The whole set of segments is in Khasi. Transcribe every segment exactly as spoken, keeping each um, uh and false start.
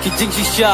Ki jingshisha.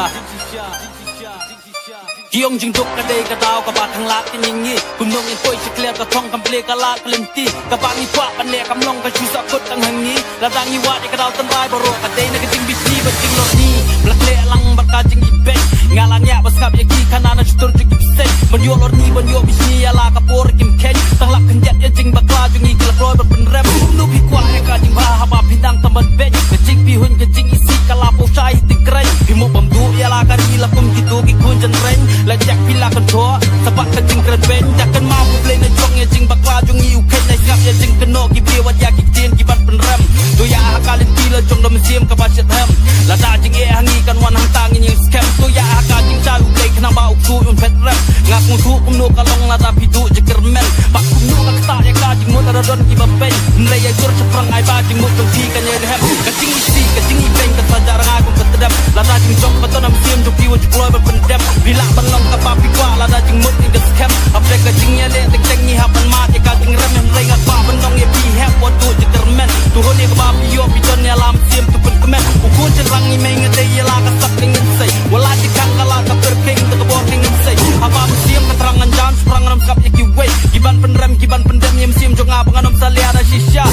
Ki ong jingduk ka dei ka daw kaba thang lad ka ngi. Kumno ngin poi sha clear ka thong kam ple ka lad ka lynti. Kaba ngi kwah ban leh kam long ka shu sah kut tang ha ngi. Lada ngi wad ïa ka daw tynrai baroh ka dei na ka jingbishni bad jinglorni. Ba la khleh lang bad ka jingibeiñ. Nga la ngiah ba sngap ïa ki khana na shutur jong ki bseiñ. Ban ïoh lorni ban ïoh bishni ïa la ka por kim kheiñ. Tang lap khyndiat ïa jingbakla jong ngi ki la kloi ban pynrem. Kumno phi kwah ïa ka jingbha haba phi dang tam ban beiñ. Ka jingpyrhuh ka jingisih ka la poi shai ïing kren. Phi mo bam duh ïa la ka ri la kum kito ki khun jynreng. La jak phi la kyntoh sa bad ka jingkren beiñ. Dak kan ma U Blei na jong ïa jingbakla jong ngi u kheiñ. Na sngap ïa jingkynnoh ki briew wat ïa ki ktien ki ban pynrem. To ïa ha ka lynti la jong da mynsiem kaba shet hem. Lada jingeh ha ngi kan wan hangta ngin ïeng skhem. To ïa ha ka jingshai U Blei khnang ba u ksuid un phet rem. Nga kyntu kumno ka long lada phi duh jingkyrmen. Ba kumno ka ktah ïa ka jingmut lada don kiba beiñ. Hynrei ïa jur shaphrang ai ba jingmut jong phi kan ïai rhem. Ka jingisih ka jingibeiñ ka sa jah rngai kum ka tdem. Lada jingjop ka don ha mynsiem jong phi wat ju kloi ban pyndem. Phi lah ban long kaba phi kwah lada jingmut ngi ka skhem. Hapdeng ka jingïaleh teng teng ngi hap ban mad ïa ka jingrem. Hynrei nga kwah ban ong ïa phi hep wat duh jingkyrmen. To hun ïa kaba phi ïoh phi don ïa la mynsiem to pynkmen. U khun jynrang ngi mei nga dei ïa la ka sap ka ngin sei. Wat la jingkhang ka la ka pyrkhing da ka bor ka ngin sei. Haba mynsiem ka thrang ngan jan shaphrang ngan ym sngap ïa kiwei. Ki ban pynrem ki ban pyndem ïa mynsiem jong nga ba ngan ym salia da shisha.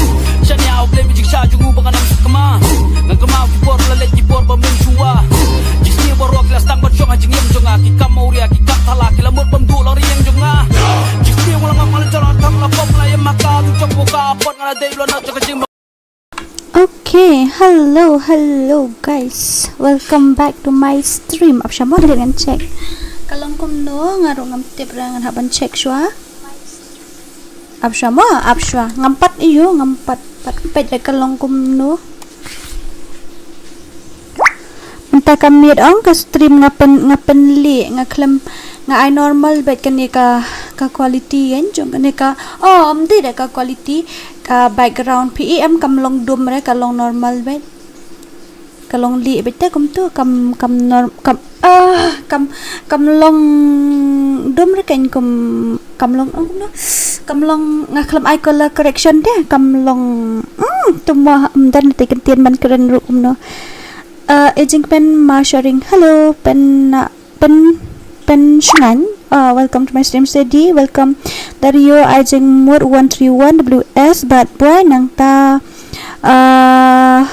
Shania U Blei ba jingshah jong u ba ngan ym sakma. Ngan kynmaw ki por la leit ki por ba mynshuwa. Jingsniew baroh ki la sdang ban shong ha jingim jong nga. Ki kam awria ki kam thala ki la mut bam duh la ri ïing jong nga. Jingsniew nga la ngam nga la jala thang la pop la ïam ha ka tu jong ka pot nga la dei la na jong ka jing. Okay, hello, hello guys. Welcome back to my stream. Ap sha mo da ngan check. Ka long kumno nga ruh ngam tip ra ngan hap ban check shuwa. Ap sha mo, ap shuwa. Ngam pat ïoh, ngam pat pat peit da ka long kumno. Mynta ka miet ong ka stream nga pyn nga pynlih nga khlem nga ai normal bad kane ka ka quality kan jong kane ka, oh, ym dei da ka quality ka background phi em kam long dum re ka long normal bad ka long lih bad te kumtu kam kam norm kam ah kam kam long dum re kan kum kam long ong kumno kam long nga khlem ai color correction te kam long mm tu mo ym don te kyntien ban kren ruh kumno. Uh, ejing pen ma sharing. Hello, pen na pen pen shngan. Uh, welcome to my stream, Sedi. Welcome. Dario Ajing Mur one three one W S. Bad boy nangta uh,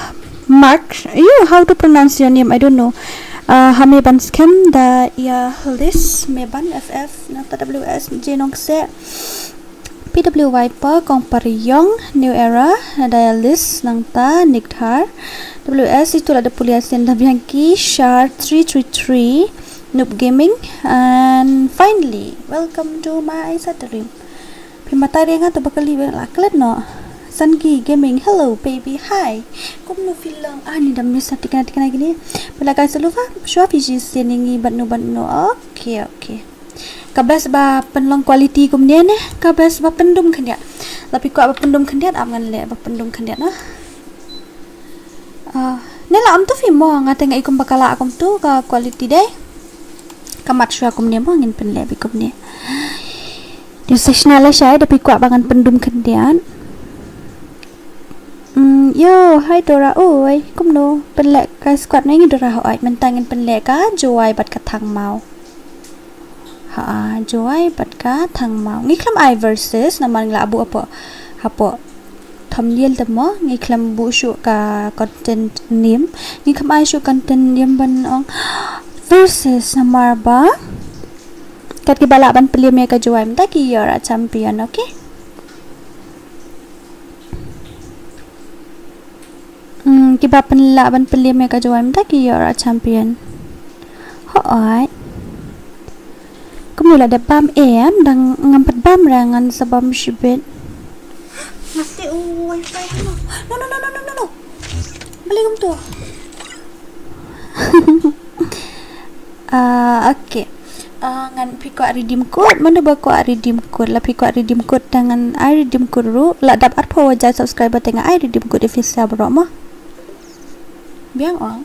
Mark. You, how to pronounce your name? I don't know. Uh, Hame ban scam da ya list me ban F F nangta W S J Nongse. P W Y pa Kong Pariong, New Era, Nadayalis, nangta Nikthar, W S itu la da pulia sin da Bianchi, Shar three three three, Noob Gaming, and finally, welcome to my Satarim. Pimataria nga to bakali beng la klet no. Sanki Gaming, hello baby, hi. Kumno film ani da misa tikna tikna gini. Pila kai salufa, shua Fiji siningi bat no bat no. Okay, okay. Ka best ba pynlong quality kumne ne, ka best ba pyndum khyndiat. La phi kwah ba pyndum khyndiat, ap ngan leh ba pyndum khyndiat na. Ah, ne la am tu phi mo nga teng ai kum ba ka la kum tu ka quality dei. Ka mat shwa kumne mo ngin pynleh bi kumne. Ni sesna la shai da phi kwah ba ngan pyndum khyndiat. Mm, yo, hi Dora, oi, kumno, pynleh ka squad ne ngi Dora, hoi, mynta ngin pynleh ka Jowai bad ka Thangmau. Ha, Jowai bad ka Thangmau. Ngi khlem ai versus, namar ngi la abu apo, hapo. Thumbnail te mo, ngi khlem bu shu ka content name. Ngi khlem ai shu content name ban ong. Versus, namar ba. Kat ki ba lah ban pynlem ïa ka Jowai, mynta ki ïoh ra champion, okay? Hmm, ki ba pynlah ban pynlem ïa ka Jowai mynta ki ïoh ra champion. Hooid. Kumno la dep bam em, dang ngam pat bam ra ngan sa bam shibit. Mati u wifi no. No, no, no, no, no, no, no. Balik kumtu. Ah, okay. Ah, ngan phi kwah redeem code, mano ba kwah redeem code, la phi kwah redeem code te ngan ai redeem code ruh, la dap arphew hajar subscriber te nga ai redeem code ïa phi sa baroh mo. Biang ong.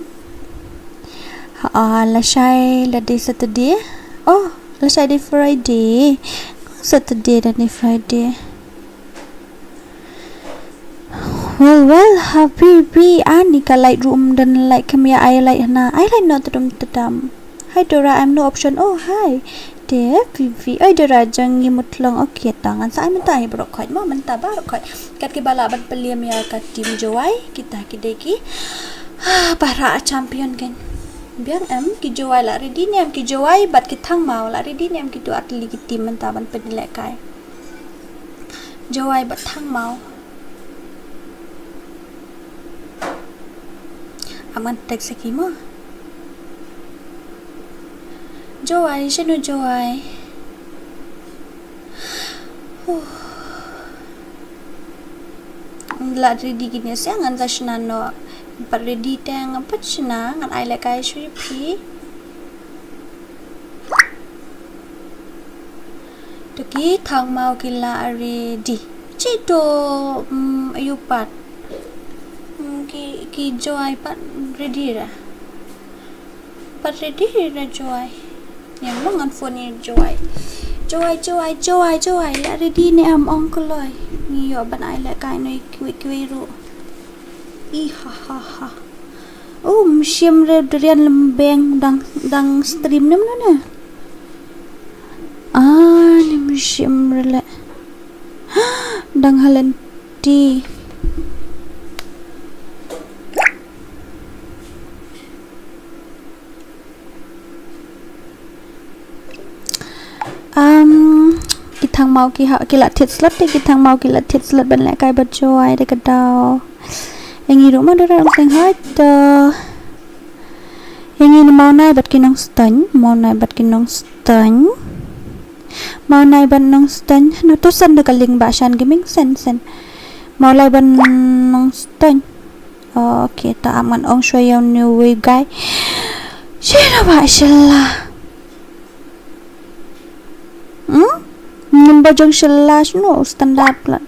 Ha, ah, la shai la dei Saturday. Oh, la shai dei Friday. Saturday dan dei Friday. Well, well, habibi, ani ka light room dan light kami ya ai light hana. Ai light no tadum tadam. Hi Dora, I'm no option. Oh, hi. Te, Vivi. Oi Dora, jang ngi mut long. Okay, tang an sa ai mynta hi barok khot mo, mynta barok khot. Kat ki ba lah ban pynlem ya ka team Jowai, kita ki dei ki. Ah, para champion kan. Biang em ki Jowai lah ready ne em ki Jowai bad ki Thangmaw lah ready ne em ki tu atli ki team mynta ban pynleh kai. Jowai bad Thangmaw. Aman text sa ki mo. Jowai, shano Jowai? Huh. Lah ready kine siang ngan sa shna no. Pat ready tang pat shna ngan ai leh kai shui phi. To ki Thangmaw ki la ready. Chi to, mm, ayu pat. Mm, ki, ki Jowai pat ready ra. Pat ready ra Jowai. Yang mo ngan phone ni Jowai. Jowai, Jowai, Jowai, Jowai. La ready ne am ong kloi. Ngi yo ban ai leh kai noi kiwi kiwi ru. I ha ha ha. Oh, mynsiem re durian lembeng dang, dang stream nem no ne. Ah, ni mynsiem re le. Dang halen ti. Um, ki Thangmaw ki ha, ki la thied slot te, ki Thangmaw ki la thied slot ban leh kai bad Jowai de ka daw. Ïa ngi ruh ma dara ong teng hoi to. Ïa ngi na Mawnai bad ki Nongstoiñ, Mawnai bad ki Nongstoiñ. Mawnai bad Nongstoiñ, no to send da ka link ba shan gaming send send. Mawnai bad Nongstoiñ. Okay, ta aman ong shwa ïa u new way guy. Shira ba shila. Hmm? Ngin ba jong shila shno standard plat.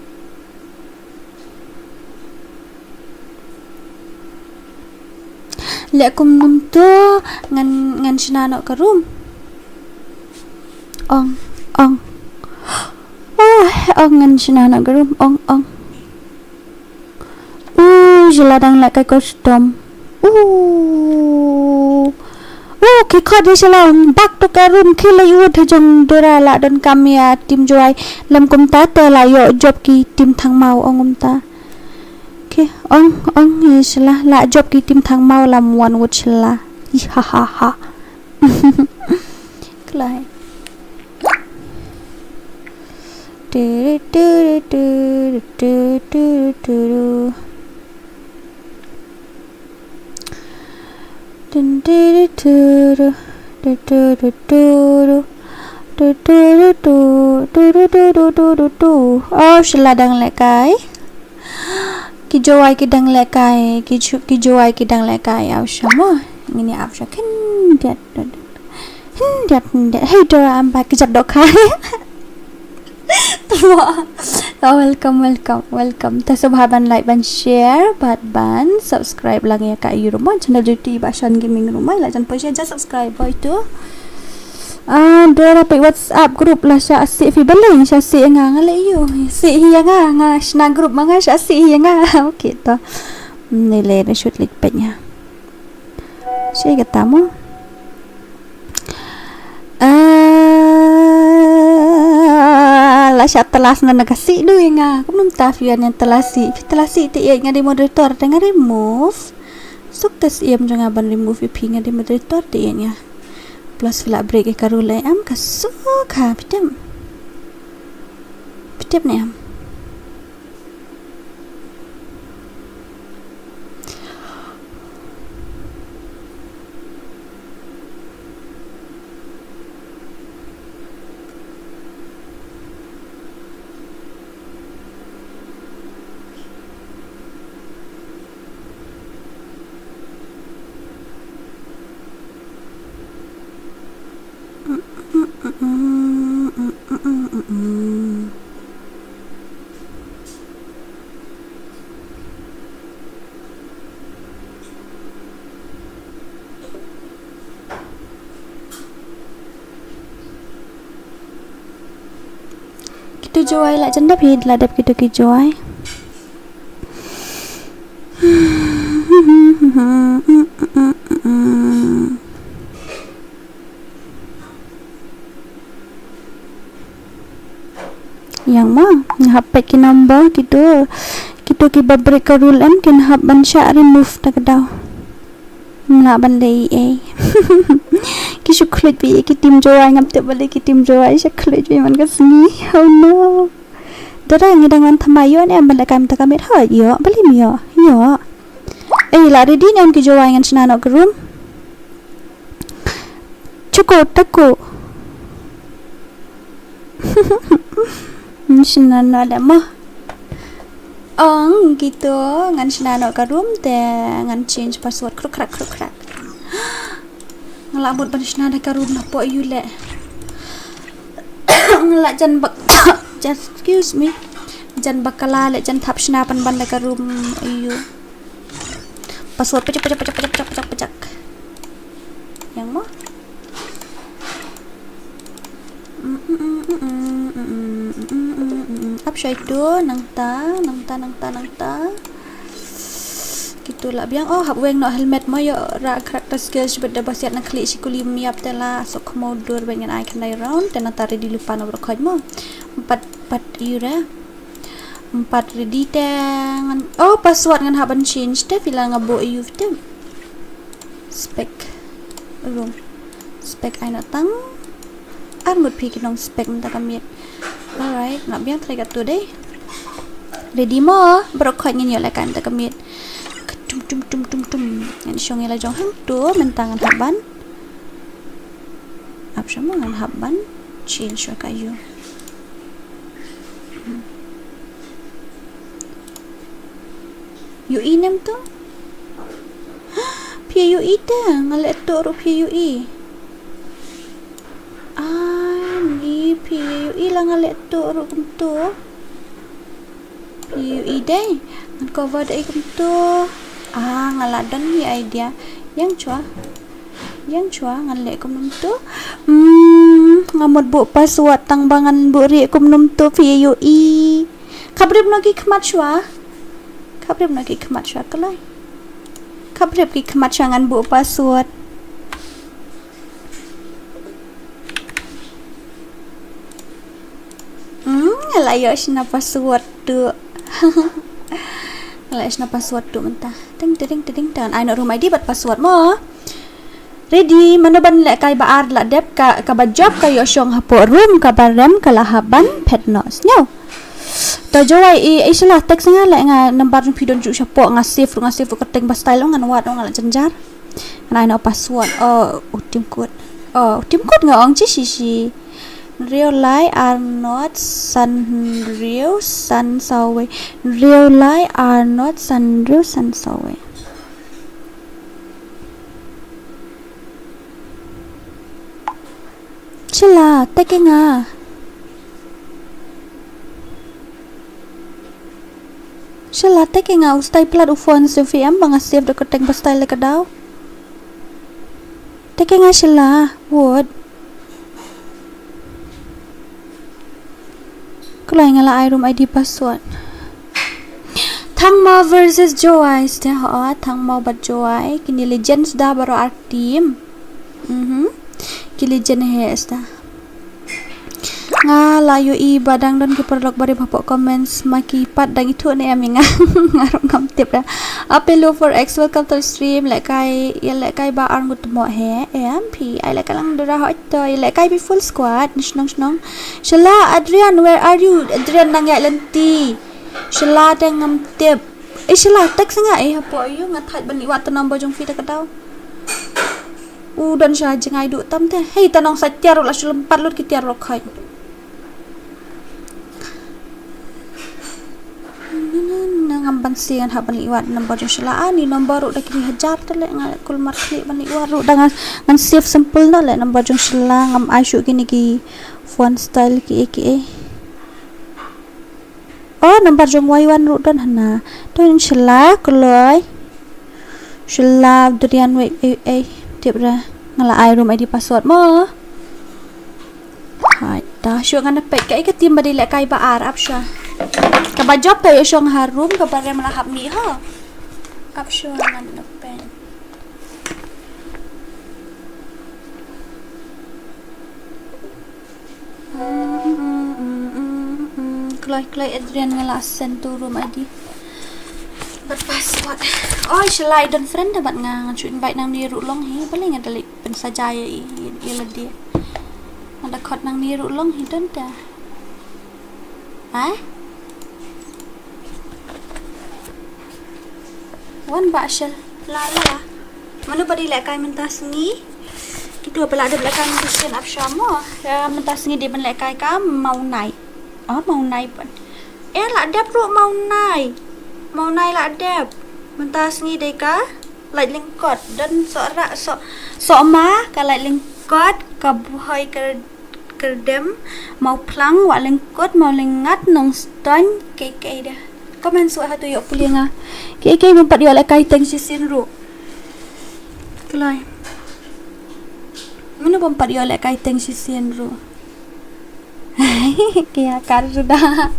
Leh kum num to ngan, ngan shna noh ka room. Ong, ong. Oh, ong ngan shna noh ka room. Ong, ong. U, jela dang leh kai custom. U. U, ki khot di sela bak to ka room ki leh u the jong Dora la don kam ïa team Jowai. Lem kumta te la ïoh job ki team Thangmaw ong kumta. Ki ong, ong, ïa sela la job ki team Thangmaw la muan wut sela. Ih, ha, ha, ha. Klai. Oh, sela dang leh kai. Ki Jowai ki dang leh kai, ki ju-, ki Jowai ki dang leh kai, aw sha mo. Ngin ïa ap sha khyndiat. Khyndiat, khyndiat. Hey Dora, am ba ki jap dohkha. Oh, welcome, welcome, welcome. Ta sngewbha ban like, ban share, bad ban subscribe lang ïa ka ïa ruh mo. Channel jong ti ba Shan Gaming ruh mo. La jan poi sha ja subscribe boi tu. Ah, Dora peit WhatsApp group la sha si phi balei sha si nga nga leh ïu. Si hi ïa nga nga shna group ma nga sha si hi ïa nga. Okay to. Ni le da shoot lik peit nga. Shi kata mo. Ah, la sha telas na na ka si du ïa nga. Kumno mynta phi ïa nga telas si. Phi telas si te ïa nga di moderator te nga remove. Suk te siem jong nga ban remove ïa phi nga di moderator te ïa nga. Plus phi la break ïa ka rule em ka suk ha phi tem. Phi tem ne em. Kitu Jowai la jan dap hi la dap kitu ki Jowai. Yang ma, nga hap peit ki number, kito, kito kiba break ka rule em, kin hap ban shah remove ta ka daw. Mla ban leh ei ei. Ki shu khluit bha ki team Jowai, ngam tip balei ki team Jowai shu khluit bha man ka sngi. Oh no. Dara ngi dang wan thymmai ïoh ne em ban leh kai mynta ka miet, ha ïoh, balei ym ïoh, ïoh. Ei, la ready ne em ki Jowai, ngan shna noh ka room. Chuko, tako. Ngan shna noh leh mo. Ong, kito, ngan shna noh ka room te ngan change password, kruk krak, kruk krak. Nga la mut ban shna da ka room na po ïu leh. Nga la jan bak, just excuse me. Jan bakla leh jan thap shna pynban da ka room ïu. Password pajak, pajak, pajak. Yang mo? Ap shai tu, nangta, nangta, nangta, nangta. Kito lah biang, oh, hap weng noh helmet mo, ïoh rah character skill, shibit da ba siat na khlieh shi kuli ym ïap te la, sok khmut dur, ben ngan ai khyndai round, te nangta ready lypa noh baroh khoit mo. Pat, pat ïu re. Empat ready te ngan, oh, password ngan hap ban change te, phi la nga buh ïu te. Spec room. Spec ai noh tang ar ngut phi ki nong spec mynta ka miet. Alright, nga la biang trai katto dei. Ready mo, baroh khoit ngin ïoh leh kai mynta ka miet. Tum tum tum tum tum. Ngan shong ïa la jong hangto mynta ngan hap ban. Ap shwa mo, ngan hap ban change shwa ka ïu. Ïohi ne em to? Phi ïohi te, nga leh to ruh phi ïohi. Ai, ni phi ïohi la nga leh to ruh kumto. Phi ïohi dei, ngan cover dei kumto. Ah, nga la don hi idea. Ïeng shwa. Ïeng shwa, ngan leh kumno to. Hmm, nga mut buh password tang ba ngan buh rieh kumno to phi ïohi. Khaprip noh ki khmat shwa. Khaprip noh ki khmat shwa kloi. Khaprip ki khmat shwa ngan buh password. Hmm, nga la ïoh shna password tu. Nga la ïoh shna password tu mynta. Ting, ting, ting, ting, ting. Ai noh room I D bad password mo. Ready, mano ban leh kai ba ar la dep ka, kaba jop ka ïoh shong hapoh room, kaba rem ka la hap ban phet noh. Sngew. To Jowai i, i shala text nga leh nga number jong phi don ju shapoh nga save ruh nga save ruh ka teng ba style ngan wad nga la jynjar. Ngan ai noh password. Oh, u tim kut. Oh, u tim kut nga ong chi shi shi. Hynriew lai ar not san hynriew san saw wei. Hynriew lai ar not san hynriew san saw wei. Shala, tag ïa nga. Shala, tag ïa nga, u stay plat u phone sha phi em ba nga save da ka teng ba style da ka daw. Tag ïa nga shala, wad. Kloi nga la ai room I D password. Thangmo versus Jowai, sda ho, Thangmo bad Jowai, kine legends da baroh ar team. Mhm. Ki legend he sda. Nga la ïohi ba dang don ki paralok barim hapoh comments ma ki pat dang ithuh ne em ïa nga. Nga ruh ngam tip da. Apelo four X, welcome to the stream. Lehkai, ïa lehkai ba ar ngut mo he. Em phi ai lehkai lang dura hoi to. Ïa lehkai phi full squad. Shnong shnong. Shala, Adrian, where are you? Adrian nang ïaid lynti. Shala te ngam tip. Eh, shala, text nga, eh, hapoh ïa nga thait ban leit wad ta number jong phi ta ka daw. U don sha jngai duh tam te. Hei, ta nong sa tiar ruh la shu lympat lut ki tiar ruh khait. Na, na, na, ngam ban si ngan hap ban leit wad number jong shala. Ani number ruh da ki hajar te leh nga kulmar khlieh ban leit wad ruh da ngan, ngan save simple noh leh number jong shala ngam ai shuh kine ki phone style ki eh ki eh. Oh, number jong Waiwan ruh don hana. Don shala kloi. Shala Adrian wei ei ei tip ra. Nga la ai room I D password mo. Hai ta shu ngan peit ka i ka team ba dei lehkai ba ar ap sha. Kaba jop ka ïoh shong ha room kaba rem la hap mih ho. Ap sha ngan peit. Kloi, kloi Adrian, nga la send tu room I D bad password. Oi, shalai don friend da bad nga, nga shu invite nangne ruh long hi, balei nga da leh pynsaja ïa i, i, ïa lade. Nga da khot nangne ruh long hi don da. Ha? Wan ba shel la la. Mano ba dei lehkai mynta sngi? Kito ba la dep lehkai mynta sngi ap shamo. Ya mynta sngi dei ban lehkai ka Mawnai. Ah, Mawnai pun. Eh, la dep ruh Mawnai. Mawnai la dep. Mynta sngi dei ka Lait Lyngkot. Don Sohra, Soh, Sohma ka Lait Lyngkot, ka Bhoi ka Kyrdem, Mawphlang, Wah Lyngkot, Mawlyngngat, Nongstoiñ, kiei kiei de. Comment shuwa hato ïoh pule nga. Kiei kiei bym pat ïoh lehkai teng shisien ruh. Kloi. Mano bym pat ïoh lehkai teng shisien ruh. Kiei kar suda.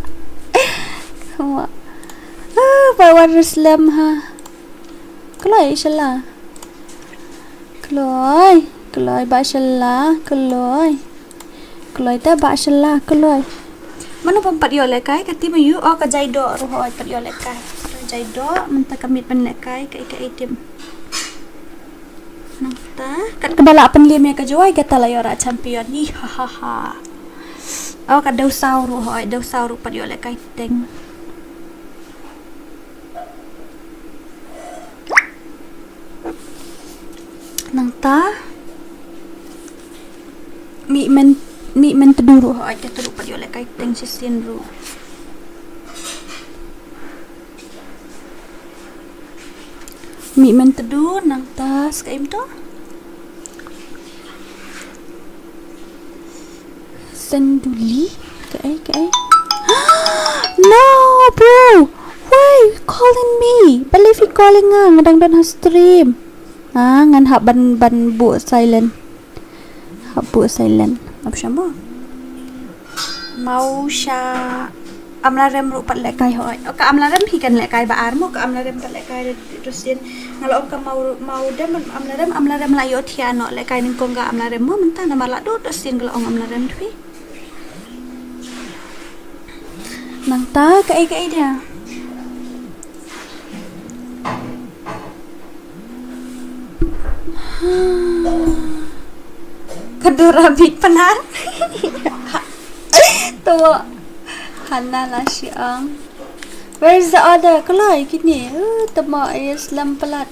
Ba wan ruslem ha. Kloi shala. Kloi, kloi ba shala, kloi. Kloi ta ba shala, kloi. Mano bym pat ïoh lehkai, ka ti ma yu, oh ka Jaidoh ruh hoi pat ïoh lehkai. Ka Jaidoh, mynta ka miet ban lehkai, ka ika item. Nangta, kat kaba la pynlem ïa ka Jowai, kata la ïoh ra champion. Hi ha ha ha. Oh ka Dewsaw ruh hoi, Dewsaw ruh pat ïoh lehkai teng. Nangta Mih Men, Mih Myntdu ruh hoi, kata ruh pat ïoh lehkai teng shisien ruh. Mih Myntdu nangta skei im to. Senduli? Kaei, kaei? No, bro. Why you calling me? Balei phi calling nga? Nga dang don ha stream. Ah, ngan hap ban, ban buh silent. Hap buh silent. Ap shamo. Maw sha Amlarem ruh pat lehkai hoi. Oh, ka Amlarem hi kan lehkai ba ar mo, ka Amlarem pat lehkai ruh sien. Nga la ong ka Maw, Mawdem, Amlarem, Amlarem la ïoh thiah noh lehkai nyngkong ka Amlarem mo, mynta namar la dut ruh sien ka la ong Amlarem thui. Nangta kaei kaei dia. Ka Dora bit panar. Tuh. Hana la shi ang. Where is the other? Kloi kine. Uh, tama is lam palat.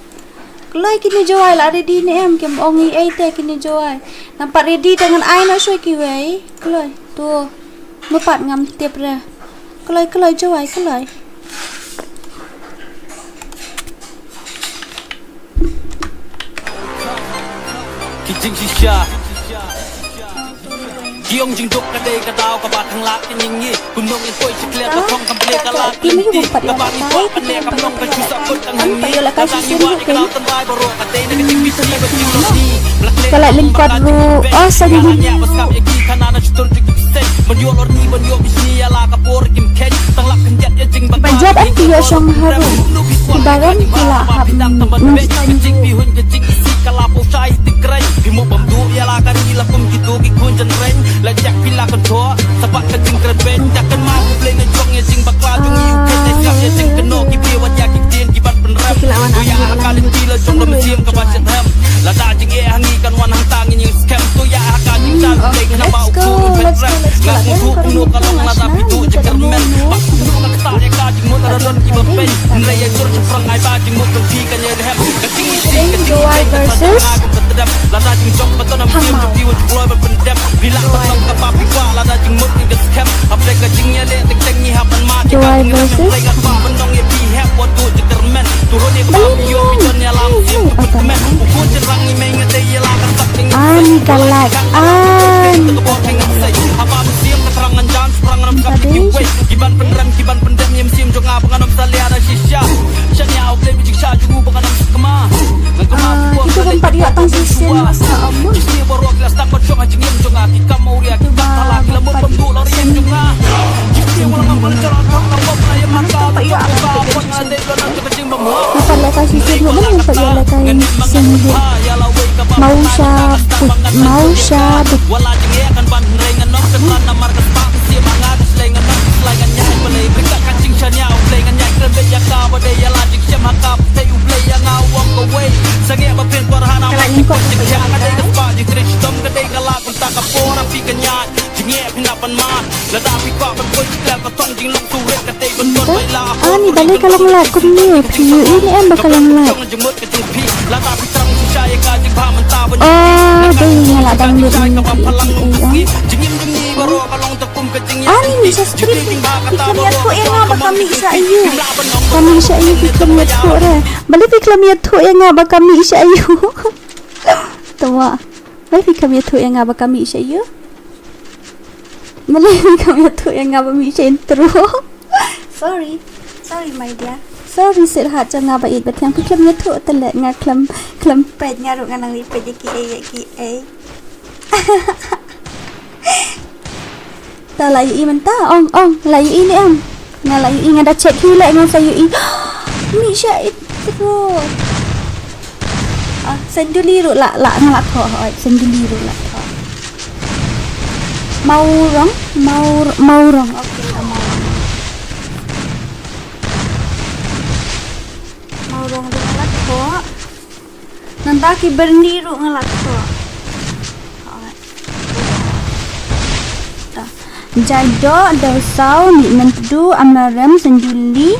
Kloi kine Jowai la ready ne em, kim ong i ei te kine Jowai. Nampak ready dengan ai na shoi kiwei. Kloi. Tuh. Mapat ngam tip re. Kloi, kloi Jowai, kloi. Ki jingshisha. Ki ong jingduk ka dei ka daw kaba tang lak ki nyingi. Kumno ngin poi shi kliar ka thong kam plie ka lak lynti. Kaba ngi kwah ban leh kam long ka shu sah kut tang hangi. Kaba ngi wad ïa ka daw tang bai baroh ka dei na ka jingbishni bad jinglong ni. Ka Lait Lyngkot ruh. Oh, sorry. Ban ïoh lor ni ban ïoh bishni ïa la ka por kim kheiñ. Tang lak khyndiat ïa jing ba. Ba jot an ki ïoh shong haru. Ki baron ki la hap. Ka jingbihuñ ka jingkisi ka la pau shai ti kren. Phi mo bam duh ïa la ka ri la kum kito ki khun jan reng. La jak phi la kan thoh. Sa bad ka jingkren beiñ. Dak kan ma u blei na jong ïa jingbakla jong i u kren na jap ïa jingkynnoh ki phi wat ïa ki ktien ki ban pynrem. Ïa ha ka lynti la jong la mynsiem kaba shet hem. Lada jingeh ha ngi kan wan hangta ngin ïeng skhem. To ïa ha ka jingshai u blei khnang ba u khlur u phet rem. Nga kyntu kumno ka long lada phi duh jingkyrmen. Bad kumno ka ktah ïa ka jingmut lada don kiba peit. Hynrei ïa jur shaphrang ai ba jingmut jong phi kan ïai rhem. Ka jingmut ka jingmut ka jingmut ka jingmut. Lada jingjop ba ton am siem jong phi wat kloi ban pyndep. Phi lah ban long kaba phi kwah lada jingmut ngi ka skhem. Hapdeng ka jingïaleh teng teng ngi hap ban mad ïa ka jingriam. Hynrei nga kwah ban ong ïa phi hep wat duh jingkyrmen. To ron ïa kaba phi ïoh phi don ïa la mynsiem ka pynkmen. U khun shynrang ngi mei nga dei ïa la ka sak jong ngi. An ka lak an. Haba mynsiem ka thrang ngan jan shaphrang ngam sngap ïa kiwei. Ki ban pynrem ki ban pyndem ïa mynsiem jong nga ba ngan ym salia da shisha. Shan ïa u blei ba jingshisha jong u ba ngan ym sakma. Ngan kynmaw. Ah, kito ban pat ïoh tang shisien masa amu. Jingshni baroh ki la stad ban shong ha jingim jong nga. Ki kam mawria ki kam thala ki la mut ban duh la rim jong nga. Jingshni wala ngam ban jara thong la pop na ïa mata. Ban pat ïoh tang shisien. Nga pat lehkai shisien ruh, nga pat ïoh lehkai shisien ruh. Maw sha bit, maw sha bit. Lai ngan ïaid balei, bad ka jingshaniah U Blei, ngan ïaid kren beit ïa ka ba dei ïa la jingshem ha ka pyrthei U Blei, ïa nga u ong kawei. Sangeh ba phin kyrhai na ka la ma nyngkong jingkhiah, nga dei ka spah jingtrei shitom, ka dei ka la kumta ka por, ha phi ka ïaid jingeh phin ap ban mad. Lada phi kwah ban poi sha ka thong jinglong surit, ka dei ban don bai la. Ani balei ka long la kumne, phi ïohi ne em ba ka long la. Lada phi thrang shisha ïa ka jingbha mynta ban. Oh, dei nga la download ni. Ani, mih sha stream. Phi khlem ïathuh ïa nga ba ka mih sha aiu. Ka mih sha aiu, phi khlem ïathuh re. Balei phi khlem ïathuh ïa nga ba ka mih sha aiu. Twa. Balei phi khlem ïathuh ïa nga ba ka mih sha aiu. Balei phi khlem ïathuh ïa nga ba mih sha intro. Sorry. Sorry, my dear. Sorry, sweetheart jong nga ba ïeit ba thiang, phi khlem ïathuh te leh, nga khlem, khlem peit, nga ruh nga nang leit peit ïa kiei ïa kiei. Ta la ïohi mynta, ong, ong, la ïohi ne em? Nga la ïohi, nga da check hi leh, nga sa ïohi. Mih sha intro. Ah, Senduli ruh la, la, nga la thoh, hooid, Senduli ruh la thoh. Mawrong, Mawr-, Mawrong, okay, ka Mawrong. Mawrong ruh nga la thoh. Nangta ki Byrni ruh nga la thoh. Hooid. Ta. Jaidoh, Dewsaw, Mihmyntdu, Amlarem, Senduli,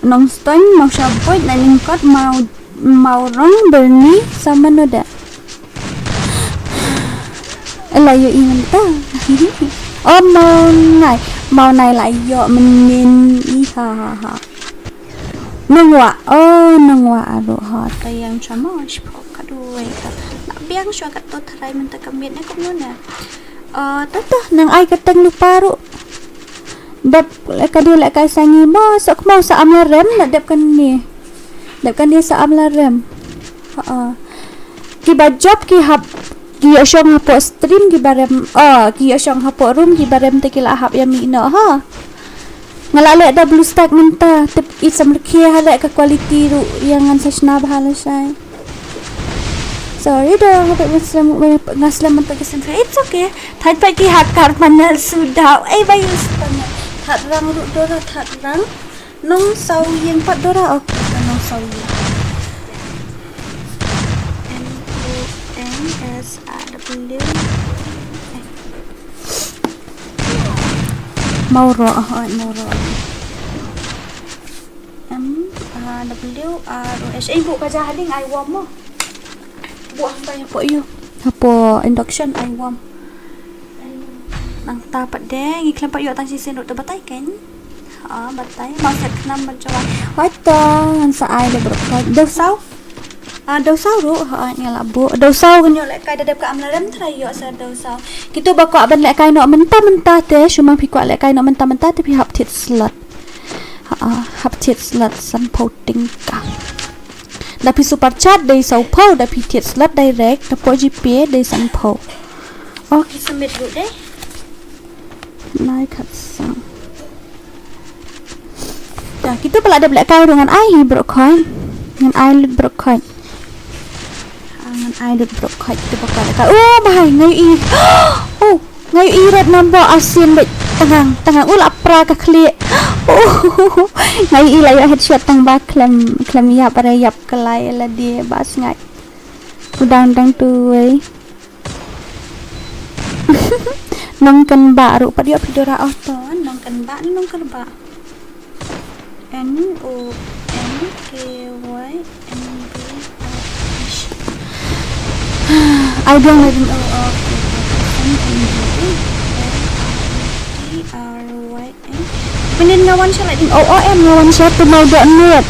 Nongstoiñ, Mawshabuit, Nonglyngkot, Maw-, Mawrong, Byrni, sa mano de. La ïohi mynta. Oh, Mawnai. Mawnai la ïoh mynnin. I ha ha ha. Nongwah. Oh, Nongwah ruh ha. Te ïeng sha mo shiphew ka duwai ka. La biang shuwa kato tharai mynta ka miet ne kumno ne. Oh, to to, nang ai ka teng lypa ruh. Dep ka dei lehkai sa ngi mo, sa kmau sa Amlarem, la dep kane. Dep kane sa Amlarem. Ha. Kiba jop ki hap, ki ïoh shong hapoh stream, kiba rem, oh, ki ïoh shong hapoh room, kiba rem te ki la hap ïa mih noh, ha. Nga la leh da BlueStack mynta, tip i sam rkhie ha leh ka quality ruh ïa ngan sa shna bha lashai. Sorry da, nga peit nga slem, nga slem mynta ka sentence. It's okay. Thait pat ki hacker panel suda. Ei, ba use panel. Thadrang ruh Dora, Thadrang. Nongsawieng pat Dora. Okay, ka Nongsawieng. N O N S A W. Mawroh, oh, Mawroh. M A W R O H. Eh, buh ka ja hadien ai warm mo. Buh hangta ïa hapoh ïu. Hapoh induction ai warm. Nangta pat de ngi khlem pat ïoh tang shisien ruh te batai kein. Ha, batai. Mawsiang khnam ban jawai. Wai to, ngan sa ai da Brooke Coit. Dewsaw. Ah, Dewsaw ruh, ha, nga la buh. Dewsaw kan ïoh lehkai da dep ka Amlarem tharai ïoh sa Dewsaw. Kito ba kwah ban lehkai noh mynta mynta te, shu ma phi kwah lehkai noh mynta mynta te phi hap thied slot. Ha, hap thied slot sanphew tyngka. Da phi super chat dei sawphew, da phi thied slot direct, da poi G P dei sanphew. Okay, submit ruh dei. Lai khat san. Da, kito ba la dep lehkai ruh ngan ai hi Brooke Coit. Ngan ai lut Brooke Coit. Ah, ngan ai lut Brooke Coit, kito ba kwah lehkai. Oh, bhai, nga ïohi. Oh, nga ïohi red number asin bad tang hang, tang hang. Oh, la pra ka khlieh. Oh, nga ïohi la ïoh headshot tang ba khlem, khlem ïap, are ïap ka lai la die ba sngaid. U dang dang tu wei. Nongkynbah ruh pat ïoh phi Dora, oh to, nongkynbah ne nongkynbah. N O N K Y N B A H. Ai biang lai ding, oh, oh, okay. N O N K Y N B A H. Mynnin nga wan sha lai ding, oh, oh, em nga wan sha tu mau dot net.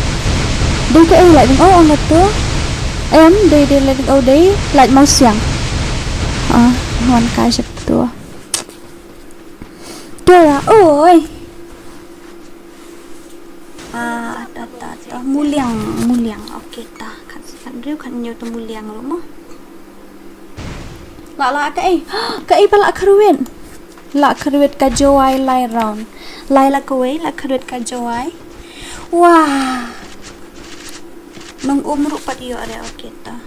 Dei kaei lai ding, oh, ong katu. Em, dei, dei lai ding, oh, dei, lai Mawsiang. Ah, wan kai sha tu. Tu ya, oi. Ah, ta, ta, ta. Muliang, Muliang. Okay, ta. Khat, khat hynriew, khat hynñiew ta Muliang ruh mo. La, la, kaei. Kaei ba la kyrwit. La kyrwit ka Jowai lai round. Lai la kawei, la kyrwit ka Jowai. Wah. Nong um ruh pat ïoh re, okay ta.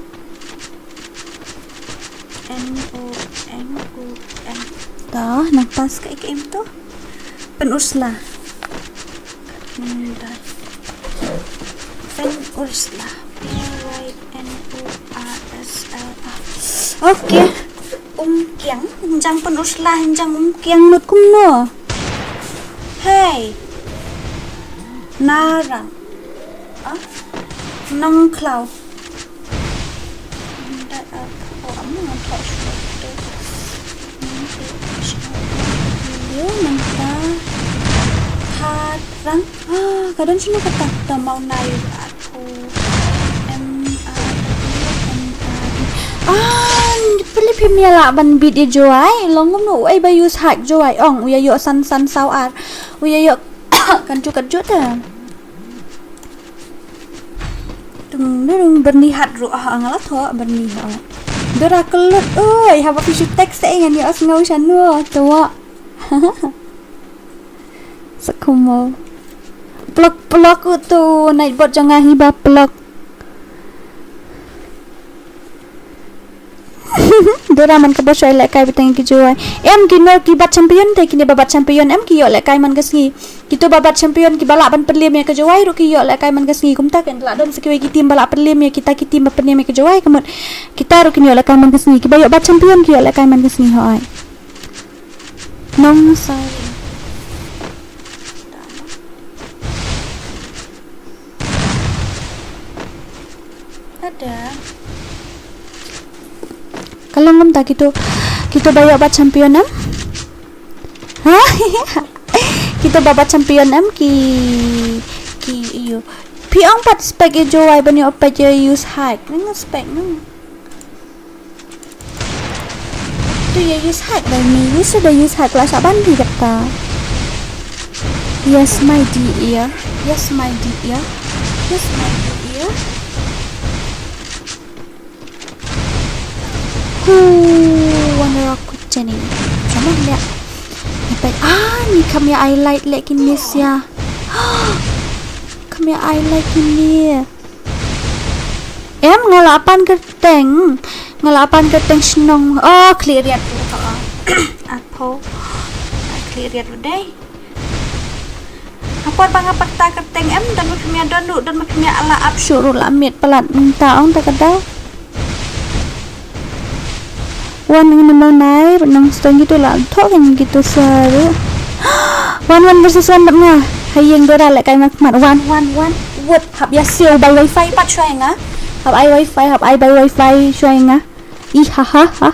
N O N O N. Ta, nang pass kaei kaei to. Pynursla. Pynursla. P Y N U R S L A. Okay. Umkiang, hynjang Pynursla, hynjang Umkiang mut kumno. Hey. Narang. Ah. Nongkhlaw. Nda, ah, oh, am, ngan thok shuwa tu. Nda, ah, shuwa tu. Yo, nangta. Phadrang. Ah, ka don shano kata, ta Mawnai, ah, oh, M R W N R E. Ah, peli phim ïa lah ban bit ïa Jowai, long kumno u ai ba use hack Jowai, ong, u ïa ïoh san san saw ar. U ïa ïoh kan ju kat ju ta. Tung, tung, Berni hat ruh, ah, nga la thoh, Berni, ah. Dora kelut, oi, haba phi shu text te ngan ïohsngew shano, to. Sakhumo. Plok, plok utu, Nightbot jong nga hi ba plok. Dora man ka bor shuwa lehkai beit tang ki Jowai. Em ki nor ki bat champion te kine ba bat champion em ki ïoh lehkai man ka sngi. Kito ba bat champion kiba lah ban pynliem ïa ka Jowai ruh ki ïoh lehkai man ka sngi. Kumta kan la don sa kiwei ki team ba lah pynliem ïa kita ki team ba pynliem ïa ka Jowai ka mut. Kita ruh kin ïoh lehkai man ka sngi. Kiba ïoh bat champion ki ïoh lehkai man ka sngi hooid. Nong Sari. Ada. Ka long kumta kito, kito ba ïoh bat champion em? Ha? Kito ba bat champion em ki, ki ïoh. Phi ong pat spec ïa Jowai ban ïoh pat ïa use hack. Nang spec nang. Tu ïa use hack bai mi, use da use hack la sa ban di kata. Yes, my dear. Yes, my dear. Yes, my dear. Hu, wan ra kut jani. Sama leh. Ni pat, ah, ni kam ïa highlight leh kine sia. Kam ïa highlight kine. Em, nga la pan kyrteng. Nga la pan kyrteng shnong. Oh, khlieh riat. Apo. Khlieh riat dei. Hapor ba nga pyrta kyrteng em, don ma phim ïa don ruh, don ma phim ïa la ap shuh ruh la miet palat mynta ong ta ka daw. Wan ngi nang nai, nang stone gitu la, thok ngi gitu sa ruh. Wan, wan versus wan dap nga. Hai ïeng Dora leh kai mak mat. Wan, wan, wan. Wut, hap ïa siew bai wifi pat shuwa nga. Hap ai wifi, hap ai bai wifi shuwa nga. Ih, ha, ha, ha.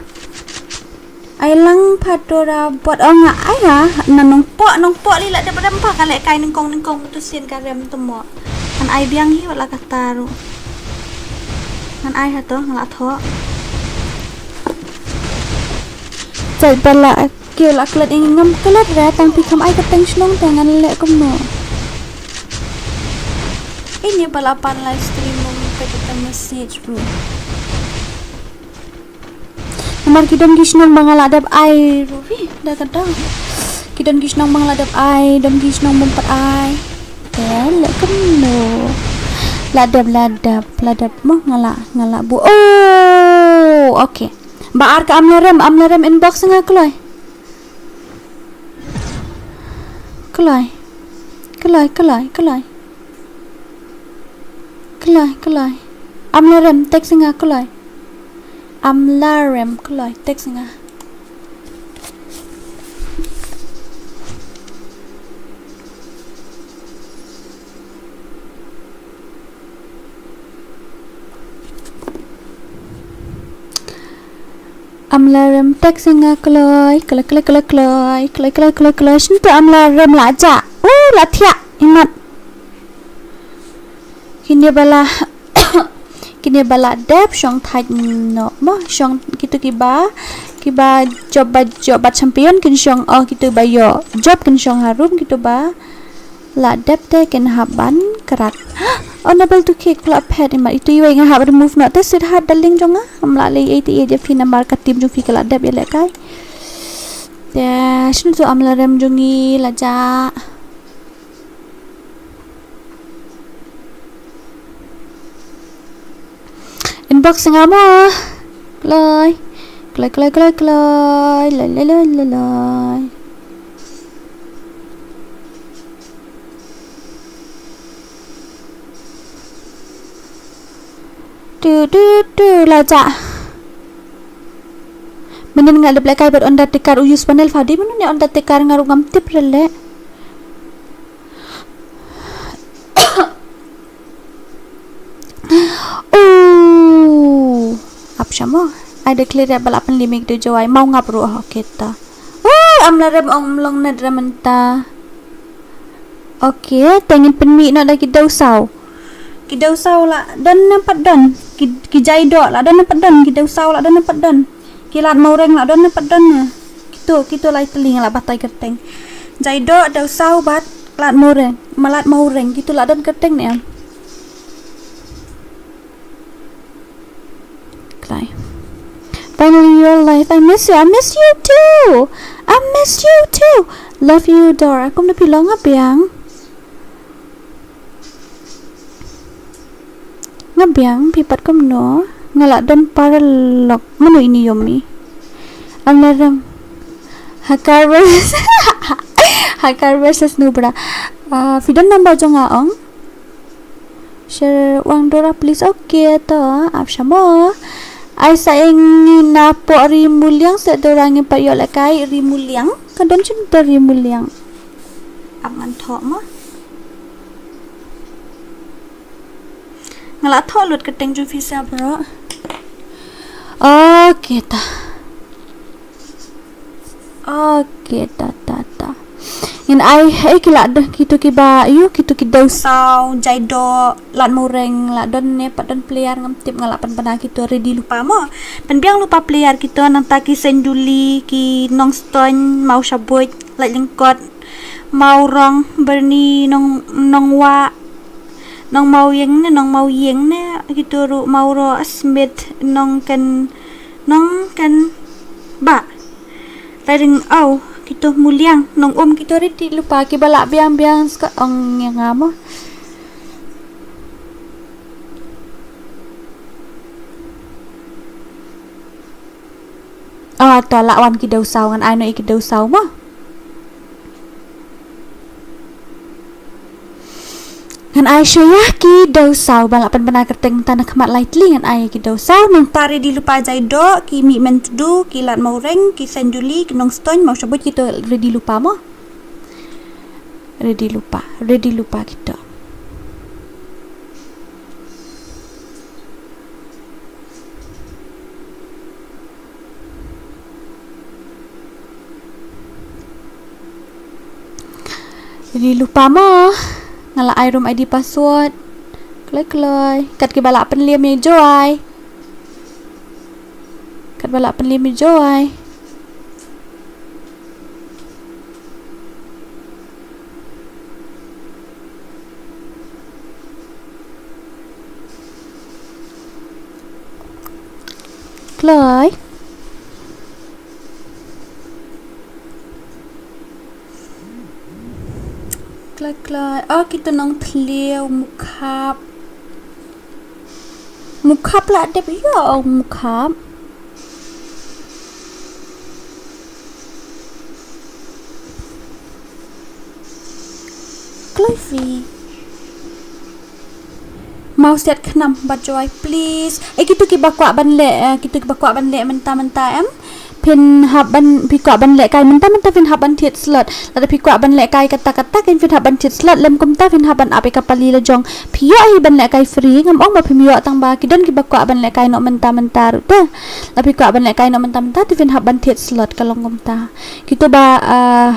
Ai lang pat Dora bot ong nga ai ha. Na nongpoh, nongpoh li la dep rem pa ka leh kai nyngkong, nyngkong tu sien ka rem tu mo. Ngan ai biang hi wat la kata ruh. Ngan ai ha to, nga la thoh. Jait ba la kiew la klet ing ngam klet ra tang phi kam ai kyrteng shnong te ngan leh kumno. Ini ba la pan live stream mong pe kyrteng message ruh. Namar ki don ki shnong ba nga la dep ai ruh hi, da ka dang. Ki don ki shnong ba nga la dep ai, don ki shnong bym pat ai. Te leh kumno. La dep, la dep, la dep mo nga la, nga la bu. Oh, okay. Ba ar ka am la rem, am la rem inbox nga kloi. Kloi. Kloi, kloi, kloi. Kloi, kloi. Am la rem, text nga kloi. Am la rem, kloi, text nga. Am la rem text nga kloi, kloi, kloi, kloi, kloi, kloi, kloi, kloi, kloi, shin tu am la rem la ja. Uh, la thiah, imat. Kine ba la, kine ba la dep shong thait no, mo, shong kitu kiba, kiba job ba, job ba champion kin shong, oh, kitu ba ïoh job kin shong harum, kitu ba la dep te kin hap ban krak. Enable to kick la phet imat itu iwei nga hap remove noh te sweetheart darling jong nga. Am la lei ei te ei je phi namar ka team jong phi ka la dep ïa lehkai. Te shin tu am la rem jong ngi la ja. Inbox nga mo. Kloi. Kloi, kloi, kloi, kloi. Loi, loi, loi, loi, loi. Du, du, du, la jah. Mynnin nga leh kai bad Undertaker u use panel pha di mynnin ne Undertaker nga ruh ngam tip re leh. Oh, ap shamo. Ai declare ba la pynliem ïa ki dei jowai mau ngap ruh ha kita. Oh, am la rem ong mlong na rem mynta. Okay, te ngin pynmih noh da ki dewsaw. Ki dewsaw la don ne pat don. Ki, ki jaidoh la don ne pat don. Ki dewsaw la don ne pat don. Ki lad mawreng la don ne pat don ne. Kito, kito lai tylli nga la batai kyrteng. Jaidoh, dewsaw bad lad mawreng. Ma lad mawreng kito la don kyrteng ne em. Klai. Finally, you're alive. I miss you. I miss you too. I miss you too. Love you, Dora. Kumno phi long, nga biang? Nga biang, phi pat kumno? Nga la don paralok. Mano ini Yomi? Am la rem. Hakar versus Hakar versus Nubra. Ah, phi don number jong nga ong? Share wang Dora please. Okay to, ap shamo. Ai sa eng na po ri muliang se Dora ngi pat ïoh lehkai ri muliang. Ka don shin to ri muliang. Ap ngan thoh mo. Nga la thoh lut ka teng jong phi sa bro. Okay ta. Okay ta ta ta. Ngin ai eh ki la don kito kiba ïoh kito ki dewsaw jaidoh lad mawreng la don ne pat don player ngam tip nga la pynbna kito ready lypa mo. Pynbiang lypa player kito nangta ki Senduli ki Nongstoiñ Mawshabuit Laitlyngkot Mawrong Berni Nong Nongwah Nongmawieng ne Nongmawieng ne kito ruh Mawro Smith Nongken Nongken Bah. Lai ring au kito muliang nong um kito ready lypa kiba la biang biang ska ong ïa nga mo. Ah, to la wan ki dewsaw ngan ai noh ïa ki dewsaw mo. Ngan ai shuwa ïa ki dewsaw ba la pynbna kyrteng ta na khmat lai tylli ngan ai ïa ki dewsaw nangta ready lypa jaidoh ki Mihmyntdu ki Lad Mawreng ki Senduli ki Nongstoiñ Mawshabuit kito ready lypa mo. Ready lypa, ready lypa kito. Ready lypa mo. Nga la ai room I D password. Kloi kloi. Kat kiba la pynliem ïa jowai. Kat ba la pynliem ïa jowai. Kloi. Kloi kloi. Oh, kito Nongthliew, Mukhap. Mukhap la dep ïoh, oh, Mukhap. Kloi phi. Mawsiat khnam bad jowai please. Eh, kito kiba kwah ban leh, eh, kito kiba kwah ban leh mynta mynta em. Phin hap ban, phi kwah ban leh kai mynta mynta phin hap ban thied slot. Lada phi kwah ban leh kai kata kata kin phin hap ban thied slot lem kumta phin hap ban ap ïa ka pali la jong. Phi ïoh hi ban leh kai free ngam ong ba phim ïoh tang ba ki don kiba kwah ban leh kai noh mynta mynta ruh te. Lada phi kwah ban leh kai noh mynta mynta te phin hap ban thied slot ka long kumta. Kito ba, ah,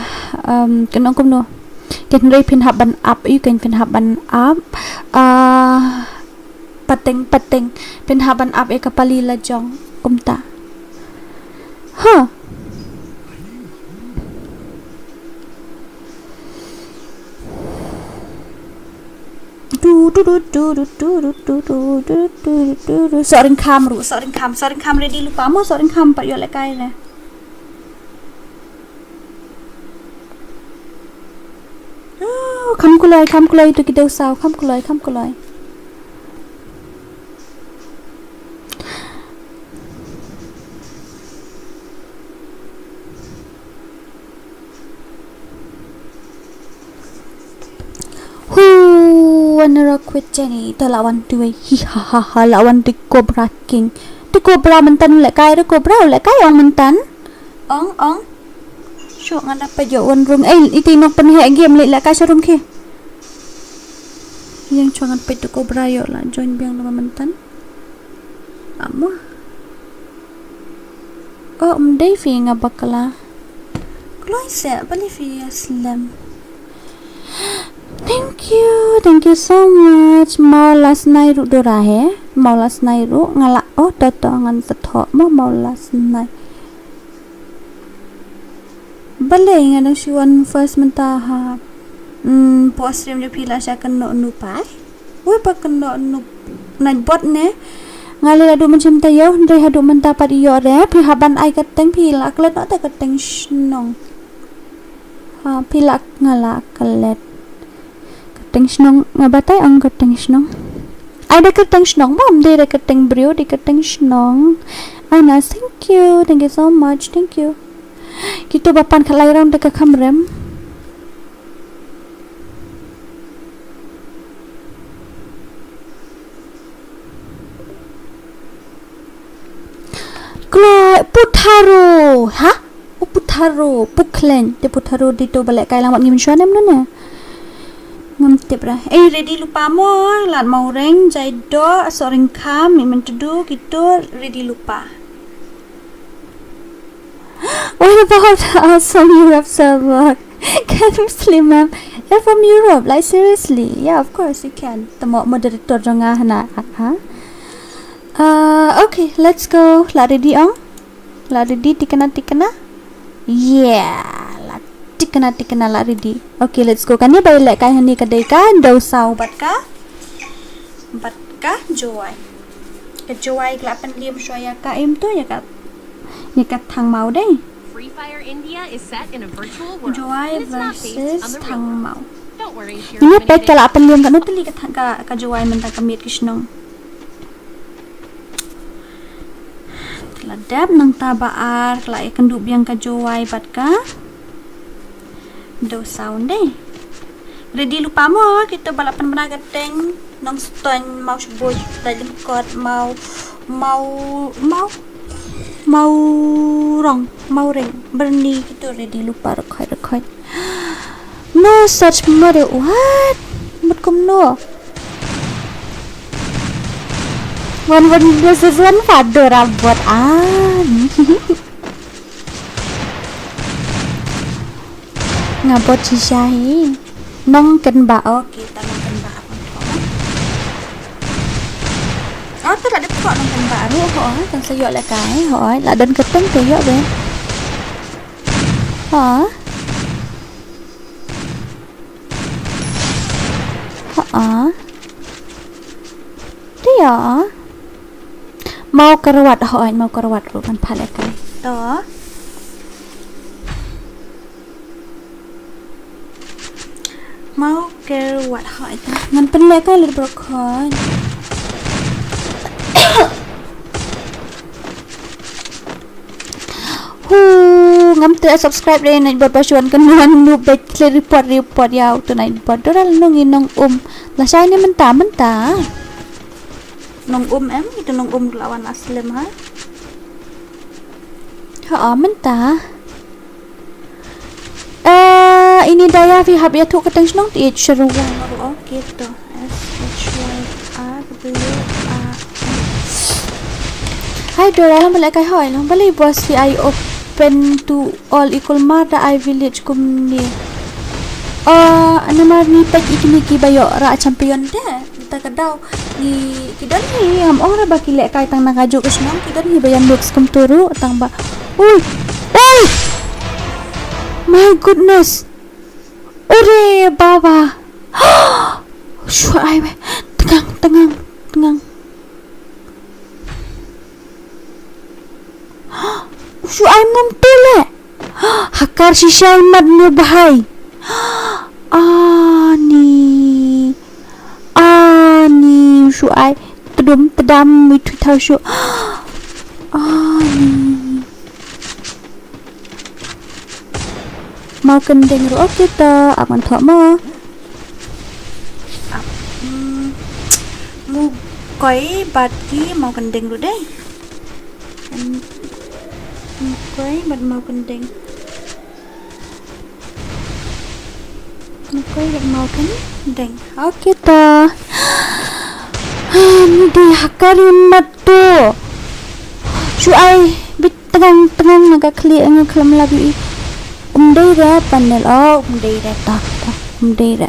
um, kin ong kumno. Kin hynrei phin hap ban ap ïa kin phin hap ban ap. Ah, pateng pateng phin hap ban ap ïa ka pali la jong kumta. Ha. Du, du, du. Sohryngkham ruh, Sohryngkham, Sohryngkham ready lypa mo, Sohryngkham pat ïoh lehkai re. Oh, kham kloi, kham kloi to ki dewsaw, kham kloi, kham kloi. Hu, Wanna rock with Jenny. To la wan tu wei. Hi ha ha ha, la wan tu Cobra King. Tu Cobra myntan u lehkai, tu Cobra u lehkai ong myntan. Ong, ong. Shu ngan da peit ïoh wan rung. Eh, iti nok pynheh game leh lehkai sha rung ki. Ïeng shu ngan peit tu Cobra ïoh la join biang da myntan. Amo. Oh, ym dei phi nga bakla. Kloi se, balei phi ïa slem. Thank you, thank you so much. Mau la snai ruh Dora he. Mau la snai ruh nga la, oh, to to ngan sa thoh mo mau la snai. Balei nga dang shu wan first mynta ha. Hmm, post stream jong phi la sha kynnoh nu pai. Wei pa kynnoh nu nai bot ne. Nga leh la duh mynsiem ta ïew, hynrei haduh mynta pat ïoh re, phi hap ban ai kyrteng phi la klet noh te kyrteng shnong. Ha, phi la nga la klet. Kyrteng shnong nga batai ong kyrteng shnong. Ai da kyrteng shnong, bam dei da kyrteng briew, dei kyrteng shnong. Ana, thank you, thank you so much, thank you. Kito ba pan khat lai round da ka kham rem. Kloi Putharo, ha? O Putharo, Pukhleng, te Putharo dei to ba lehkai lang wat ngim shuwa nem nune. Ngam tip ra. Eh, ready lypa mo, lad mau reng, jai do, asok reng kham, mi men tudu, kito, ready lypa. What about the awesome Europe server? Can you play, ma'am? You're from Europe, like seriously? Yeah, of course you can. Tamo moderator jong nga hana, ha? Uh, okay, let's go. La ready ong? La ready tikna tikna? Yeah, la tikna tikna la ready. Okay, let's go. Kane ba lehkai hani ka dei ka, daw saw bad ka. Bad ka Jowai. Ka Jowai ka la pynliem shuwa ïa ka im to ïa ka. Ïa ka thang mau dei. Free Fire India is set in a virtual world. Jowai and it's not based versus on the real thang world. Mau. Don't worry if you're Ini pek ka la pynliem ka no teli ka thang ka ka Jowai mynta ka miet ki shnong. Ka la dep nangta ba ar ka la ïa kynduh biang ka Jowai bad ka. Do sound dei. Ready lypa mo, kito ba la pynbna ka teng, Nongstoiñ, Mawshbuit, Laitlyngkot, Maw, Maw, Maw, Mawrong, Mawreng, Byrni, kito ready lypa, Rakhoi, Rakhoi. No search mode, what? Mut kumno? One one versus one Fadora bot, ah. Nga bot shisha hi. Nongkynbah. Okay, ta nongkynbah. Oh, ta la dep thoh nongkynbah ruh, ho, tang sa ïoh lehkai, ho, la don kyrteng te ïoh be. Ho. Ho. Te ïoh. Maw Kyrwat, hooid, Maw Kyrwat ruh ngan phah lehkai. To. Maw Kyrwat, hooid ta. Ngan pynlehkai lut baroh khoit. Hu, ngam tip subscribe dei Nightbot ba shu wan kynmaw nu bad klet report report ïa uto Nightbot. Dora nong i nong um. Lashai ne mynta mynta. Nong um em, ito nong um la wan aslem ha. Ha, mynta. Eh, ini Daya phi hap ïathuh ka teng shnong ti sherwang. Okay to. S H Y R W A. Hai Dora, long balei kai hoi, long balei bos phi ai open to all i Kulmar da ai village kumne. Eh, namar ni pek i kine ki ba ïoh rah champion te. Mynta ka daw ngi ki don hi, ngam ong re ba ki lehkai tang na kajuh ka shnong, ki don hi ba ïa mix kumto ruh tang ba. Ui! Ui! My goodness! Ure baba! Shu ai me. Tngang, tngang, tngang. Shu ai mum tu le. Hakar shisha i mat ne bhai. Ani. Ani shu ai. Tdum tdam mi thui thau shu. Ani. Mau kyndeng ruh kita. Aman thok mo. Ap, Koi bad ki mawkyndeng ruh dei. Em, koi bad mawkyndeng. Koi bad mawkyndeng. Okay to. Ni dei ha ka rim mat to. Shu ai bit tngang tngang na ka khlieh nga khlem lap ïohi. Um dei re panel. Oh, um dei re ta ta. Um dei re.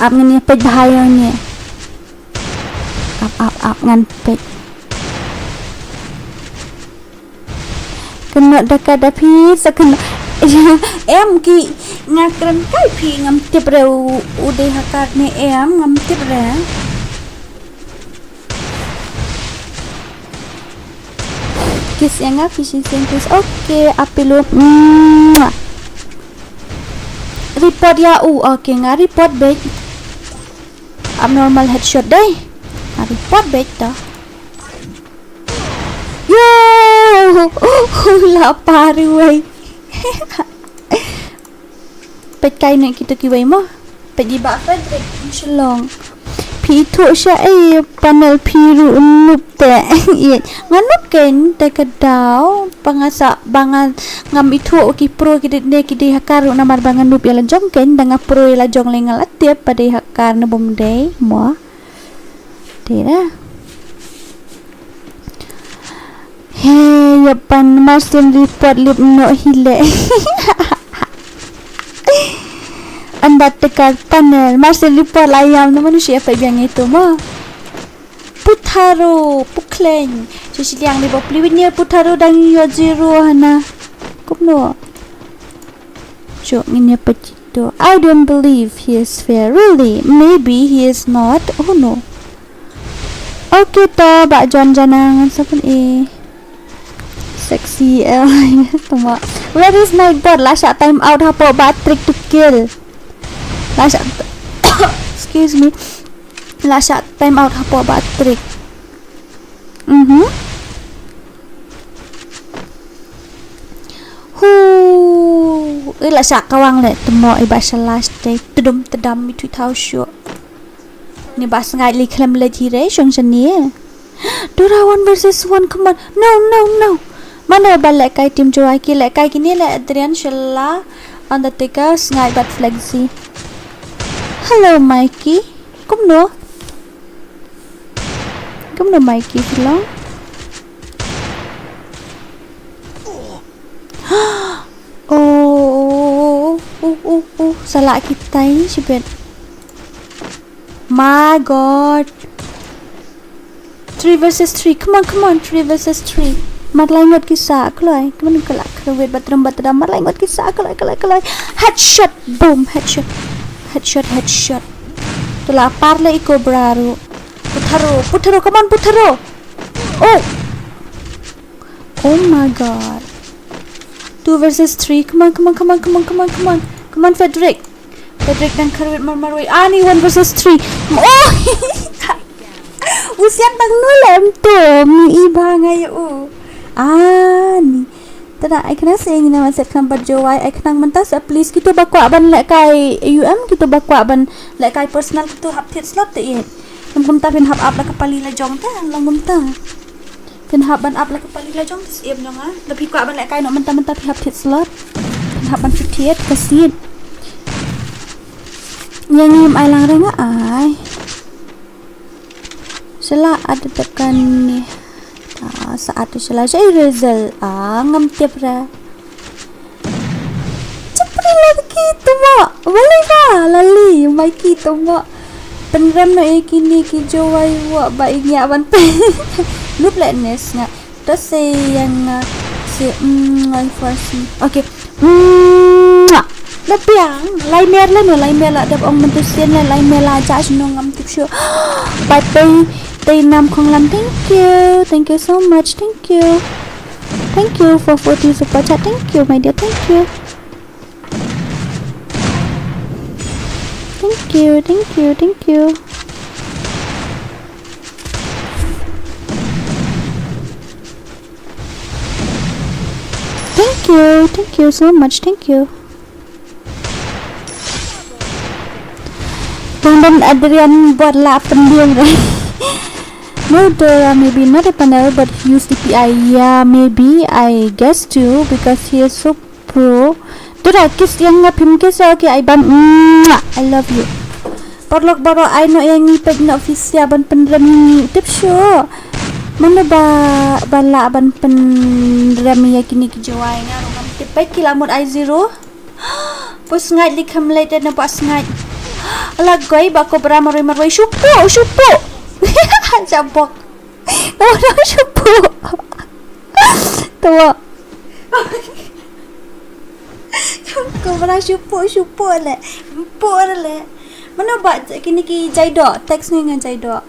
Ap ngin ïa peit bha ïa ngi. Ap ap ap ngan peit. Kynnoh da ka da phi sa kynnoh. Em ki nga kren kai phi ngam tip re u u dei ha kar ne em ngam tip re. Kiss ïa nga phi shisien please. Okay, apilo. Mwah. Report ïa u. Okay, nga report beit. Abnormal headshot dei. Nga report beit to. Yo! La par wei. Peit kai ne kito kiwei mo. Peit i Bah Frederick Shillong. Phi ithuh sha ei panel phi ruh noob te. Ïeit. Nga noob kein te ka daw. Ba nga sa ba nga ngam ithuh ki pro ki dei ne ki dei ha kar ruh namar ba nga noob ïa la jong kein da nga pro ïa la jong lei nga la tip ba dei ha kar ne bym dei mo. Te da. He, ïa pan Marcel report lip no hile. Anda tekar panel Marcel report la ïam na manusia pa biang itu mo. Putharo, pukleng. Sisi liang di bopli winyir putharo dang yo zero hana. Kumno. Chok ngin ïa pachito. I don't believe he is fair. Really? Maybe he is not. Oh no. Okay to, ba John Janang sa pun eh. Sexy eh. Tama. Where is my bot? La shah time out hapoh ba trick to kill. La shah excuse me. La shah time out hapoh ba trick. Mhm. Hu. I la shah kawang le temo i ba shalas te tudum tedam mi tui thau shu. Ni ba sngai li khlem le jire shong shani. Dora one versus one, come on. No, no, no. Mano ba le kai team Joy ki le kai kini le Adrian Shella Undertaker sngai bat Flexi. Hello Mikey. Kumno? Kumno Mikey Shillong? Oh, oh, oh, oh, oh, salah kita ini sibet. My God. Three versus three. Come on, come on. Three versus three. Mat lai ngot kisa kloi. Come on, kala kala wait batram batram. Mat lai ngot kisa kloi kloi kloi. Headshot. Boom. Headshot. Headshot. Headshot. Tula parle iko braru. Putharo. Putharo. Come on, putharo. Oh. Oh my God. Two versus three. Come on, come on, come on, come on, come on, come on. Come on, Frederick. Frederick dang kharwit mar mar wei. Ani one versus three. Oh! Usian tang nulem tu. Mi iba ngai u. Ani. Tada ai kena se ngi nama set kan bat Jowai ai kena mentas please kito ba kwah ban lehkai U M kito ba kwah ban lehkai personal kito hap thied slot te it. Kum kum ta phin hap ap la ka pali la jong ta long kum ta. Phin hap ban ap la ka pali la jong ta siem jong a. La phi kwah ban lehkai no menta menta phi hap thied slot. Phin hap ban thied ka seat. Yang ngim ai lang renga ai. Shala ada tekan ni. Ah, sa ada shala sa result. Ah, ngam tip ra. Chapri lagi tuma. Wala ba lali mai ki tuma. Penram no e kini ki Jowai wa ba i ngia ban pe. Nup le nes nga. Ta se yang nga se mm ngai first. Okay. Mwah. La biang, lai mer la no, lai mer la dep ong mentu sien la, lai mer la ja sino ngam tip shu. Bye bye. Tei nam khong lam, thank you. Thank you so much. Thank you. Thank you for forty super chat. Thank you, my dear. Thank you. Thank you, thank you, thank you. Thank you, thank you so much, thank you. Tang dan Adrian buat la pendiam re. No, Dora, maybe not a panel, but he used D P I. Yeah, maybe. I guess too, because he is so pro. Dora, kiss ïa nga, phim kiss ïa, okay, ai bam. Mwah! I love you. Paralok baroh, ai noh ïa ngi peit noh phi sha ban pynrem ïa ngi. Tip shuh. Mano ba, ba lah ban pynrem ïa kine ki jowai, nga ruh ngam tip, peit ki la mut ai zero. Pus sngaid li kham leit na ba sngaid. Ala goi ba cobra marwei marwei, shu puh, shu puh. Jabok. Oh, no, shu puh. Tuh. Cobra shu puh, shu puh le. Puh le. Mano ba kine ki Jaido, text ni ngan Jaido.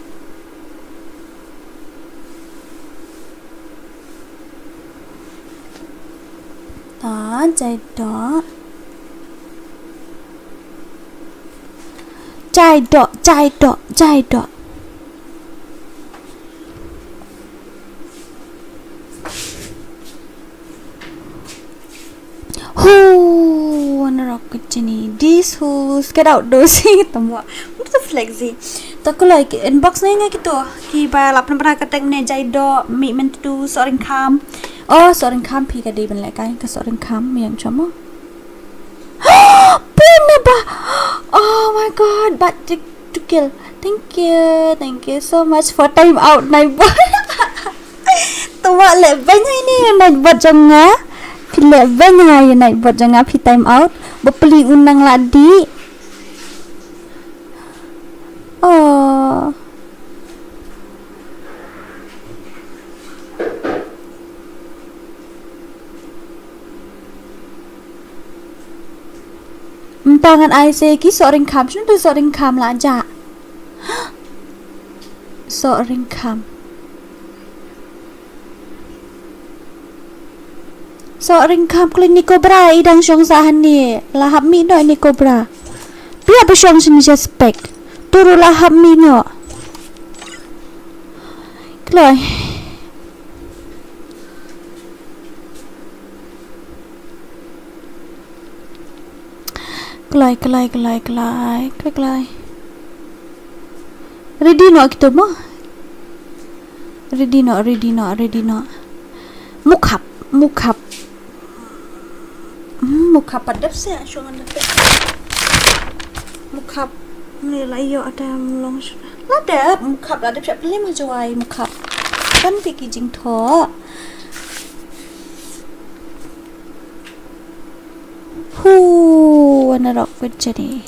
Ta, Jaido. Jaido, Jaido, Jaido. Who wanna rock with Jenny? These who's get out those. Tamo. What the flex? Ta kulai ki inbox na nga kito. Ki ba lap na ka teng ne Jaido, mi mentu, Sohryngkham. Oh, Sohryngkham phi ka dei ban lehkai, ka Sohryngkham, ïa nga chamo. Pun na ba. Oh my God, but to, to kill. Thank you, thank you so much for time out, Nightbot. Tuwa le banya ini Nightbot jong nga. Phi le banya ini Nightbot jong nga, phi time out. Ba peli unang la di. Oh. Mynta ngan ai se ki Sohryngkham, shano tu Sohryngkham la ja. Sohryngkham. Sohryngkham khlem ni cobra i dang shong sa hani. La hap mih noh ni cobra. Pia ba shong sini suspect. Turu la hap mih noh. Kloi. Kloi, kloi, kloi, kloi, kloi, kloi. Ready noh kito mo. Ready noh, ready noh, ready noh. Mukhap, mukhap. Hmm, mukhap pat dep se, shong dep. Mukhap. Ni la ïoh ata mulong. La dep, mukhap la dep siap peli ma jowai mukhap. Kan piki jingthoh. Hu, wana rok pejani.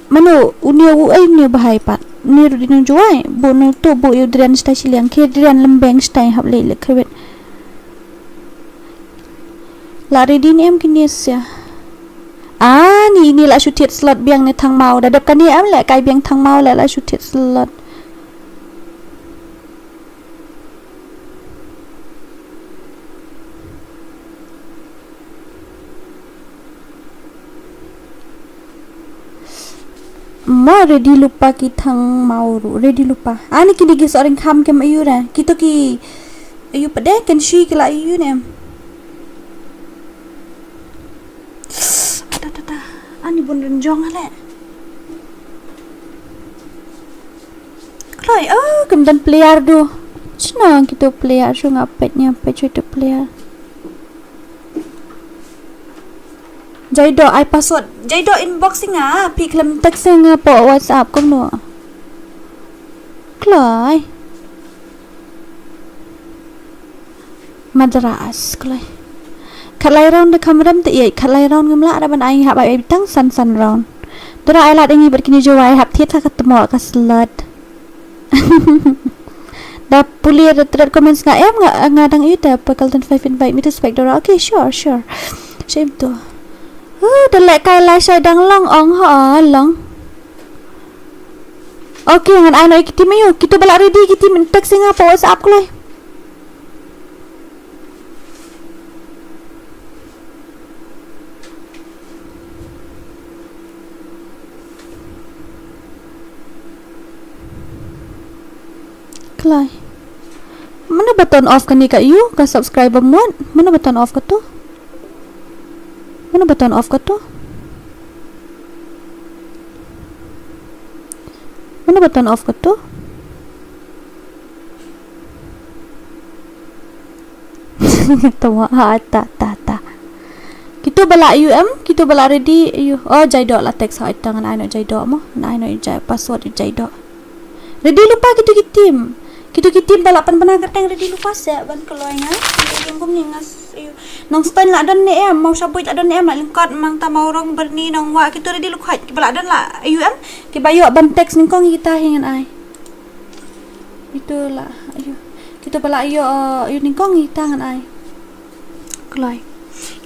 Mano, uni u ai uni bahai pat. Ni ruh di nang jowai. Bu nang tu, bu yu drian stai siliang. Ke drian lembeng stai hap lei lek kewet. La ready ni em kini sia. Ah, ni, ni la shu thied slot biang ni thang mau. Da dep kani em lek kai biang thang mau lek la shu thied slot. Ma ready lupa ki thang mau ruh, ready lupa. Ani kini ki Sohryngkham kem ayu ra. Kito ki ayu pede ken shi ki la ayu ne em. Ta, ta, ta. Ani bun ren jong ale. Kloi, oh, kem don player du. Chna kito player, shu nga pet nya pet shu tu player. Jaido, ai password. Jaido inbox nga, phi khlem text nga po WhatsApp kumno. Kloi. Madras, kloi. Khatlai round da kham rem te ïa, khatlai round ngam lah da ban ai hap ai tang san san round. Dara ai lad ngi bad kini jowai hap thied ka tmo ka slot. Da puli da tret comments nga em nga, nga dang ïa te pa Kalton five invite me to spec Dora. Okay, sure, sure. Shame to. Uh, da lek kai la shai dang long ong ha long. Okay, ngan ai no ki team ayu, kito ba la ready ki team text nga pa WhatsApp kloi. Kloi. Mano ba turn off kani ka yu, ka subscriber mode? Mano ba turn off ka tu? Mano ba turn off ka tu? Mano ba turn off ka tu? Tama ha ta ta ta. Kitu ba la U M, kitu ba la ready, yu. Oh, Jaidoh la text ha ita ngan ai noh Jaidoh mo. Ngan ai noh Jai password Jaidoh. Ready lypa kitu ki team. Kitu ki team ba la pynbna kyrteng ready lypa seh ban kloi nga. Yu kum ni ngas yu. Nongstoiñ la don ne em, Mawshabuit la don ne em, la lyngkot mang ta Mawrong Byrni Nongwah kitu ready lypa kiba la don la U M. Kiba ïoh ban text nyngkong kita hi ngan ai. Itu la, ayu. Kitu ba la ïoh, uh, ïoh nyngkong kita ngan ai. Kloi.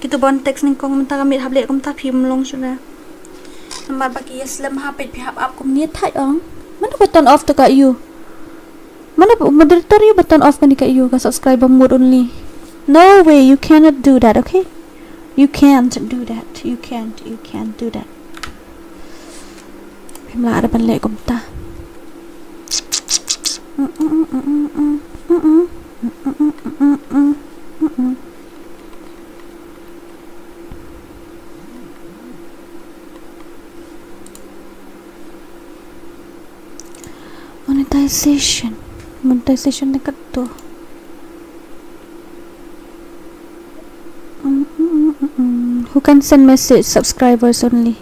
Kitu ban text nyngkong mynta ka miet hap leh kumta phim long shuh na. Namar ba ki ïa slem ha peit phi hap ap kumne thait ong. Mano ba turn off to ka ïu. Mano ba moderator ïu ba turn off kane ka ïu ka subscriber mode only. No way, you cannot do that, okay? You can't do that. You can't, you can't do that. Phim lah ban leh kumta. Monetization. Monetization ne katto. Mm, mm, mm, mm, mm. Who can send message? Subscribers only.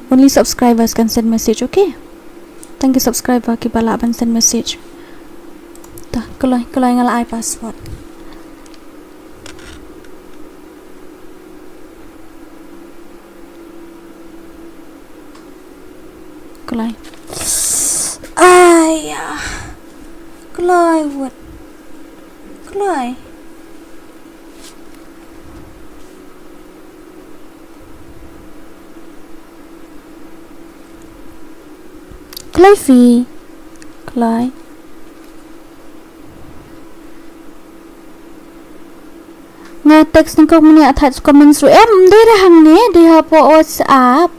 Only subscribers can send message, okay? Tang ki subscriber kiba lah ban send message. Ta, kloi, kloi nga la ai password. Kloi. Aiya. Kloi wut. Kloi. Kloi phi. Kloi. Nga text nyngkong mynne, thait comments ruh em, dei ra hangne, dei hapoh WhatsApp.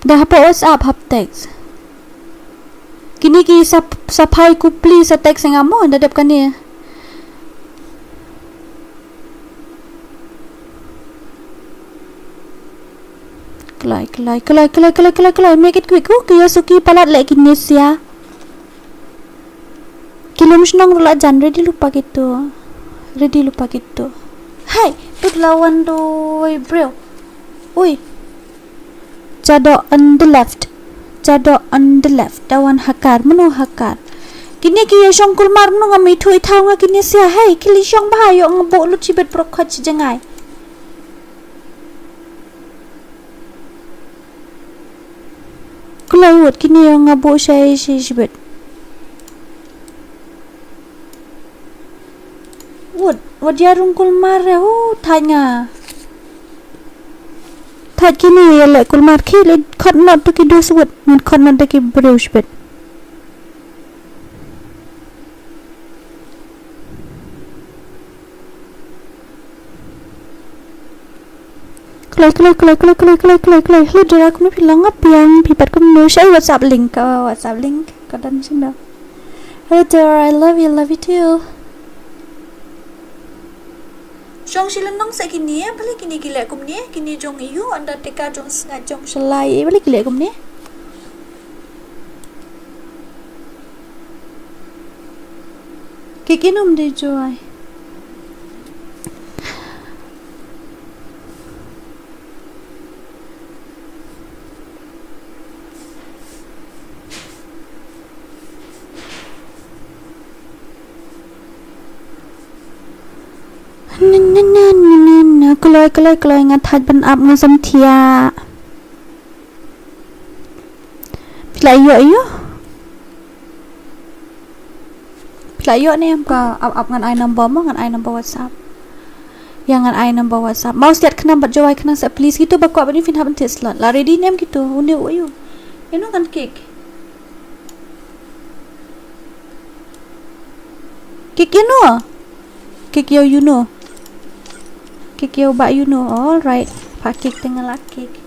Dei hapoh WhatsApp hap text. Kine ki sa, sa phai khublei sa text ïa nga mo, da dep kane. Kloi, kloi, kloi, kloi, kloi, kloi, kloi. Make it quick. Huh, ki ïa suki palat leh kine sia. Ki lum shnong ruh la jan, ready lypa kitu. Ready lypa kitu. Hai, tut la wan doi briew. Ui. Jaidoh on the left. Jaidoh on the left. Da wan ha car. Mano ha car? Kine ki ïa shong kulmar, mano ngam ithuh ithaw nga kine sia. Hei, khie leit shong bha, ïoh nga buh lut shibit baroh khoit shi jngai. Kloi wut kine ïoh nga buh shai shi shibit. Wut, wat ïa rung kulmar re, hu, thait nga. Thait kine ïa leh kulmar, khie leit khot not to ki dos wut, ngan khot not da ki briew shibit. Kloi, kloi, kloi. Hello, Dora, kumno phi long, nga biang, phi pat kumno, shai WhatsApp link, uh, WhatsApp link, ka don shano. Hello, Dora, I love you, love you too. Shong shi lynnong sa kine, balei kine ki leh kumne, kine jong ïu, Undertaker jong Sngat jong Shalai, balei ki leh kumne. Kick ïano ym dei joi. Na, na, na, na, na, na. Kloi, kloi, kloi, nga thait ban ap, nga samthiah. Phi la ïoh, ïoh. Phi la ïoh ne em ka ap, ap ngan ai number mo, ngan ai number WhatsApp. Ïa ngan ai number WhatsApp. Mouse ïat khnang bad jowai khnang sa please. Kitu ba kwah ban ïoh phin hap ban thied slot. La ready ne em kitu. Une u ïoh. Ïano ngan kick. Kick ïano. Kick ïa u Yuno. Kick ïa u Bah Yuno. All right. Pha kick te nga la kick.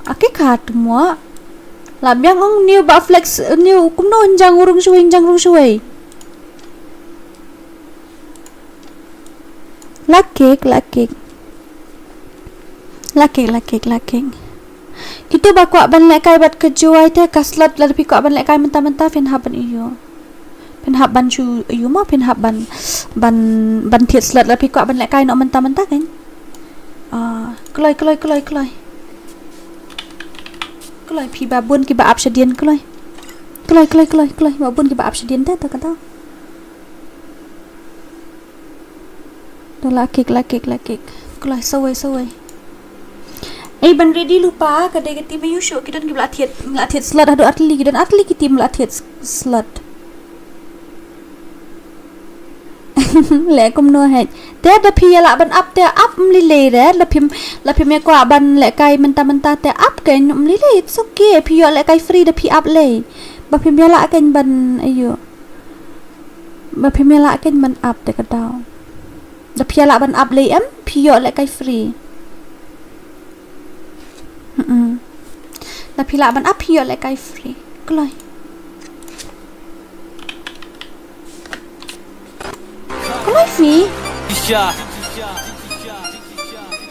A kick ha tu mo. La biang ong new Bah Flex, new kumno, ynjang u rung shuwei, ynjang rung shuwei. La kick, la kick. La kick, la kick, la kick. Kito ba kwah ban lehkai bad ka Jowai te ka slot lada phi kwah ban lehkai mynta mynta phin hap ban ïoh. Phin hap ban shu ïoh mo phin hap ban ban ban thied slot lada phi kwah ban lehkai noh mynta mynta kan. Ah, kloi kloi kloi kloi. Kloi phi ba bun kiba ap shadien kloi. Kloi kloi kloi kloi ba bun kiba ap shadien te ta kata. To la kik la kik la kik. Kloi sawai sawai. Ei ban ready lypa ka dei ka team ïu shu ki don kiba la thied la thied slot haduh artylli ki don artylli ki team la thied slot. Le kumno hej. Te da phi ïa lah ban ap te ap mlilei re la phim la phim ïa kwah ban lehkai mynta mynta te ap kein mlilei it's okay phi ïoh lehkai free da phi ap lei. Ba phim ïa lah kein ban ayu. Ba phim ïa lah kein ban ap te ka daw. Da phi ïa lah ban ap lei em phi ïoh lehkai free. Mm-mm. Da phi lah ban ap phi ïoh lehkai free. Kloi. Kloi phi. Isha.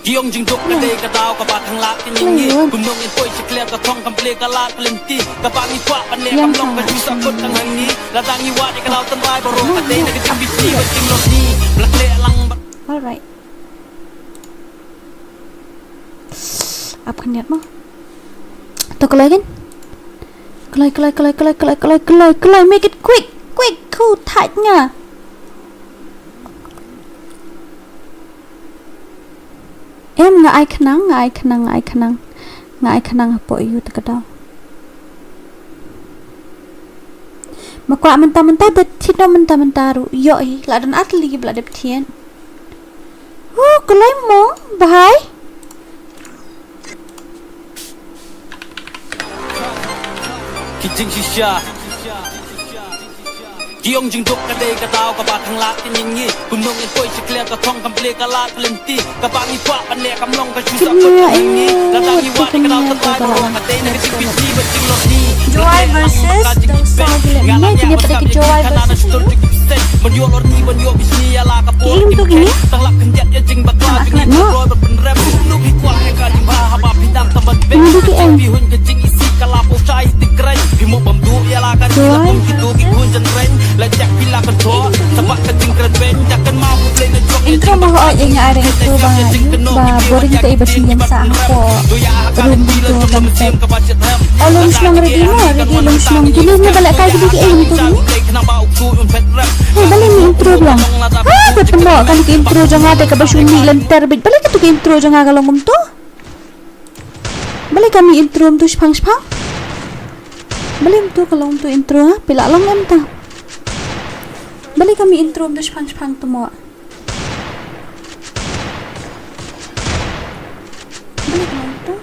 Ki ong jingduk ka dei ka daw kaba khang lad ka jingngeit. Kumno ngin poi sha clear ka thong kam ple ka lad ka lynti. Kaba ngi kwah ban leh kam long ka ju sa kut khang hangne. Lada ngi wad ïa ka daw tynrai baroh ka dei na ka jingbit ni ba jinglong ni. Ba la khleh lang ba. Alright. Ap khyndiat mo. To kloi kan? Kloi kloi kloi kloi kloi kloi kloi kloi make it quick quick ku thait nga. Em nga ai khnang nga ai khnang nga ai khnang nga ai khnang hapoh ïu te ka daw. Ma kwah mynta mynta da thied noh mynta mynta ruh ïoh hi la don artylli ba la dep thied. Oh, kloi mo bhai. Ki jingshisha. Ki ong jingduk ka dei ka daw kaba khang lad ka jingngeit. Kumno ngin poi sha clear ka thong kam ple ka lad ka lynti. Kaba ngi kwah ban leh kam long ka ju sa kut ka jingngeit. Lada ngi wad ïa ka daw tynrai baroh ka dei na ka jingbit ni ba jinglong ni. Jowai versus Dongsa Village. Ni kine pat ki Jowai versus Dongsa Village. Ki im tu kine. Tang lap khyndiat ïa jingbakla jingim ba roi ba pynrem. Nuk hi kwah ïa ka jingbha haba phi dang tam ban bek. Phi hun ka jingisih ka la pau shai ti kren. Phi mo bam du ïa la ka ri la kum kitu ki khun jan ren. La jak phi la ka thok. Sabak ka jingkren ben jak kan ma bu blei na jok. Intro ma ho ïa nga areng tu ba ba boring te iba shin jan sa ko. Rum tu kam te. Oh, lum shnong ready mo, ready lum shnong. Kine ne ba lehkai kine ki ei kumtu kine. Hei, balei mi intro biang? Ha, ba pynbok kane ka intro jong nga te kaba shu mih lynter beit. Balei katu ka intro jong nga ka long kumtu? Balei ka mi intro kumtu shipang shipang? Balei kumtu ka long kumtu intro ha? Phi lah long em ta? Balei ka mi intro kumtu shipang shipang tu mo? Balei ka long kumtu?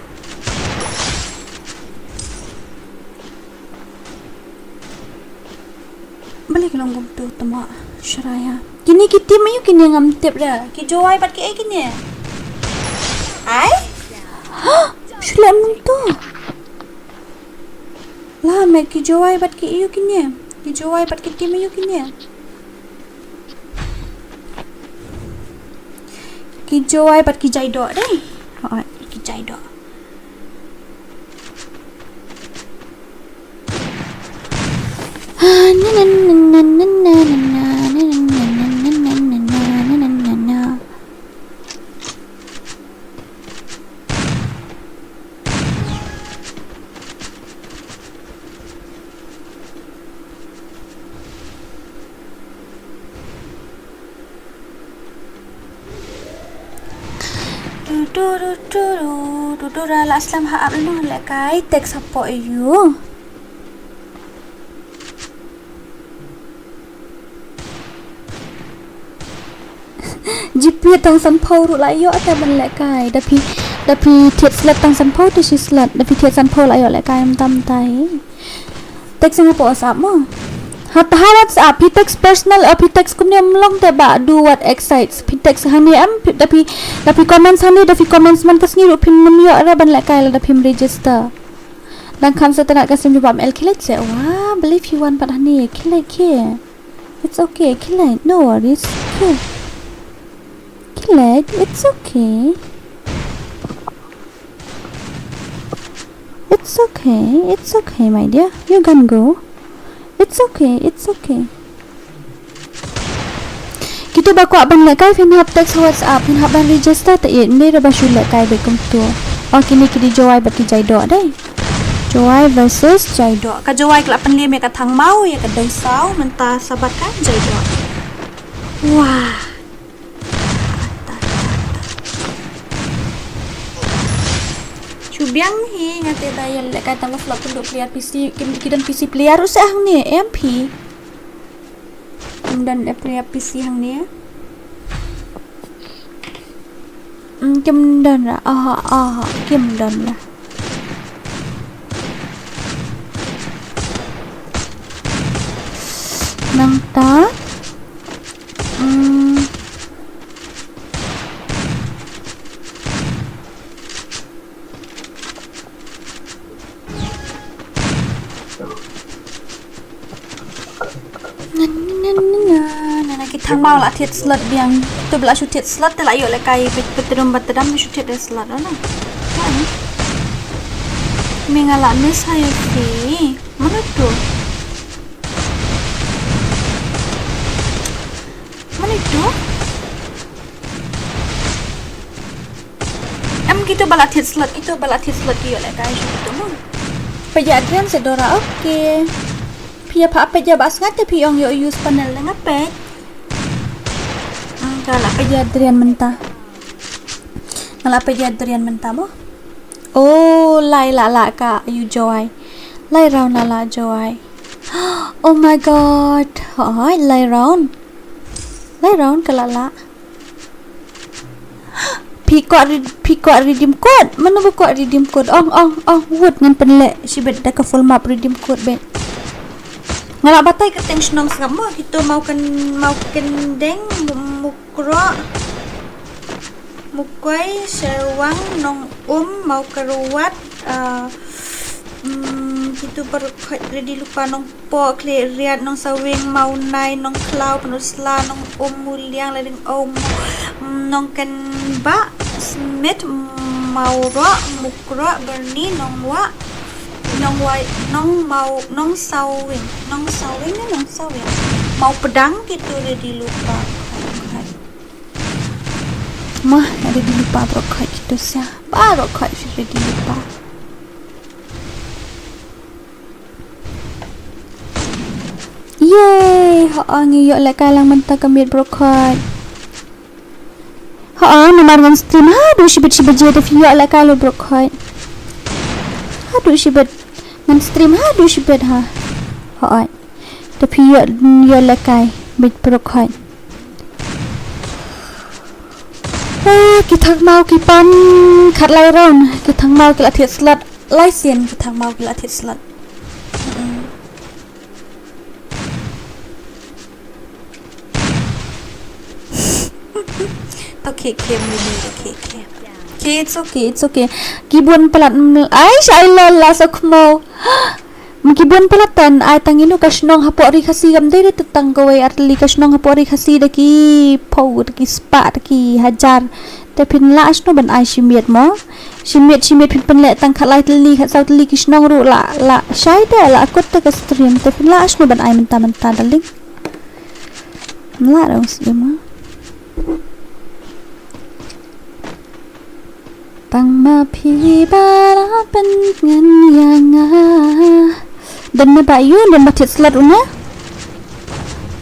Balei ka long kumtu tama Shraya. Kine ki team aïu kine ngam tip da. Ki Jowai bad ki ei kine. Ai? Shu leh mynta. La met ki Jowai bad ki aïu kine. Ki Jowai bad ki team aïu kine. Ki Jowai bad ki Jaido dei. Oh, ki Jaido. Tu tu tu tu tu tu tu ra la slem ha ap lyngngoh lehkai text hapoh ïu. G P tang sanphew ruh la ïoh te ban lehkai. Da phi da phi thied slot tang sanphew te shi slot. Da phi thied sanphew la ïoh lehkai mynta mynta hi. Text nga hapoh WhatsApp mo. Ha ha WhatsApp phi text personal, eh, phi text kumne ym long te ba do what excites. Phi text hangne em phi da phi da phi comments hangne da phi comments man ka sngi ruh phin ym ïoh re ban lehkai lada phim register. Dang kham sa tnat ka sim jubab el khilait se wa balei phi wan pat hangne khilait ke. It's okay khilait, no worries. Khilait, it's okay. It's okay, it's okay, my dear. You can go. It's okay, it's okay. Kito ba kwah ban lehkai phin hap text WhatsApp, phin hap ban register te ïeit, ym dei ruh ba shu lehkai beit kumto. Oh, kine ki dei Jowai bad ki Jaidoh dei. Jowai versus Jaidoh. Ka Jowai ka la pynliem ïa ka thangmaw, ïa ka dewsaw, mynta sabat ka Jaidoh. Wah. Shu biang hi, nga te da ïa lehkai tang ba flop kynduh player P C, ki, ki don P C player ruh sa hangne, em phi. Kim don player P C hangne. Hmm, kim don ra. Aha, aha, kim don ra. Nangta. Hmm. Na, na, na, na, na, na, ki thangmaw la thied slot biang. To ba la shu thied slot te la ïoh lehkai beit, beit tdum bad tdam shu thied slot na. Me nga la miss ha ïa phi. Mano to? Mano to? Em, kito ba la thied slot, kito ba la thied slot ki ïoh lehkai shu kito mo. Peit ïa Adrian sa Dora, okay. Phi ïa pha peit ïa ba sngat te phi ong ïoh use panel, nga peit. Hmm, ka la peit ïa Adrian mynta. Nga la peit ïa Adrian mynta mo. Oh, lai la la ka ïa u Jowai. Lai round la la Jowai. Oh my God. Hooid, lai round. Lai round ka la la. Phi kwah re-, phi kwah redeem code? Mano ba kwah redeem code? Ong, ong, ong, wut ngan pynleh shibit da ka full map redeem code beit. Nga la batai kyrteng shnong sngap mo, kito Mawkyn-, Mawkyndeng, Mukroh, Mukwai, Sherwang, Nongum, Mawkyrwat, ah, mm, kito baroh khoit ready lypa, Nong poh, Khliehriat, Nongsawing, Mawnai, Nongkhlaw, Pynursla, Nongum, Muliang, Ladyngow, Mo-, Nongkynbah, Smit, Mawroh, Mukroh, Byrni, Nongwah, Nongwai, Nongmaw-, Nongsawing, Nongsawing ne Nongsawing, Mawpdang, kito ready lypa. Mah, ready lypa baroh khoit kito sha. Baroh khoit ready lypa. Yay! Hooid, ngi ïoh lehkai lang mynta ka miet baroh khoit. Hooid, namar ngan stream haduh shibit shibit, te phi ïoh lehkai lut baroh khoit. Haduh shibit. Ngan stream haduh shibit ha. Hooid. Te phi ïoh, ïoh lehkai beit baroh khoit. Ah, ki thangmaw ki pan khatlai round. Ki thangmaw ki la thied slot. Lai sien ki thangmaw ki la thied slot. Mm. To khie khie mini, to khie khie. Okay, it's okay, it's okay. Ki bun palat, mm, ai, shai lol la sa khmo. Ki bun palat tan, ai tang inu ka shnong hapoh Ri Khasi, kam dei da tang kawei ar tylli ka shnong hapoh Ri Khasi, da ki phew, da ki spah, da ki hajar. Te phin lah shano ban ai shi miet mo. Shi miet, shi miet phin pynleh tang khatlai tylli, khatsaw tylli ki shnong ruh lah, lah shai da, lah kut da ka stream. Te phin lah shano ban ai mynta mynta, darling. Lah dong stream mo. Tang ma phi ba la pynngan ïa nga. Don ne ba ïu, don ba thied slot une.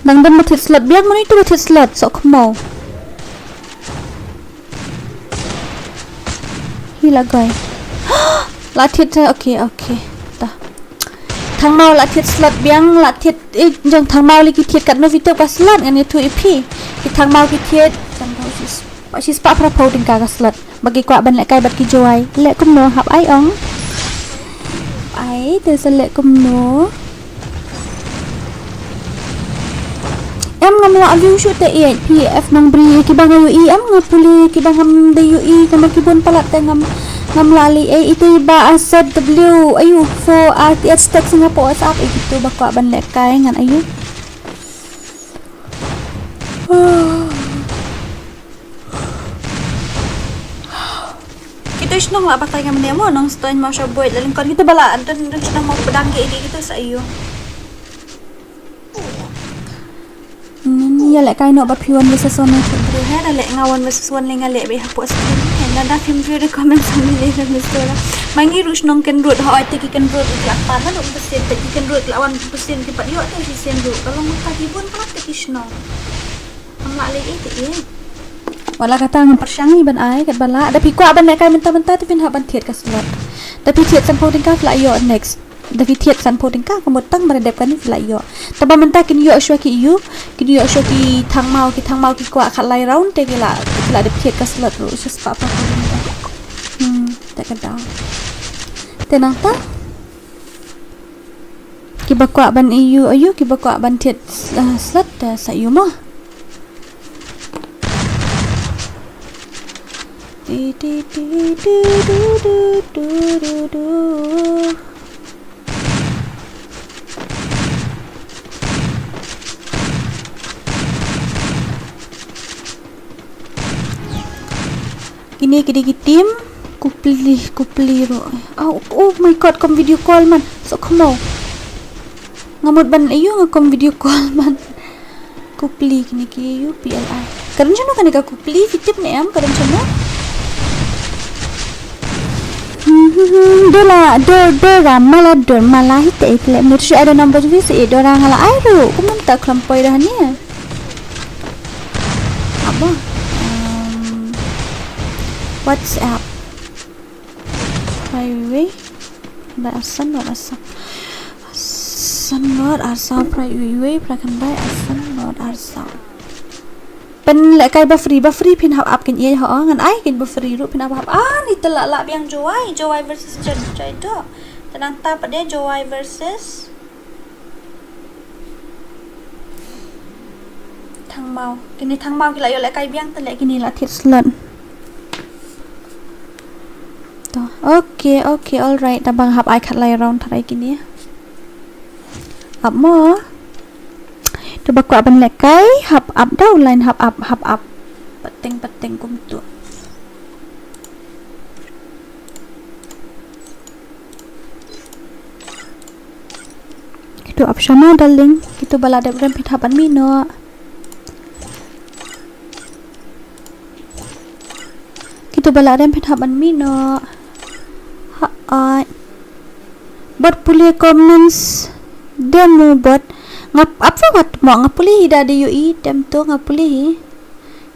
Dang don ba thied slot biang, mano ito ba thied slot, sok khmo. Hi la goi. La thied te, okay, okay. Ta. Thangmaw la thied slot biang, la thied, eh, jong thangmaw lei ki thied katno phi tip ka slot, ngan ïathuh ïa phi. Ki thangmaw ki thied, jong thangmaw shi spah, shi spah phra phew tyngka ka slot. Ba ki kwah ban lehkai bad ki Jowai. Leh kumno, hap ai ong. Ai, te sa leh kumno. Em, ngam lah view shuh te ïeit, P F Nongbri, kiba nga ïohi, em, nga pule, kiba ngam da ïohi, namar ki bun palat te ngam, ngam lah leh ei, ite ba, ah, Z W, ayu, four R T H text nga pynshai, eh, kito ba kwah ban lehkai ngan ayu. Kito Shnong la batai ngam ne mo nong stoin mo sha boy la lingkon gitu bala don don shnong mo pedang ke gitu sa yu. Ni ya leh kai no ba phi one versus one na thik bru he da leh nga one versus one le nga leh be hapo screen. He na da phim view de comment sang ni le mister. Mangi rush nong ken rut ho te ki ken rut ki apan na dum persen te ki ken rut la one persen ki pat yo te si sen rut. Kalau mata ki bun pat te ki shnong. Am la le e te e. Wala kata ngam pershang ni ban ai kat bala da phi kwah ban leh kai mynta mynta te phin hap ban thied ka slot. Da phi thied sanphew tyngka la yo next. Da phi thied sanphew tyngka ka mut tang ba da dep kane phi la ïoh. Taba mynta kin ïoh shuwa ki ïu, kin ïoh shuwa ki thangmaw, ki thangmaw ki kwah khatlai round te ki la, ki la dep thied ka slot ruh sha spah phew tyngka. Hmm, te ka daw. Te nangta kiba kwah ban ïu, ïu, kiba kwah ban thied, ah, slot te sa ïu mo. Ti, ti, ti, du, du, du. Kine ki dei ki team. Kupli, kupli ruh. Oh, oh my god, kum video call man. So khmo. Nga mut ban ayu nga kum video call man. Kupli kine ki U P L I. Ka don shano kane ka kupli, phi tip ne em ka don shano? Dola, do, dora, mala, dor, mala, hite, itle, mut shi ada number vi si, dora ngala ai ru, kumum ta klam poi dah ni. Apa? Um, WhatsApp. Highway. Ba asan, ba asan. San North Arsau, phra iwei iwei, phra khyndai, San North Arsau. Pynlehkai ba free, ba free phin hap ap kane, ho, ngan ai kane ba free ruh phin hap ap. Ah, ni te la lah biang Jowai, Jowai versus Jan, Jai do. Te nangta pat de Jowai versus Thangmaw. Kine Thangmaw ki la ïoh lehkai biang te leh kine la thied slot. To. Okay, okay, alright. Tang ba nga hap ai khatlai round tharai kine. Ap mo. To ba kwah ban lehkai, hap ap da u line, hap ap, hap ap. Pateng, pateng kumtu. Kito ap shano, darling. Kito ba la dep rem phin hap ban mih noh. Kito ba la rem phin hap ban mih noh. Ha ai. Bad pule comments demo bad ngap ap sa wat mo nga pule hi da de yu i tem to nga pule hi.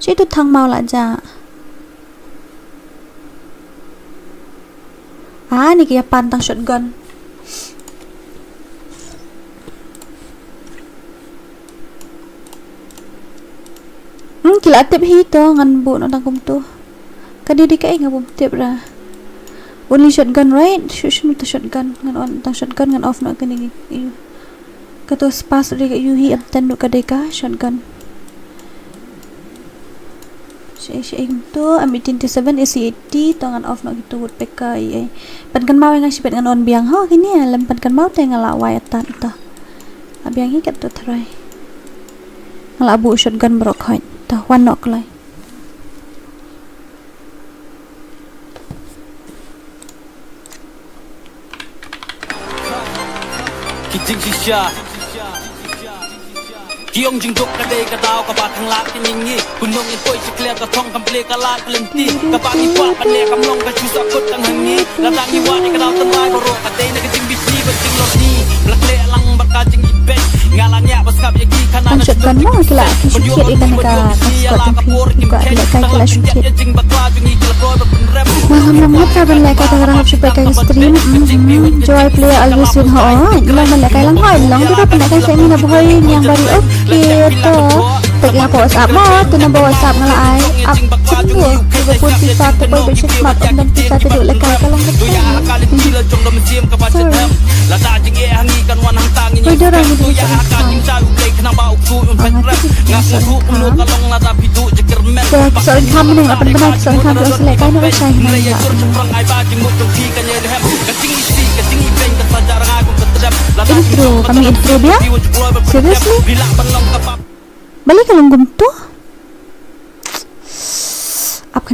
Shi tu Thangmaw la ja. Ah, ni ki ïa pan tang shotgun. Hmm, ki la tip hi to ngan buh noh tang kumtu. Ka dei dei kaei nga bym tip ra. Only shotgun, right? Shu shu to shotgun. Ngan on tang shotgun ngan off noh kane ki. Kato spas ri ka U H M ten ruh ka dei ka shotgun. Shi shi ing tu M eighteen to seven A C eighty to ngan off noh kitu woodpecker ei ei. Pan kan mau nga shi pet ngan on biang ho kini lem pan kan mau te nga la wai atan to. La biang hi kat tu try. Nga la bu shotgun brok hoi to wan nok lai. Ki jingshisha ki ong jingduk ka dei ka daw kaba thang lad ki ngi ngi. Kun nong in poi shi clear ka thong kam ple ka lad ka lynti. Kaba ngi kwah ban leh kam long ka shu sa kut tang ha ngi. Lada ngi wad ïa ka daw tang lai baroh ka dei na ka jingbishni bad jinglong ni. Ba la leh lang bad ka jingibeiñ nga la ngiah ba sngap ïa ki khana. Kan shotgun mo ki la ki shu kit ïa kane ka squad jong phi. Ki kwah lehkai ki la shu kit. Nga ngam ngam ngat ka ban lehkai tang rang hap shu peit ka stream. Joy player always win ho. Ïa long ban lehkai lang ho. Ïa long tu ka ban lehkai seh mi na bhoi niang bari. Okay to. Peit nga pa WhatsApp mo. Tu number WhatsApp nga la ai. Ap chin bu. Liverpool FIFA tu poi bad shu smat ap dan FIFA tu duk lehkai ka long ka. Sorry. Oi, da rang ni. Te ki soi kham ni, apan bana ki soi kham, ki soi lehkai na ba shai ni. Intro, kami intro biang. Seriously? Balei ka long kumtu? Ap ka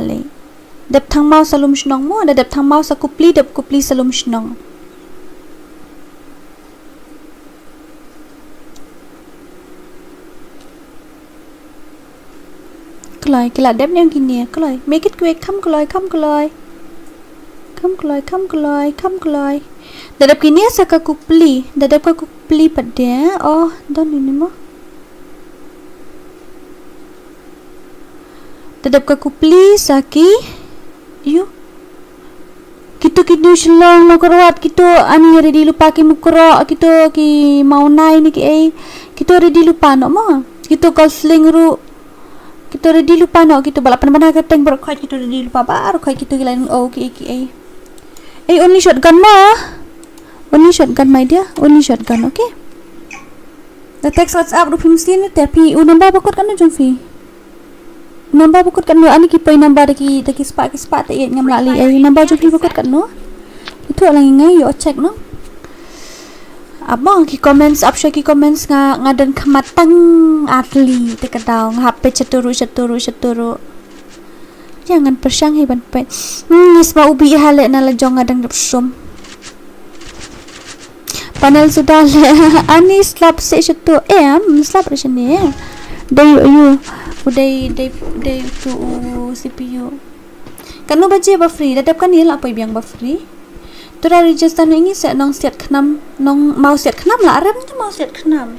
lei. Dep thang maw sa lum shnong mo, da dep thang maw sa kupli, dep kupli sa lum shnong. Kloi, ki la dep ne ong kine, kloi. Make it quick, kham kloi, kham kloi. Kham kloi, kham kloi, kham kloi. Da dep kine sa ka kupli, da dep ka kupli pat de. Oh, don ni mo. Da dep ka kupli sa ki. Yu. Kito ki New Shillong, Mawkyrwat, kito ani ready lypa ki Mukroh, kito ki Mawnai ne ki ei. Kito ready lypa noh mo. Kito Golf Link ruh. Kito ready lypa noh, kito ba la pynbna ka tank baroh khoit, kito ready lypa baroh khoit, kito ki la ong oh ki ei ki ei. Ei, only shotgun mo. Only shotgun, my dear. Only shotgun, okay? Da text WhatsApp ruh phim sien te phi u number ba kut katno jong phi. Number ba kut katno, ani ki poi number da ki, da ki spah, ki spah te ïa ngam lah lei ei number jong phi ba kut katno. Itu lang ngai ïoh check noh. Ap mo ki comments, ap sha ki comments, nga, nga don khmat tang ar tylli te ka daw, nga hap peit sha tu ruh, sha tu ruh, sha tu ruh. Ïa ngan pyrshang hi ban peit. Hmm, ngi sma ubi ha leh na la jong nga dang dep shum. Panel suda leh. Ani slap se sha tu. Em, slap re shane. Dei yu. U dei, dei, dei tu u C P U. Katno baje ba free? Da dep kane la poi biang ba free. Tura register ne ngi se Nongsiatkhnam, Nong Mawsiatkhnam la rem tu Mawsiatkhnam.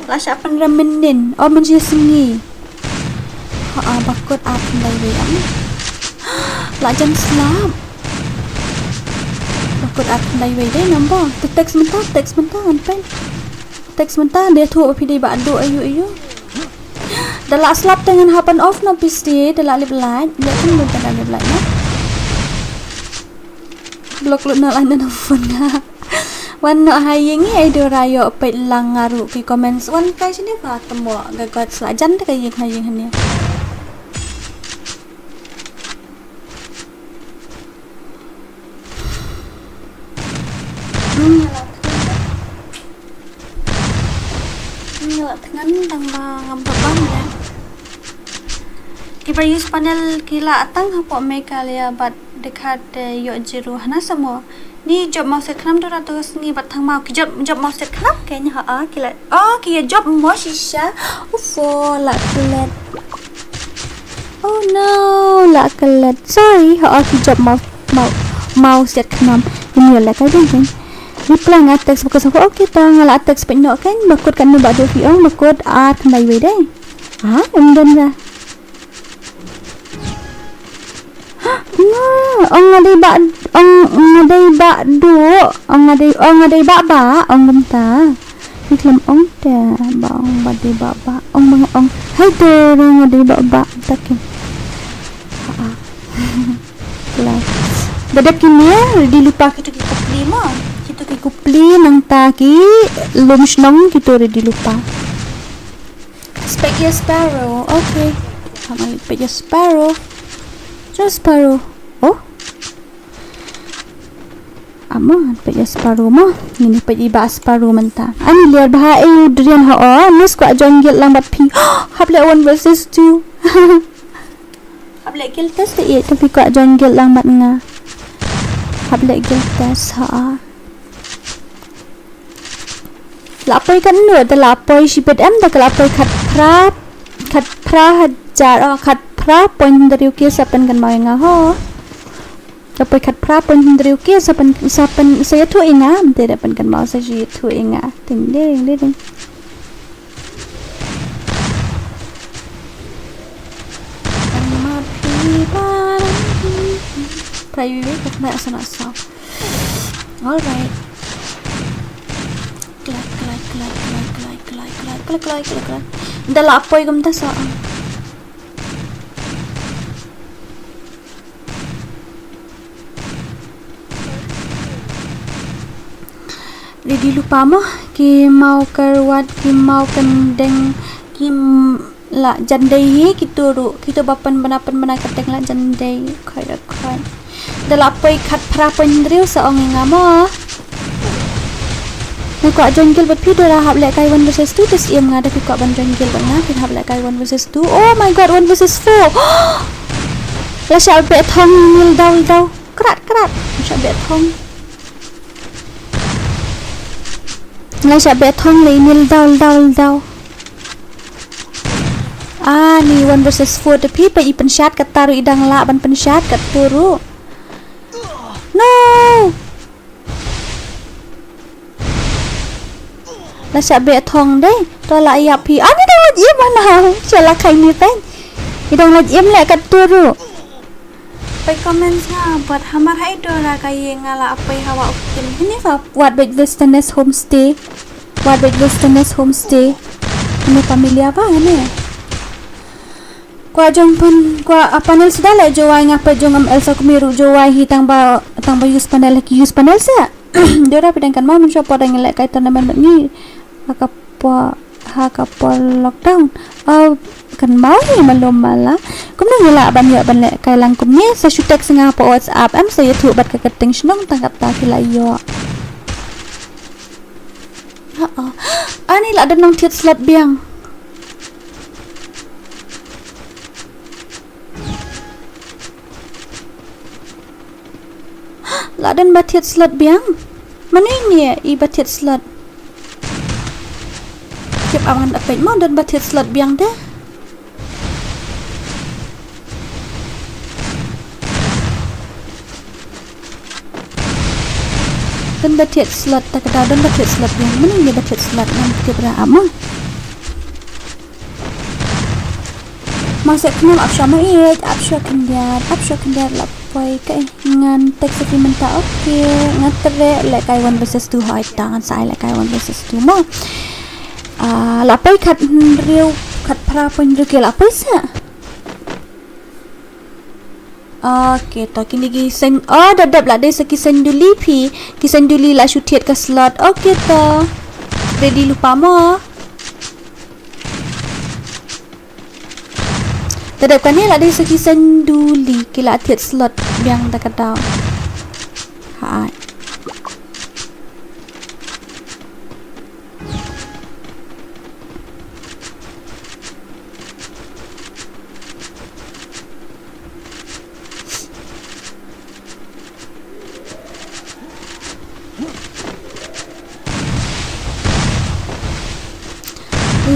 La shah pynrem mynnin. O mynshi sngi. Ha, ah, ba kut ar khyndai wei am. La jan slap. Ba kut ar khyndai wei dei number. Te text mynta, text mynta ngan pyn. Text mynta de thu phi dei ba du ayu ayu. Da la slap te ngan hap ban off noh phi sdie, da la lip light. Lip pun da la lip light noh. Block lut noh la na phone nga. Wan noh ha ïing ngi ai dora ïoh peit lang nga ruh ki comments. Wan kai shane ba temo ga got sla jan te ka ïing ha ïing hane. Hmm, nga la thngan. Hmm, nga la thngan tang ba ngam pat bam ïa. Kiba use panel ki la tang hapoh Meghalaya bad dkhat, eh, ïoh zero hana samo. Ni jop Mawsiatkhnam tu ratu sngi bad thang maw ki jop, jop Mawsiatkhnam ke nya ha a ki la. Oh, ki ïa jop mo shisha. Ufo la klet. Oh no, la klet. Sorry, ha a ki jop Maw, Maw, Mawsiatkhnam. Ini la kai ding kan. Reply nga text ba kut sa, okay ta nga la text pynno kan ba kut kan ba du phi ong ba kut ar khyndai wei dei. Ha, em don ra. Nga, ong nga dei ba, ong nga dei ba du, ong nga dei, ong nga dei ba ba, ong kumta. Phi khlem ong te ba ong ba dei ba ba, ong ba nga ong. Hai te nga dei ba ba, ta ke. Ha, ah. Lah. Da dep kine ready lypa kito ki kupli mo. Kito ki kupli nangta ki lum shnong kito ready lypa. Spek ïa Sparrow. Okay. Hap ngan peit ïa Sparrow. Jo Sparrow. Oh. Amo peit ïa Sparrow mo. Ngin peit ïa ba Sparrow mynta. Ani ler bha ei u Drian ha o. Miss kwah join guild lang bad phi. Hap leh one versus two. Hap leh guild test te ïeit, te phi kwah join guild lang bad nga. Hap leh guild test, ha. La poi katno, te la poi shibit em, te ka la poi khatphra, khatphra hajar, oh, khatphra point hynriew K sa pynkynmaw ïa nga ho. Ka poi khatphra point hynriew K sa pyn, sa pyn, sa ïathuh ïa nga, te da pynkynmaw sa ïathuh ïa nga. Ding ding ding ding. Ai, wait, wait, wait, sa, sa, sa. Alright. Klai, klai, klai. Da la poi kumta sa. Ready lypa mo, ki maw kyrwat, ki maw kyndeng, ki m-, la jan dei hi, kito ruh, kito ba pynbna pynbna kyrteng la jan dei, khoi da khoi. Da la poi khatphra point hynriew sa ong ïa nga mo. Nga kwah join guild bad phi, Dora, hap lehkai one versus two, te siem nga da phi kwah ban join guild bad nga, phi hap lehkai one versus two. Oh my God, one versus four. La shah beh thong, nil daw daw. Krat, krat. Shah beh thong. La shah beh thong le nil daw, daw, daw. Ah, ni one versus four te phi, pa i pynshad kata ruh i dang lah ban pynshad kata ruh. No! La shah beh thong dei. To la ïap phi. Ah, ni dang lait im mana. Sha la khai ni pen. Ni dang lait im leh kata ruh. Pei comments nga, bad hamar hai Dora ka ïing nga la pei hawa u kim. Hini fa wat bad Westerners Homestay. Wat bad Westerners Homestay. Ini familia ba ini. Kwah jong pan, kwah, ah, panel suda leh Jowai nga peit jong em Elsa Kumi ruh Jowai hi tang ba, tang ba use panel ki use panel sa. Dora pidang kan ma mun shop dang lehkai tournament bad ngi. Ha ka por, ha ka por lockdown. Oh, kan mau hi malum mala. Kumno ngi lah ban ïoh ban lehkai lang kumne, sa shu text nga pa WhatsApp, em sa ïathuh bad ka kyrteng shnong tang kata ki la ïoh. Ha, ah. Ani la don nang thied slot biang. La don ba thied slot biang. Mano ini i ba thied slot. Tip awan apet mo don ba thied slot biang de. Don ba thied slot ta ka daw don ba thied slot biang. Mano ini ba thied slot ngam tip ra amo. Mang sek khnam ap sha ma ïeit, ap sha khyndiat, ap sha khyndiat la poi ka ngan text sa phi mynta, okay, ngan treh lehkai one versus two hoi ta ngan sa ai lehkai one versus two mo. Ah, la poi khat hynriew, khatphra point hynriew ki la poi sa. Okay, to kine ki seng, oh, da dep la dei sa ki seng duli phi, ki seng duli la shu thied ka slot. Okay, to. Ready lypa mo. Da dep kane la dei sa ki seng duli ki la thied slot biang da ka daw. Hai.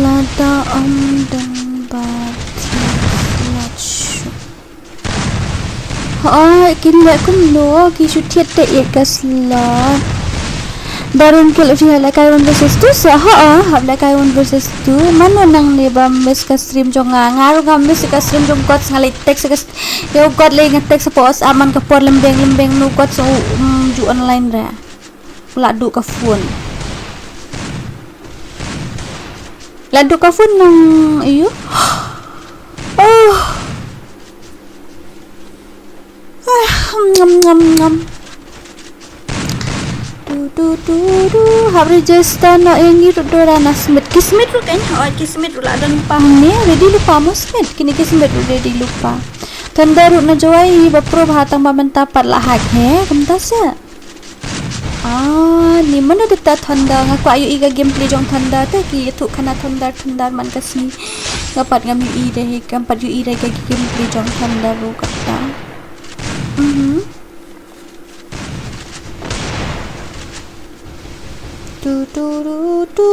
Lada ym don ba thied slot shuh. Hooid, kin leh kumno, ki shu thied te ïeit ka slot. Darun kil uti hap lehkai one versus two sa, hooid, hap lehkai one versus two. Mano nangne ba miss ka stream jong nga, nga ruh nga miss ka stream jong God, nga leit text ka st-, ïa God leit nga text hapoh WhatsApp man ka por lembeng lembeng no God sa, um, ju online re. Lah duh ka phone. Lah duh ka phone nang, iyo. Oh. Ah, ngam, ngam, ngam. Du, du, du, du. Hap register noh ïa ngi ruh Dora na Smith. Ki Smith ruh kan? Oh, ki Smith ruh lah don lypa hangne. Ready lypa mo Smith. Kine ki Smith ruh ready lypa. Thunder ruh na Jowai ba pro bha tang ba mynta pat la hack he. Kumta sa. Ah, ni mano dei ta Thunder, nga kwah ïohi ka gameplay jong Thunder te ki ïathuh khana Thunder, Thunder man ka sngi. Nga pat ngam ïohi de, ngam pat ïohi de ka gameplay jong Thunder ruh kata. Mhm. Du, du, du.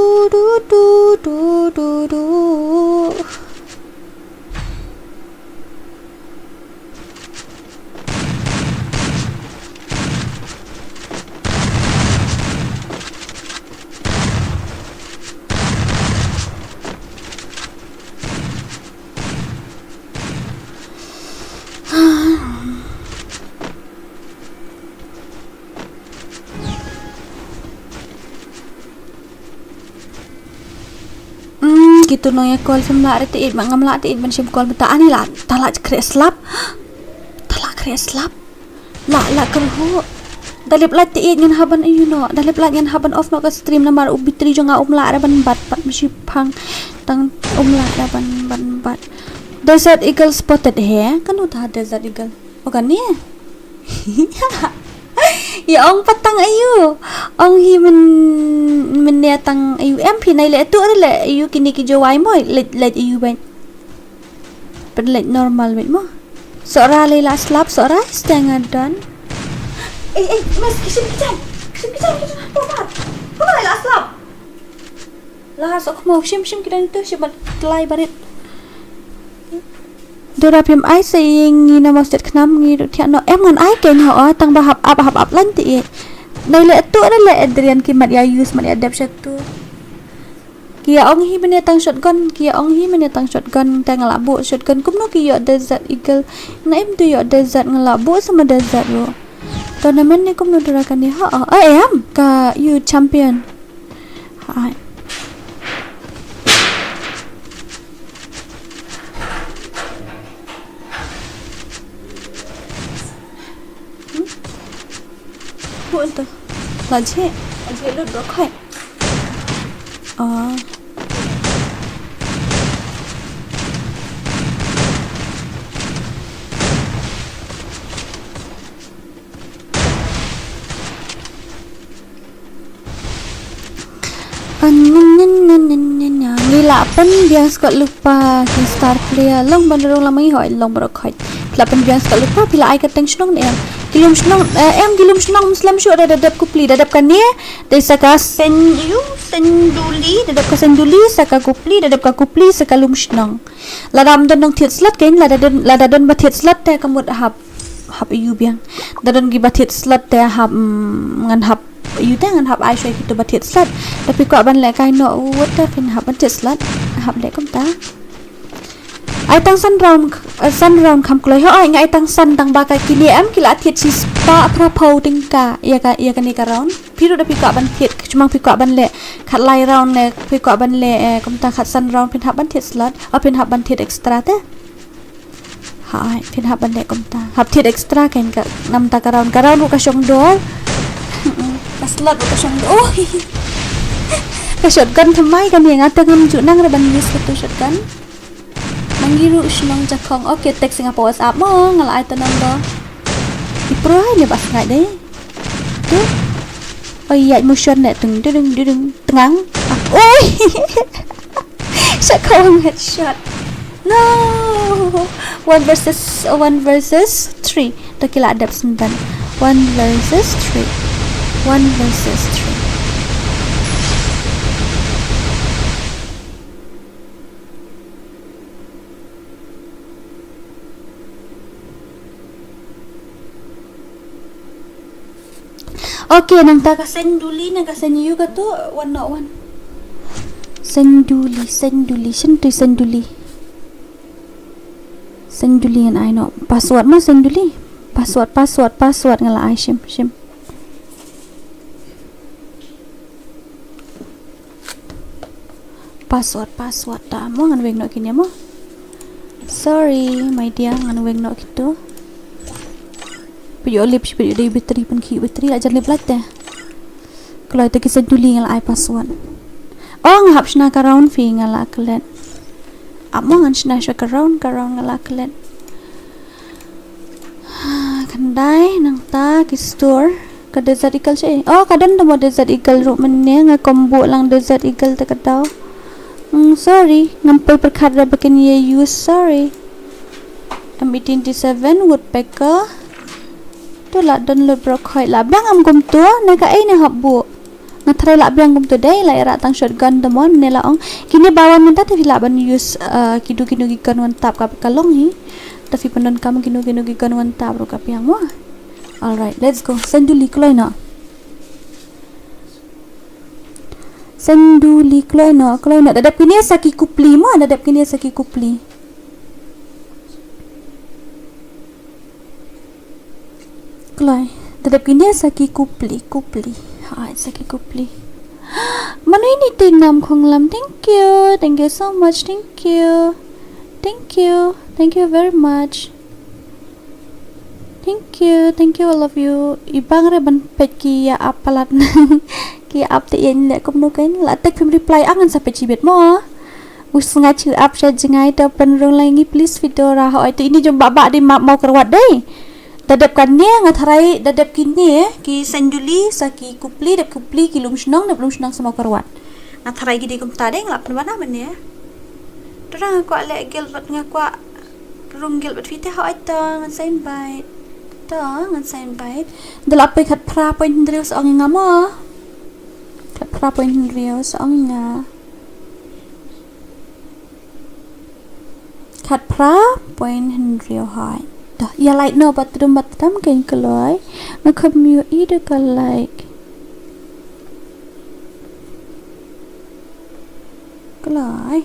Kitu nong ïa call, phim lah re te ïeit, ma ngam lah te ïeit ban shim call mynta. Ani la, ta la khreh slap. Ta la khreh slap. La, la kyrhuh. Da lip light te ïeit, ngan hap ban ïu noh. Da lip light ngan hap ban off noh ka stream namar u battery jong nga um lah re ban bat, bat mynshiphang. Tang um lah re ban, ban bat. Desert eagle spotted he. Kano ta desert eagle? O kane. Ïa ong pat tang aiu. Ong hi men, men ne tang aiu, em phi nai leh tu re leh aiu kine ki jowai mo, leh, leh aiu ban. Pynleit normal wait mo. Sohra lei la slap, Sohra, stay nga don. Ei, ei, mas, ki shim ki jan. Ki shim ki jan, ki shim. Ko bar. Ko bar la slap. La sok mo, shim, shim ki don tu, shim bat tlai barit. Dora phim ai sa ïing ngi na mostet khnam ngi ruh thiah noh. Em ngan ai kein ho, tang ba hap ap, hap ap lan ti i. Nai leh tu, nai leh Adrian ki mat ïa use, mat ïa dep sha tu. Ki ïa ong hi mane tang shotgun, ki ïa ong hi mane tang shotgun, tang nga la buh shotgun, kumno ki ïoh desert eagle, na em tu ïoh desert nga la buh sama desert ruh. Tournament ne kumno tu rakan ni ha, oh, eh, em, ka you champion. Hai. Hmm? Buh tu. Lajhe. Lajhe lut bro khai. Ah. Ngi lah pynbiang squad lypa ki star player. Long ban rung lamang i hoi long bro khoi. Phi lah pynbiang squad lypa, phi lah ai ka teng shnong ne em. Ki lum shnong, eh, em ki lum shnong Muslim shu da dep kupli, da dep kane. Dei sa ka Senyu, Senduli, da dep ka Senduli, sa ka kupli, da dep ka kupli, sa ka lum shnong. Lada ym don nong thied slot kein, lada don, lada don ba thied slot te ka mut hap, hap ïu biang. Da don ki ba thied slot te hap, mm, ngan hap ïu te ngan hap ai shoi kitu ba thied slot. Tapi kwah ban leh kai noh, what the, phin hap ban thied slot. Hap leh kumta. Ai tang san round, eh, san round kham kloi. Hooid, nga ai tang san tang ba ka kine em ki la thied shispah phra phew tyngka. Ïa ka, ïa kane ka round. Phi ruh da phi kwah ban thied, chumang phi kwah ban leh khat lai round ne, phi kwah ban leh, eh, kumta khat san round phin hap ban thied slot, o phin hap ban thied extra te. Hai, phin hap ban leh kumta. Hap thied extra kein ka, namta ka round, ka round ruh ka shong dor. Ka slot ruh ka shong dor. Oh. Ka shotgun thymmai kane, nga te ngam ju nang re ban use katu shotgun. Mangi ruh shnong Jakhong. Okay, text nga pa WhatsApp mo, nga la ai ta number. I pro hai ne bas ngai dei. Tu. Oi, ïa motion ne tung, dung, dung, dung, tengang. Ah, oi. Shot kawang headshot. No. One versus, one versus three. To ki la dep sendan. One versus three. One versus three. Okay, nangta ka Senduli ne ka Senyu katu, one not one. Senduli, Senduli, shen tu Senduli. Senduli ngan ai noh. Password mo Senduli. Password, password, password nga la ai, shim, shim. Password, password ta mo, ngan weng noh kine mo. Sorry my dear, ngan weng noh kitu. Phi ïoh lip shi, phi ïoh dei battery, pynkhih battery, la jan lip light te. Kloi te ki Senduli nga la ai password. Oh, nga hap shna ka round, phi, nga la klet. Ap mo, ngan shna shwa ka round, ka round nga la klet. Khyndai, nangta ki store. Ka Desert Eagle shi. Oh, ka don tang mo Desert Eagle ruh mynne, nga khlem buh lang Desert Eagle te ka daw. Mm, sorry, ngam poi pyrkhat re ba kin ïa use, sorry. M eighteen eighty-seven Woodpecker. Tu la don lut bro khoi, la biang am kumtu, ne kaei ne hap buh. Nga tharai la biang kumtu dei, la ïarap tang shotgun te mo, ne la ong. Kine ba wan mynta te phi lah ban use, uh, kino kino ki gun wan tap, ka, ka long hi. Te phi pyndonkam kino kino ki gun wan tap ruh ka biang mo. Alright, let's go. Senduli kloi noh. Senduli kloi noh, kloi noh. Da dep kine sa ki kupli mo, da dep kine sa ki kupli. Kloi. Da dep kine sa ki kupli, kupli. Hai, sa ki kupli. Mano ini te nam khonglam. Thank you. Thank you so much. Thank you. Thank you. Thank you very much. Thank you. Thank you, I love you. I bang re ban peit ki ïa ap palat. Ki ïa ap te ïa leh kumno kein. La tek phim reply ang ngan sa peit shibit mo. U snga chu ap sha jngai ta pynrung lang ngi please Fedora. Hoi te ini jong ba ba di map Mawkyrwat dei. Da dep kane nga tharai da dep kine ki Sanduli sa ki Kupli, dep Kupli ki Lumshnong, dep Lumshnong sa Mawkyrwat. Nga tharai ki dei kumta dei nga la pynbna mane. Dora nga kwah leh guild bad nga kwah rung guild bad phi te hoi to ngan sa invite. To ngan sa invite. Da la poi khatphra point hynriew sa ong nga mo. Khatphra point hynriew sa ong nga. Khatphra point hynriew hoi. Dah, ïa like no bat dum bat dam kein kloi. Nga kham ïohi da ka like. Kloi.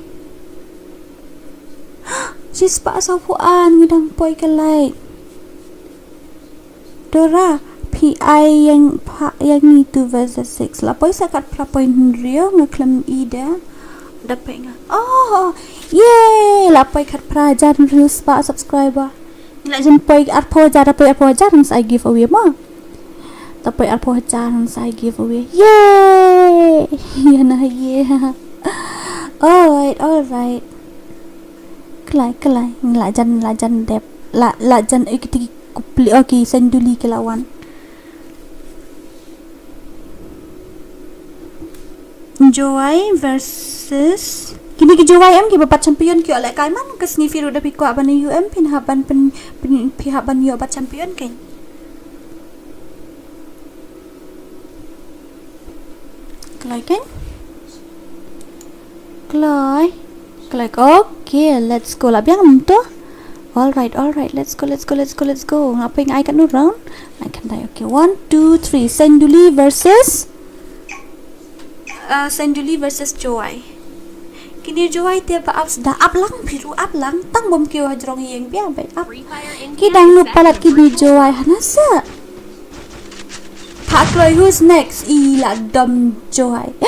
Shispah sawphew ar ngi dang poi ka like. Dora, phi ai ïa nga, pha ïa ngi two versus six. La poi sa khatphra point hynriew nga khlem i da. Da poi nga. Oh, yay! La poi khatphra hajar hynriew spah subscriber. Ngi la jan poi arphew hajar, da poi arphew hajar ngan sa ai giveaway mo. Da poi arphew hajar ngan sa ai giveaway. Yay! Ïa na ye. Alright, alright. Kloi, kloi. Ngi la jan, la jan dep. La, la jan, eh, kiti ki Kupli, oh, ki Sanduli ki la wan. Jowai versus. Kine ki Jowai em kiba pat champion ki ïoh lehkai man ka sngi phi ruh da phi kwah ban ïoh em phin hap ban pyn, pyn, phi hap ban ïoh pat champion kein. Kloi kein. Kloi. Kloi. Okay, let's go. La biang em to. All right, all right. Let's go, let's go, let's go, let's go. Nga poi nga ai katno round? Ai khyndai. Okay, one, two, three. Sanduli versus, uh, Sanduli versus Jowai. Kine Jowai te ba ap sda, ap lang phi ruh, ap lang. Tang bym kiew ha jrong ïing bia ba ap. Ki dang nud palat kine Jowai hana sa. Pha kloi, who's next? I la dom Jowai.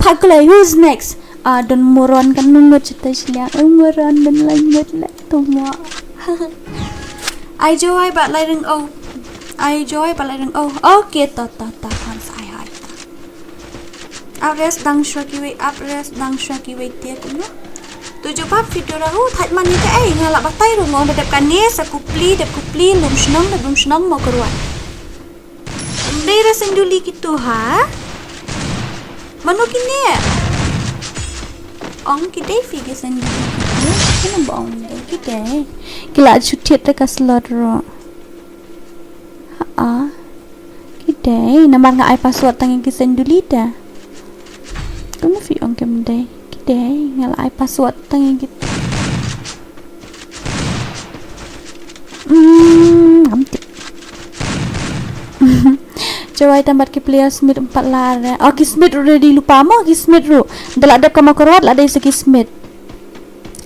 Pha kloi, who's next? Ah, don Moron kan nungut chita shliang. Oh, Moron don lai ngut la tumo. Ai Jowai ba lai ring oh. Ai Jowai ba lai ring oh. Okay, ta, ta, ta, han sa ai hai. Ap res dang shwa kiwei, ap res dang shwa kiwei te kumno. Tu jubab Fedora hu thait man ïa kaei nga la batai ruh nga ong da dep kane sa Kupli, dep Kupli, Lumshnong, dep Lumshnong Mawkyrwat. Ym dei ra Sanduli kitu ha? Mano kine? Ong ki dei phi ki Sanduli kitu. Kine ba ong dei ki dei. Ki la shu thied da ka slot ruh. Ha. Ki dei namar nga ai password tang ïa ki Sanduli te. Kumno phi ong kim dei? Ki dei nga la ai password tang ïa ki. Hmm, ngam tip. Jowai tam bad ki player Smith empat lar. Oh, ki Smith already lupa mo, ki Smith ruh. Da la dep ka Mawkyrwat la dei sa ki Smith.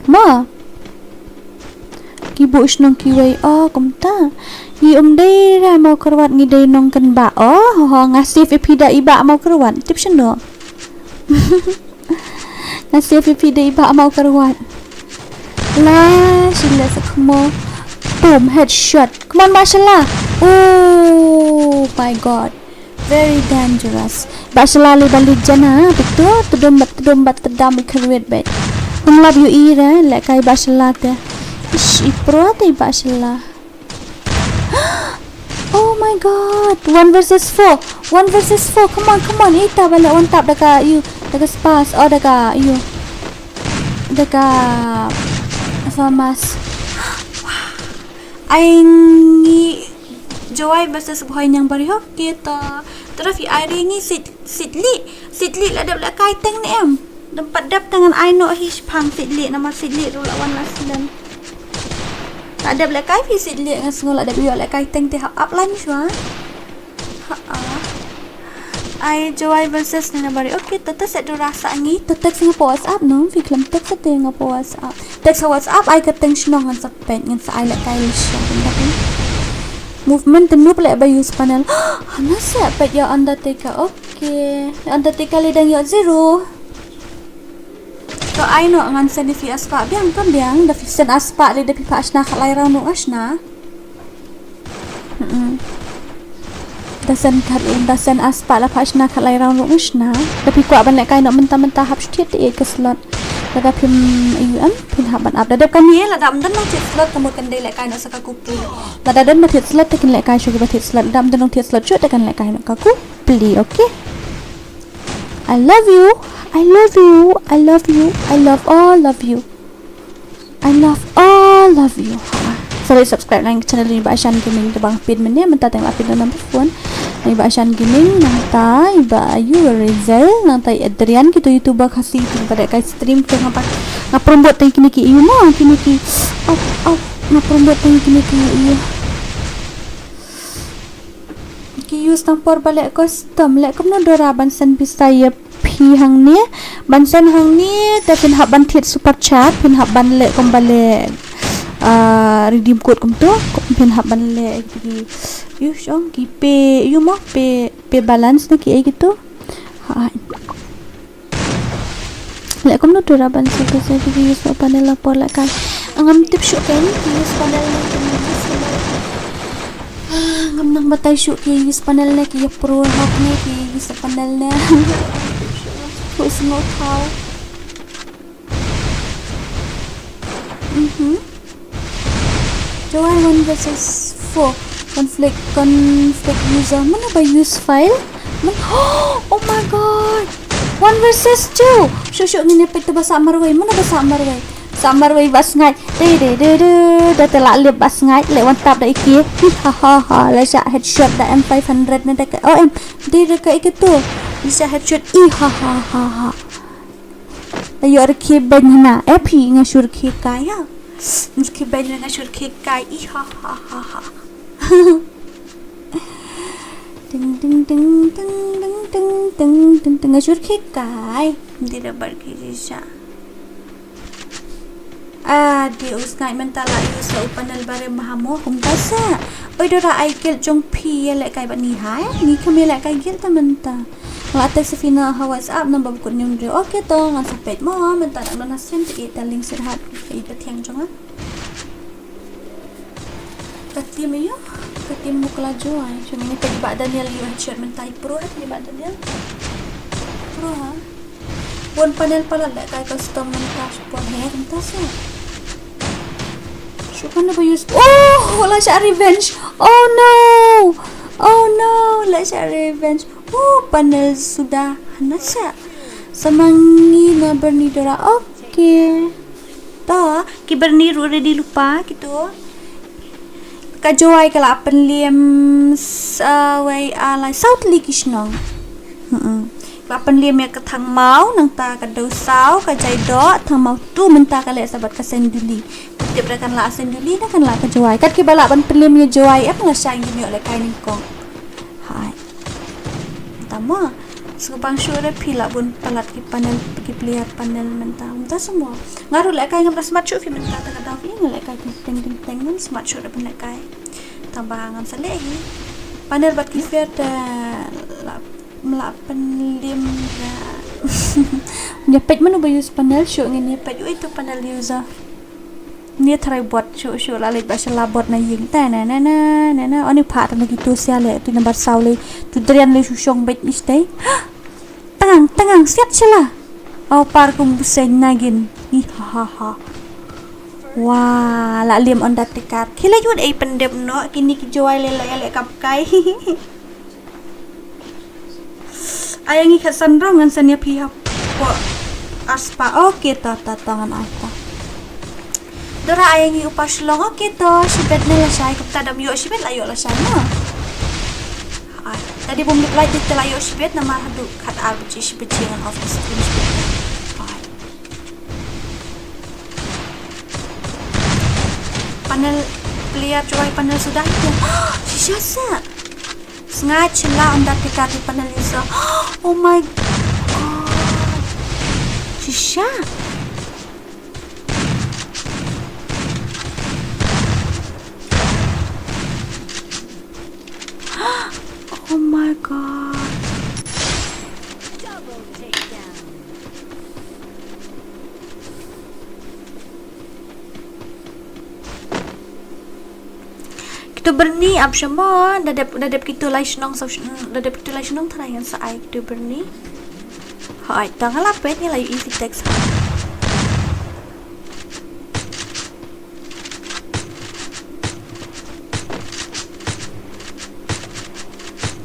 Mo. Ki buh shnong kiwei, oh, kumta. Ngi ym dei ra Mawkyrwat ngi dei nongkynbah. Oh, ho, nga save ïa phi da i bah Mawkyrwat. Tip shano? Nga save ïa phi da i bah Mawkyrwat. La, shila sa kmo. Boom, headshot. Come on, Bah Shala. Oh my God. Very dangerous. Bah Shala li ba li jana, bitu, tudum bat, tudum bat, tudum i kharwet bet. Ym lap ïohi re, lehkai Bah Shala te. Ish, i pro te Bah Shala. Oh my God. One versus four. One versus four. Come on, come on. Ita ba leh one tap da ka, ïoh, da ka spas. Oh, da ka, ïoh. Da ka Famas. Ai ngi Jowai versus Bhoi Ñiang Bari ho kita. Tara phi ai ri ngi sit, sit li. Sit li la dep lehkai teng ne em. Dep pat dep teng ngan ai noh hi shipang sit li namar sit li ruh la wan la slem. La dep lehkai phi sit li nga sngew la dep ïoh lehkai teng te hap ap line shuwa. Ha, ah. Ai Jowai versus Ñiang Bari. Okay, to to set dura sa ngi. To text nga pa WhatsApp no. Phi khlem text te nga pa WhatsApp. Text ha WhatsApp ai ka teng shnong ngan sa peit ngan sa ai lehkai lehsha. Movement te nup leh ba use panel. Hana sa peit ïa Undertaker. Okay. Te, Undertaker lei dang ïoh zero. To ai noh ngan send ïa phi a spah biang kam biang, da phi send a spah lei da phi phah shna khatlai round ruh nga shna. Mm-mm. Da send khat, da send a spah la phah shna khatlai round ruh nga shna. Da phi kwah ban lehkai noh mynta mynta hap shu thied te ïa ka slot. Lada phim ïoh em phin hap ban ap. Da dep kane lada ym don nongthied slot ka mut kan dei lehkai noh sa ka ku pli. Lada don ba thied slot te kin lehkai shuh kiba thied slot. Lada ym don nongthied slot shuh te kan lehkai noh ka ku pli, okay? I love you. I love you. I love you. I love all of you. I love all of you. Sa leit subscribe lang channel ni ba Ashan Gaming te bang pin mynne mynta teng la pin number phone. Ni ba Ashan Gaming nangta i ba Ayu Rizal nangta i Adrian kito YouTuber Khasi kito ba dei kai stream te nga ba nga promote teng kine ki ïu mo kine ki. Au au nga promote teng kine ki ïu. Ki use tang por ba leh custom leh kumno Dora ban send pisa ïa phi hangne ban send hangne te phin hap ban thied super chat phin hap ban leh kumba leh ah, redeem code kumto phin hap ban leh ki use ong ki pay ïu mo pay pay balance na ki ei kito. Ha. Leh kumno Dora ban send pisa ki use panel la por lehkai. Ngam tip shuh kein ki use panel ne ki use panel. Ah, ngam nang batai shuh ki use panel ne ki ïa pro hok ne ki use panel ne. Ku sngew thaw. Mhm. Joy one versus four. Conflict, conflict user. Mano ba use file? Man oh my god. One versus two. Shuh shuh ngin ïa peit to ba sah marwei. Mano ba sah marwei. Sah marwei ba sngaid. De de de de. Da te la lip ba sngaid. Leh wan tap da ike. Hi ha ha ha. La shah headshot da M five hundred ne da ka. Oh em. De da ka ike to. La shah headshot. I ha ha ha ha. Ayo rkhe ben na. Eh phi nga shu rkhe kai ha. Rkhe ben nga shu rkhe kai. I ha ha ha ha. Ding ding ding ding ding ding ding ding ding nga shu rkhe kai. Di da bar ki ji sha. Ah, di us ngai mynta la use u panel bare mahamo hum ta sa. Oi Dora ai guild jong phi ïa lehkai ba ni hai. Ni kham ïa lehkai guild ta mynta. Nga la text ïa phi na ha WhatsApp number ba kut nium dre. Okay to ngan sa peit mo mynta dang don ha stream te ïa ta link sirhat. Ka i pathiang jong nga. Ka team ïa ka team Mukla Joy. Jong ini ka i Bah Daniel ïa headshot mynta i pro ha i Bah Daniel. Pro ha. Bun panel palat lehkai custom mynta shu pon her mynta sa. Shu kan ba use. Oh, la shah revenge. Oh no. Oh no, la shah revenge. Oh, panel suda hana shah. Sa ma ngi na Bernie Dora. Okay. To, ki Bernie ruh ready lypa kito. Ka Joy ka la pynliem sa wei a lai saw tylli ki shnong. Mm-mm. Ka la pynliem ïa ka Thangmaw nangta ka Dewsaw ka Jaidoh Thangmaw tu mynta ka leh sa bad ka Senduli. Tip da kan la Senduli da kan la ka Joy. Kat kiba la ban pynliem ïa Joy em la shang ki ïoh lehkai nyngkong. Hai. Mynta mo. Sngewbang shuh re phi la bun palat ki panel ki player panel mynta. Mynta semua. Nga ruh lehkai ngam da smat shuh phi mynta ta ka daw phi nga lehkai teng teng teng teng ngam smat shuh re phi lehkai. Tang ba ngam sa leh hi. Panel bad ki fair te la la pynlim ra. Ïa peit mano ba use panel shuh ngin ïa peit ui tu panel user. Ni tharai bot shuh shuh la leit ba shala bot na ïing. Ta na na na na na. Oni pha ta na ki tu sia le tu number saw le. Tu drian le shu shong beit ni stay. Tangang tangang siat shala. Au par kum buseng nagin. Ih ha ha ha. Wah, la lim on dat tikar. Khile yut ei pendep no kini ki Joy le le le kap kai. Ai ngi khat san rong ngan san ïa phi hapoh aspa. Okay, ta ta ta ngan ai ta. Dora ai ngi upa shlong. Okay to, shibet ne lashai, kumta dam ïoh shibet la ïoh lashai no. Ai, tadi bom lip light te la ïoh shibet namar haduh khat ar baje shibet ngan off the stream shibet. Ai. Panel player Joy panel sudah itu. Shisha sa. Sngaid shylla ynda phi kat ïa panel user. Oh my god. Shisha. Oh my god. To Bernie ap sha mo, da dep, da dep kito lai shnong, sa shnong, da dep kito lai shnong tharai ngan sa ai to Bernie. Hooid, to nga la peit, nga la ïohi phi text.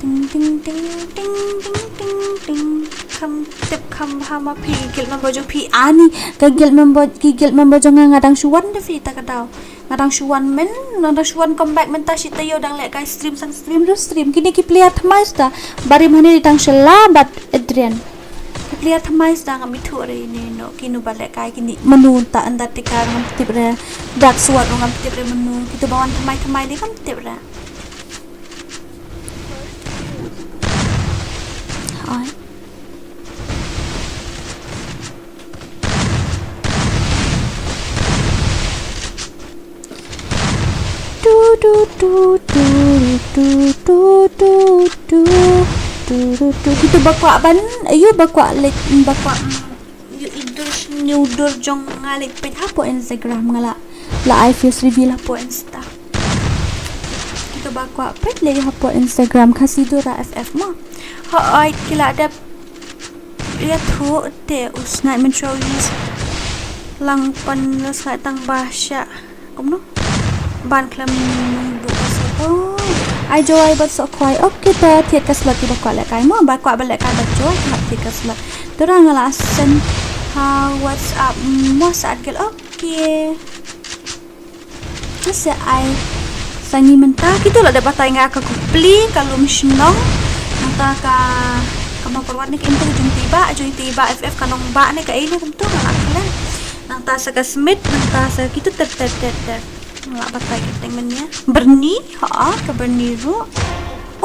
Ting, ting, ting, ting, ting, ting, ting. Kham tip kham bha ma phi, guild member jong phi ani, ka guild member, ki guild member jong nga nga dang shu wan da phi ta ka daw. Nga dang shu wan men, nga dang shu wan comeback mynta shi taïew dang lehkai stream sang stream ruh stream. Kine ki player thymmai sda. Barim hangne dei tang Shella bad Adrian. Ki player thymmai sda ngam ithuh re ine no kino ba lehkai kine mano ta Undertaker ngam tip re. Dark Sword ngam tip re mano. Kito ba wan thymmai thymmai dei ngam tip re. Oi. Tu, tu, tu, tu, tu, tu, tu, tu, tu, tu, tu. Kito ba kwah ban, ayu ba kwah like, ba kwah, mm, ïohi dur, ïohi dur jong nga like peit hapoh Instagram nga la, la ai face reveal hapoh Insta. Kito ba kwah peit like hapoh Instagram Khasi Dora F F mo. Hooid ki la dep ïathuh te u Snipe Metro use lang pan la snipe tang ba sha. Kumno? Ban khlem bu ka slot. Oh. Ai Joy bad Sohkhwai. Okay to thied ka slot kiba kwah lehkai mo ba kwah ba lehkai bad Joy ka hap thied ka slot. To dang la send ha WhatsApp mo sa at gel. Okay. Te sa ai sa ngi mynta kito la dep batai nga ka Kupli ka lum shnong. Nangta ka, ka Mawkyrwat ne ka Impu, Jong Tibah, Jong Tibah F F, ka Nongbah ne ka ei ne kumto nga la klet. Nangta sa ka Smit, nangta sa kito ter ter ter ter. Nga la batai ka teng mynne. Bernie, ha, ka Bernie ruh.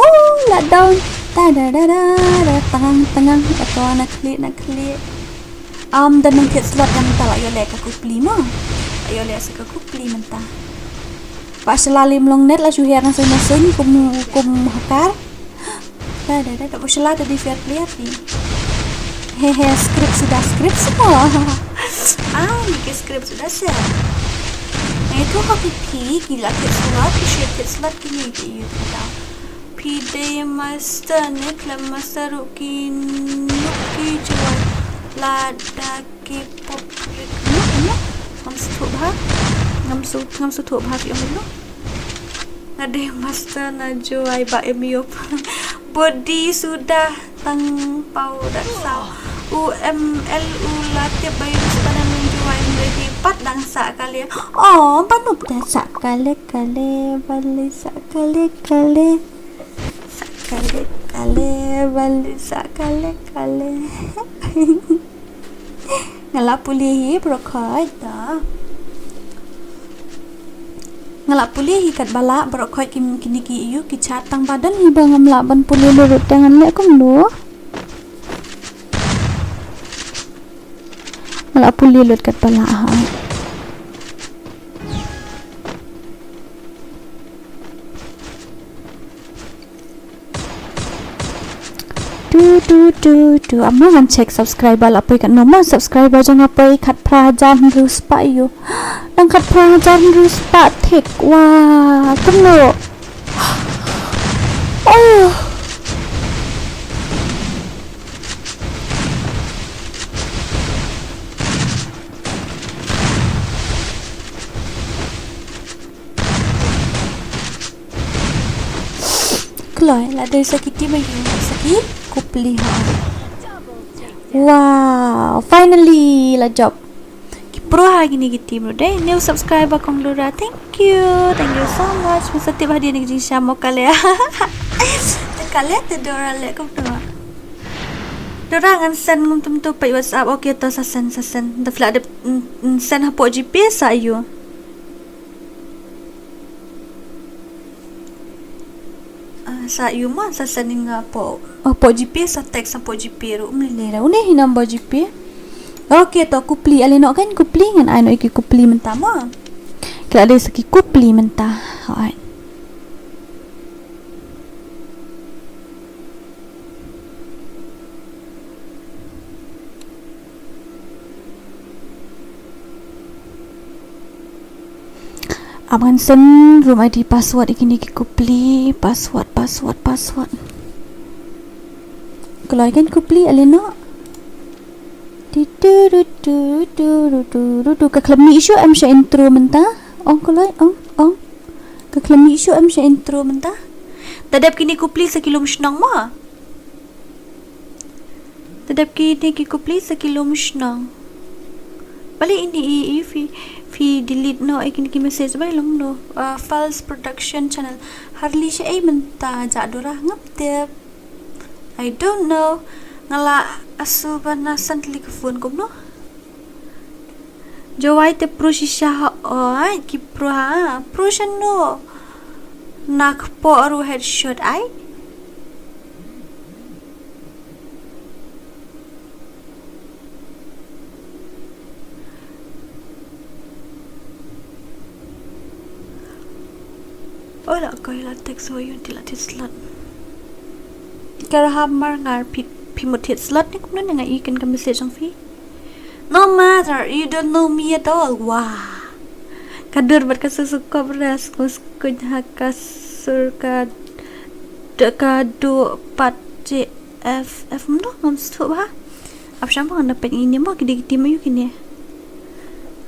Oh, la down. Ta da da da da, tangang tangang. Ka to na khlieh na khlieh. Am, da nang thied slot nga mynta la ïoh leh ka Kupli mo. La ïoh leh sa ka Kupli mynta. Ba shala lim long net la shu her na seng na seng kum, kum hakar. Da da da da ba shala da dei fair player phi. He he script suda script sa mo. Ah, ni ki script suda sa. Ngi tu ha ki phi ki la thied slot ki shu thied slot ki ni ki ïoh tu da. Phi dei master ne khlem master ruh ki nuk ki jual lada ki pop rit nuk nuk. Ngam sngewthuh bha. Ngam sngewthuh, ngam sngewthuh bha phi ong nuk. Nga dei master na jual ba em yup. Body suda tang pau da saw. U M L u la tip ba ïoh suda na nang jual em ready pat dang sa kali. Oh, ba nup da sa kali kali bali sa kali kali. Sa kale kale bali sa kale kale. Nga la pule hi baroh khoit da. Nga la pule hi katba lah baroh khoit ki, kine ki ïoh ki chat tang ba don hi ba ngam lah ban pule lut ruh te ngan leh kumno. Nga la pule lut katba lah ha. Tu tu tu tu. Amo ngan check subscriber la poi katno mo, subscriber jong nga poi khatphra hajar hynriew spah ïoh. Dang khatphra hajar hynriew spah thik. Wah, kumno. Oh. Kloi, la dei sa ki team ïa sa ki Kupli ha. Wow, finally la jop. Ki pro ha kine ki team ruh dei. New subscriber Kong Dora, thank you. Thank you so much. Masa tip hadien ki jingsha mo kale. Te kale te Dora le kum tu. Dora ngan send ngam tum tu peit WhatsApp. Okay to sa send sa send. Da fla de, mm, mm, send hapoh GPay sa ïoh. Ah, sa ïoh ma sa send nga hapoh, hapoh GPay sa text hapoh GPay ruh ym lei lei ruh. Une hi number GPay. Okay to Kupli ale noh kan Kupli ngan ai noh ïa ki Kupli mynta mo. Ki la dei sa ki Kupli mynta. Hooid. Ap ngan send room I D password ïa kine ki kupli, password, password, password. Kloi kan kupli ale noh. Ti tu ru tu ru tu ru tu ru tu. Ka khlem mih shuh em sha intro mynta. Ong kloi, ong, ong. Ka khlem mih shuh em sha intro mynta. Da dep kine kupli sa ki lum shnong mo. Da dep kine ki kupli sa ki lum shnong. Balei ine i, i phi, phi delete noh ïa kine ki message, balei long noh. Uh, False Production Channel. Harli sha ei mynta, Jah Dora, ngam tip. I don't know. Nga la asuba na san tylli ka phone kumno. Jowai te pro shisha ha, oi, ki pro ha, pro shano. Na kpoh ruh headshot ai. Oi la koi la text wa yun ti la thied slot. Ka Rahab Marngar, phi, phi mut thied slot ne kumno ne nga i kan ka message jong phi. No matter, you don't know me at all. Wah. Ka dur bad ka susu kobra, sku skuj ha ka sur ka d-, ka du pat je F, F mno ngam stu ba. Ap sham ba ngan da peit ngi ne mo ki dei ki team aïu kine.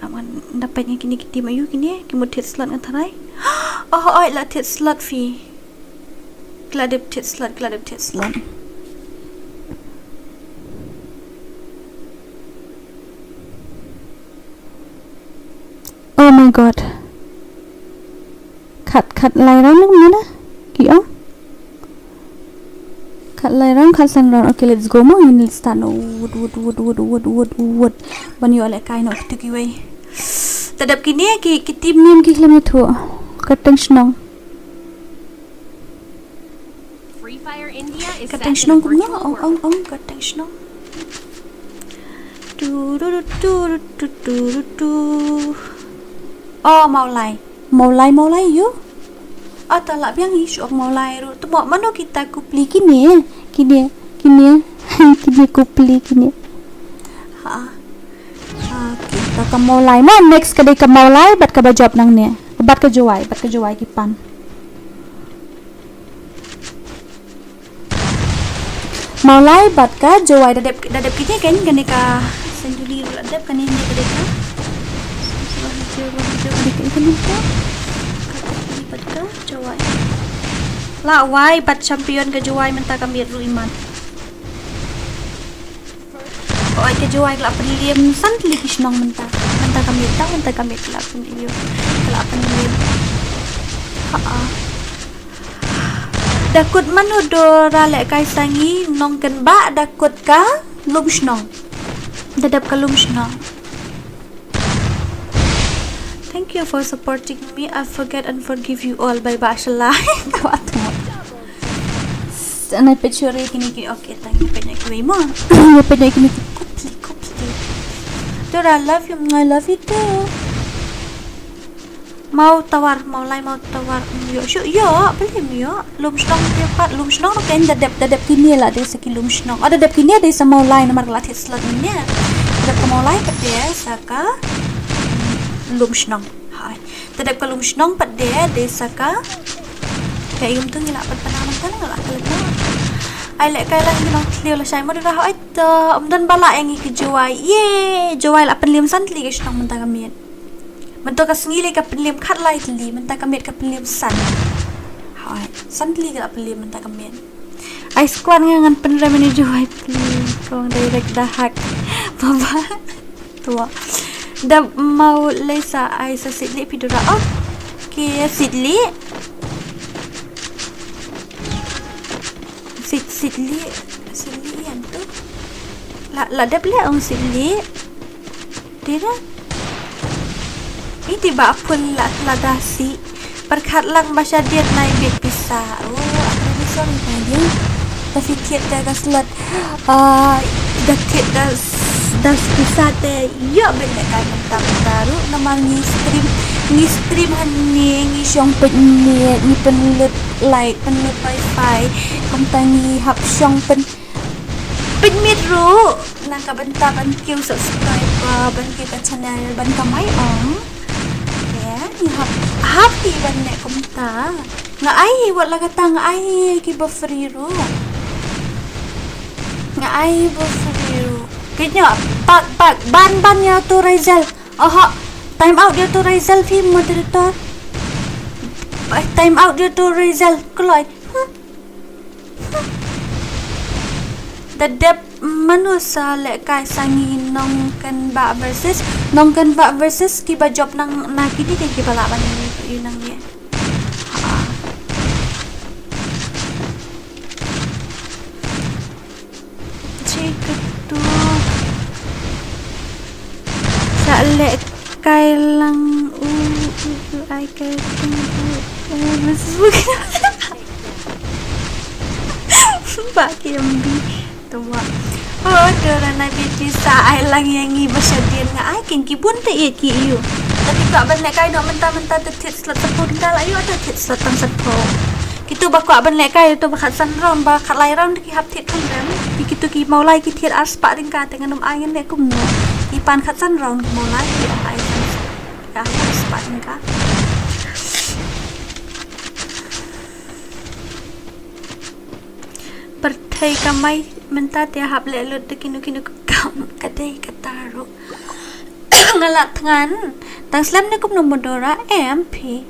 Ap ngan da peit ngi kine ki team aïu kine, ki mut thied slot nga tharai. Oh, oi la thied slot phi. Ki la dep thied slot, ki la dep thied slot. Oh my God. Khat, khat lai round ni kumno da? Ki ong? Khat lai round, khat san round. Okay, let's go mo. Ngin let's start noh. Wut, wut, wut. Ban ïoh lehkai noh kitu kiwei. Da dep kine ki, ki team nim ki khlem ïathuh. Kyrteng shnong. Free Fire India is Kyrteng set to shnong the kumno? virtual Ong, world. Ong, ong, kyrteng shnong. Tu, tu, tu. Oh, Mawlai. Mawlai, Mawlai, ïu. Ah, ta lah biang hi shuh Mawlai ruh. Tu mo, mano kita kupli kine? Kine, kine. Kine kupli kine. Ha. Okay, ka, ka Mawlai. Mo, next ka dei ka Mawlai, bad kaba jop nangne. Bad ka Jowai, bad ka Jowai ki pan. Mawlai bad ka Jowai da dep, da dep kine kan, kane ka Senduli ruh la dep, kane ne ka dep ka. Bad ka Jowai. La wai bad champion ka Jowai mynta ka miet ruh imat. Oi ka Jowai ka la pynliem san tylli ki shnong mynta. Mynta ka miet tang, mynta ka miet ka la pynliem. Ka la pynliem. Ha. Da kut mano Dora lehkai sa ngi nongkynbah da kut ka lum shnong. Da dep ka lum shnong. Thank you for supporting me. I forget and forgive you all. Bye bye shala. Ka wat mo. Sana picture kini ki, okay, thank you picture ki mo. Ïa picture kini ki kupli, kupli. Dora, I love you. I love you too. Mawtawar, Mawlai Mawtawar. Ïoh shuh, ïoh, pynliem ïoh. Lum shnong te pat, lum shnong no ken da dep, da dep kine la dei sa ki lum shnong. Oh, da dep kine dei sa Mawlai namar ka la thied slot ne. Da dep ka Mawlai pat dei sa ka lum shnong. Hai. Da dep ka lum shnong pat dei, dei sa ka. Ka ïum tu ngi la pat pynang nang ka la ka lem. Ai lehkai la ngi nong thliew lashai mo Dora, hai to. Ym don ba la ïa ngi ki Jowai. Ye, Jowai la pynliem san tylli ki shnong mynta ka miet. Mynta ka sngi lei ka pynliem khatlai tylli, mynta ka miet ka pynliem san. Hai, san tylli ka la pynliem mynta ka miet. Ai squad nga ngan pynrem ïa i Jowai pynliem. Kong direct da hack. Baba. Tua. Da mau lei sa ai sa sitli pidura. Okay, sitli. Sit, sitli, sitli ïan tu. La, la dep leh ong sitli. Dei da. Iti ba apun la, la da si. Pyrkhat lang ba shadien nai bit pisa. Oh, aku ni sorry nai dia. Tapi thied da ka slot. Ah, da thied da s-, da pisa te. Ïa, bit lehkai mynta mynta ruh namar ngi stream, ngi stream hangne, ngi shong peit miet, ngi pynlut light, pynlut wifi. Kumta ngi hap shong pyn, peit miet ruh. Na ka bynta ban kiew subscribe, uh, ban kiew ka channel, ban kamai ong. Ya. Hap, hap ki ban leh kumta. Nga ai hi wat la kata, nga ai hi ki ba free ruh. Nga ai hi ba free ruh. Kynjoh, pak, pak, ban, ban ïa uto u Razel. Oho, time out ïa uto u Razel phi moderator. Eh, time out ïa uto u Razel. Kloi. Huh? Da dep mano sa lehkai sa ngi Nongkenbah versus, Nongkenbah versus ki ba jop nang na kini ki ba lah ban ïa nang ne. Ha. Check tu. Sa lehkai lang u, u, u, ai kai u, u, u, Facebook. Ba ki M B. Tuma. Oh, Dora na B T sa ai lang ïa ngi ba shadien nga ai kin ki bun te ïa ki ïu. Tapi ka ban lehkai noh mynta mynta te thied slot sa pun ka la ïu te thied slot tang sa pun. Kitu ba kwah ban lehkai tu ba khatsan round ba khatlai round ki hap thied kham rem. Ki kitu ki Mawlai ki thied ar spah ding ka te ngan ym ai ngan leh kumno. Ki pan khatsan round ki Mawlai ki ong ai san spah. Ka ar spah ding ka. Pyrthei kamai mynta te hap leh lut da kino kino ka kam ka dei kata ruh. Nga la thngan. Tang slem ne kumno mo Dora em phi.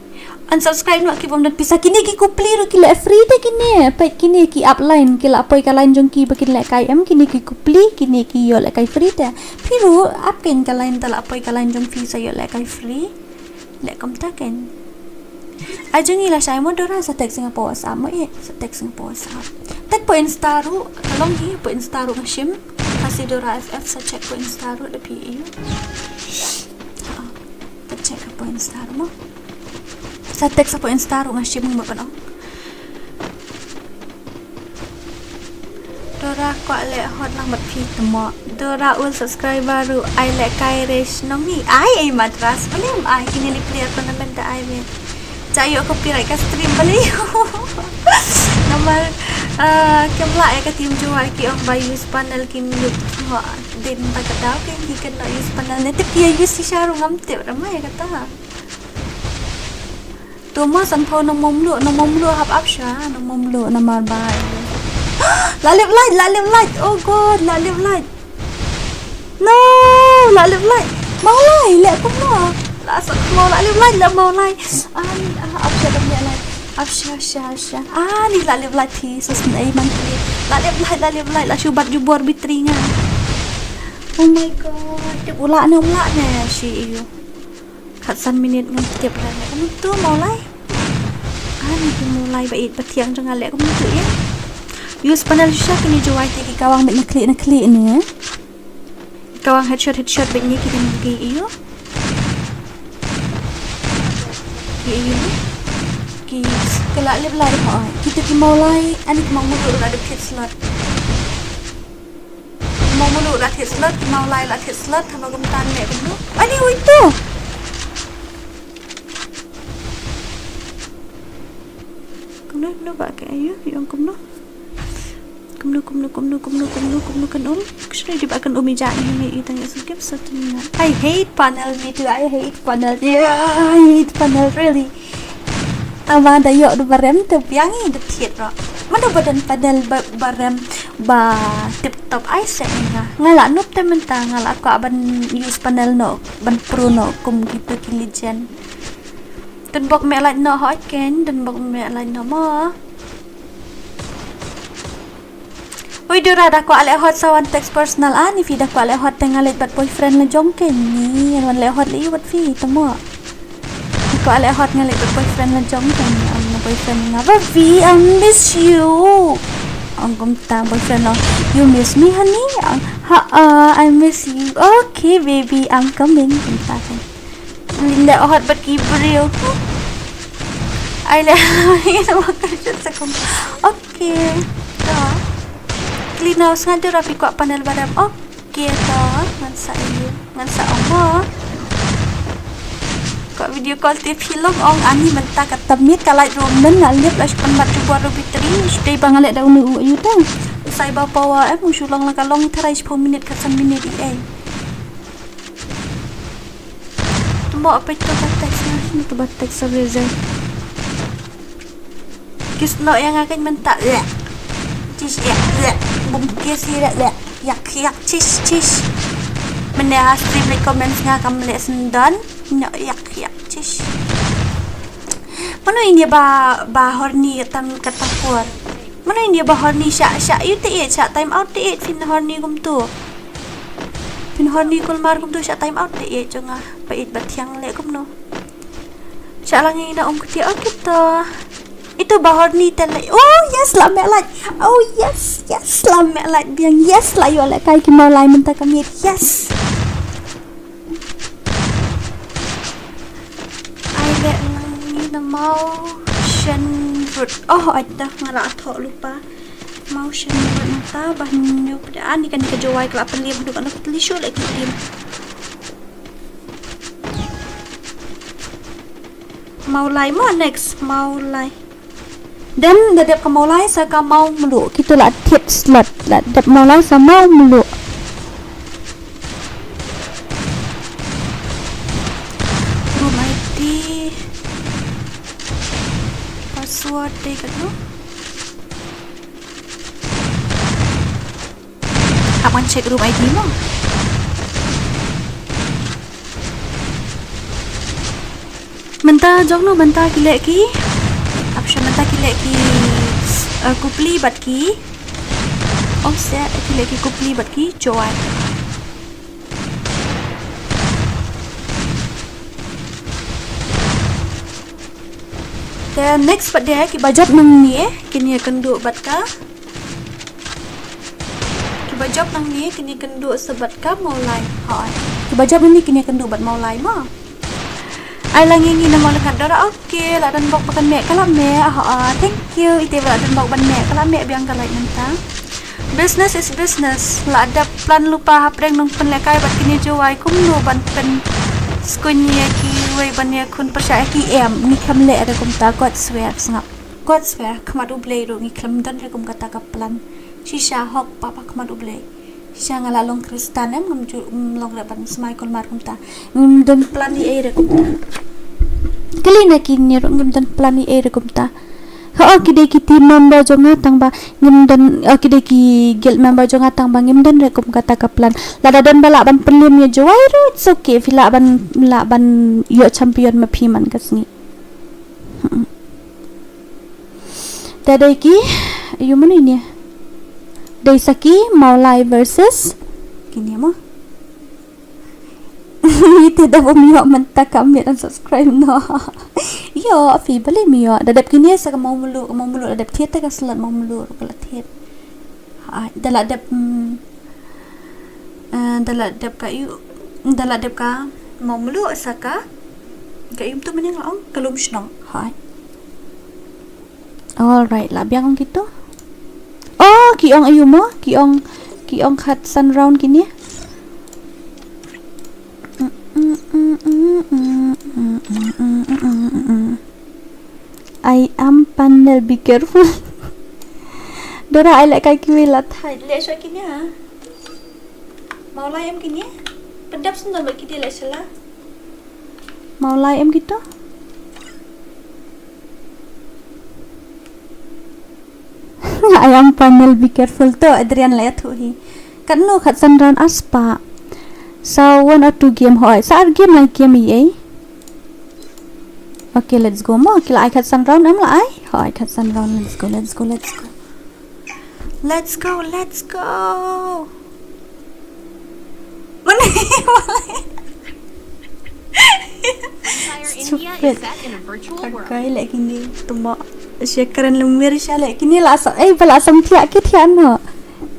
Unsubscribe noh ki bym don pisa kine ki kupli ruh ki leh free te kine. Peit kine ki upline ki la poi ka line jong ki ba kin lehkai em kine ki kupli kine ki ïoh lehkai free te. Phi ruh ap kein ka line te la poi ka line jong phi sa ïoh lehkai free. Leh kumta kein. Ai jong ngi la shai mo Dora sa text nga pa WhatsApp mo eh, sa text nga pa WhatsApp. Text pa Insta ruh, ka long hi pa Insta ruh nga shim. Ka si Dora F F sa check pa Insta ruh da phi ïu. Ha, ka check pa Insta ruh mo. Sa text pa Insta ruh nga shim mo ban ong. Dora kwah leh hot lang bad phi tmo. Dora ul subscriber ruh ai lehkai re shnong ni. Ai ai Madras balei ym ai kine li player tournament da ai me. Cha ïoh copyright ka stream balei. Namar ah, kem lah ïa ka team Jowai ki ong ba use panel kim ïoh. Ho, din ba ka daw ken ki ken use panel ne tip ki use shisha ruh ngam tip ramai ïa kata. Tu ma san pho nong mom lu, nong mom lu hap ap sha, nong mom lu namar ba. La lip light, la lip light. Oh god, la lip light. No, la lip light. Mawlai, leh kumno. La sa mo la lip light, la Mawlai. Ani, ah, ap sha dam leh light. Ap sha, sha, sha. Ani la lip light hi, sus nei man hi. La lip light, la lip light, la shu bat jubor bitri nga. Oh my god, tip u lah ne, u lah ne, shi ïu. Khatsan minit ngan tip ra leh kumtu Mawlai. Ani ki Mawlai ba ïeit ba thiang jong nga leh kumtu ïa. Use panel shisha kine Jowai te ki kawang beit na khlieh na khlieh ne. Kawang headshot headshot beit ne ki dang ki ïu. Ki ïu. Ki ka la lip light ha. Kitu ki Mawlai ani ki Mawlai ruh la dep thied slot. Mawlai ruh la thied slot, ki Mawlai la thied slot, haba kumta ne kumno. Ani wait tu. Kumno kumno ba ka ïu, ïong kumno. Kumno kumno kumno kumno kumno kumno kan ul. Kusno di ba kan umi ja ne me itang ya sugip satu na. I hate panel me too, I hate panel. Yeah, I hate panel really. Tama da ïoh da barem te biang i da thied ro. Mano ba don panel ba barem ba tip top ai se nga. Nga la nup te mynta nga la kwah ban use panel no ban pro no kum kitu ki legend. Dun bok me light no hot ken, dun bok me light no mo. Ui Dora da kwah leh hot sa wan text personal ani phi da kwah leh hot te nga leit bad boyfriend la jong ken ni wan leh hot leh wat phi tamo. Da kwah leh hot nga leit bad boyfriend la jong ken ni am na boyfriend nga ba phi I miss you. Ang kumta boyfriend no you miss me honey. Ha I miss you. Okay baby I'm coming kumta kan. Linda hot bad ki briew. Ai le. Ina wakar jut sa kum. Okay. To. Clean house nga jura phi kwah panel barem. Okay to. Ngan sa ïu. Ngan sa ong mo. Kwah video call te phi long ong ani mynta ka tamit ka light room men nga lip la span bat jubor ruby three. Sdei ba nga leh da unu u yu tang. Usai ba power em u shu long la ka long i tharai shiphew minit ka san minit i ei. Mo, apa itu ba text na? Itu ba text sa reason. Kis no yang akan mentak. Tis ya. Bum kis ya. Yak yak tis tis. Mene ha stream le comments nga kam le sendon. No yak yak tis. Mano ini ba ba horny tang kata por. Mano ini ba horny sha sha yu te sha time out te fin horny kumtu. Phin horny kulmar kumtu sha time out te jong nga. Pait ba thiang le kumno. Sha lang ina um kti o kito. Itu ba horny te le. Oh yes la me like. Oh yes yes la me like biang yes la yo le kai ki Mawlai mynta ka miet yes. Ai le lang ina Mawshan rut. Oh ai da nga la tho lupa. Mawshan rut mynta ba nyu pda ani kan ka jowai kla pynliam duk ano pynli shu le ki tim. Mawlai mo next Mawlai. Dan da dep ka Mawlai sa ka Mawmluh kito la thied slot la dep Mawlai sa Mawmluh. Room I D. Password dei katno? Hap ngan check room I D mo. Mynta jong no mynta ki leh ki. Hap sha mynta ki leh ki, eh, kupli bad ki. Ong se ki leh ki kupli bad ki jowai. Te next pat de ki ba jop nang ni eh kini kynduh bad ka. Ki ba jop nang ni kini kynduh sa bad ka Mawlai. Hoi. Ki ba jop nang ni kini kynduh bad Mawlai mo. Ai lang ngi na Mawlai ka dora okay la don bok ba kan meh ka la meh. Ha thank you ite ba la don bok ban meh ka la meh biang ka like mynta. Business is business. La dep plan lupa hapdeng nong pynlekai bad kini jowai kumno ban pyn skuin ïa kiwei ban ïa khun pyrshah ïa ki em ngi kham leh da kumta God swear sngap. God swear khmat U Blei ruh ngi khlem don re kum kata ka plan. Shisha hok papa khmat U Blei. Shisha nga la long Khristan em ngam ju long re ban smai kulmar kumta. Ngim don plan i ei re kumta. Kali na kini ruh ngim don plan i ei re kumta. Ha o ki dei ki team member jong nga tang ba ngim don o ki dei ki guild member jong nga tang ba ngim don re kum kata ka plan. Lada don ba lah ban pynlim ïa jowai ruh it's okay phi lah ban lah ban ïoh champion ma phi man ka sngi. Da dei ki yu mano ini. Dei sa ki Mawlai versus kini mo. Ite da bom ïoh mynta ka miet unsubscribe no. Ïoh phi bali mi ïoh da dep kini sa ka Mawmluh ka Mawmluh da dep thied ta ka slot Mawmluh ka la thied. Ai da la dep da la dep ka yu da la dep ka Mawmluh sa ka ka yu tu mending la ong ka lum shnong. Hai. Alright la biang ong kitu. Oh ki ong ayu mo ki ong ki ong khatsan round kini. I am panel be careful. Dora ai leh kai kiwi la thait leh sha kini ha. Mawlai em kini. Pendap sendal ba kiti leh shala. Mawlai em kito. I am panel be careful to Adrian la ïathuh hi. Katno khatsan round aspa. Sa one or two game hoi. Sa ar game la game i ei. Okay, let's go mo. Kila ai khatsan round em la ai. Hoi khatsan round let's go let's go let's go. Let's go let's go. Mana? Stupid. Kakai lagi ni tuma. Shekaran lemir sha lagi ni la sam eh bala sam thiah ki thiah no.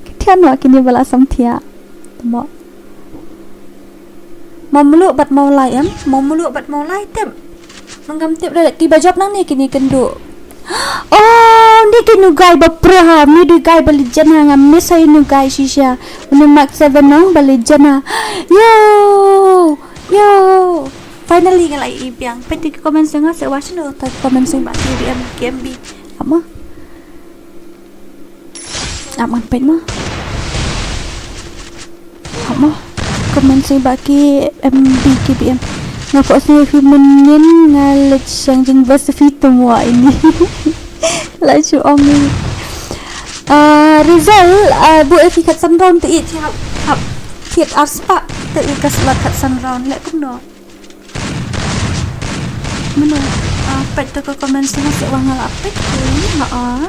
Ki thiah no kini bala sam thiah. Tuma. Mawmluh bad Mawlai em, Mawmluh bad Mawlai tip. Mangam tip da ki ba jop nang ni kini kendu. Oh, ni ki nu guy ba pro ha, ni du guy ba legend ha ngam miss ha nu guy shisha. Unu Mark seven nong ba legend ha. Yo! Yo! Finally nga la i biang. Peit ki comment sing nga se wa shinu ta comment sing ba T V M K M B. Apa? Ap ngan peit mo. Ap mo. Comment sing ba ki M B K B M. Nga phohsniew ïa phi mynnin, nga leit shang jingbas ïa phi tang wa ini. La shu ong ni. Ah, result, ah, buh ïa phi khatsan round te i hap, hap. Thied ar spah te i ka slot khatsan round, leh kumno? Mano, ah, peit to ka comment sha nga, seh wa nga la peit. Ha, ah.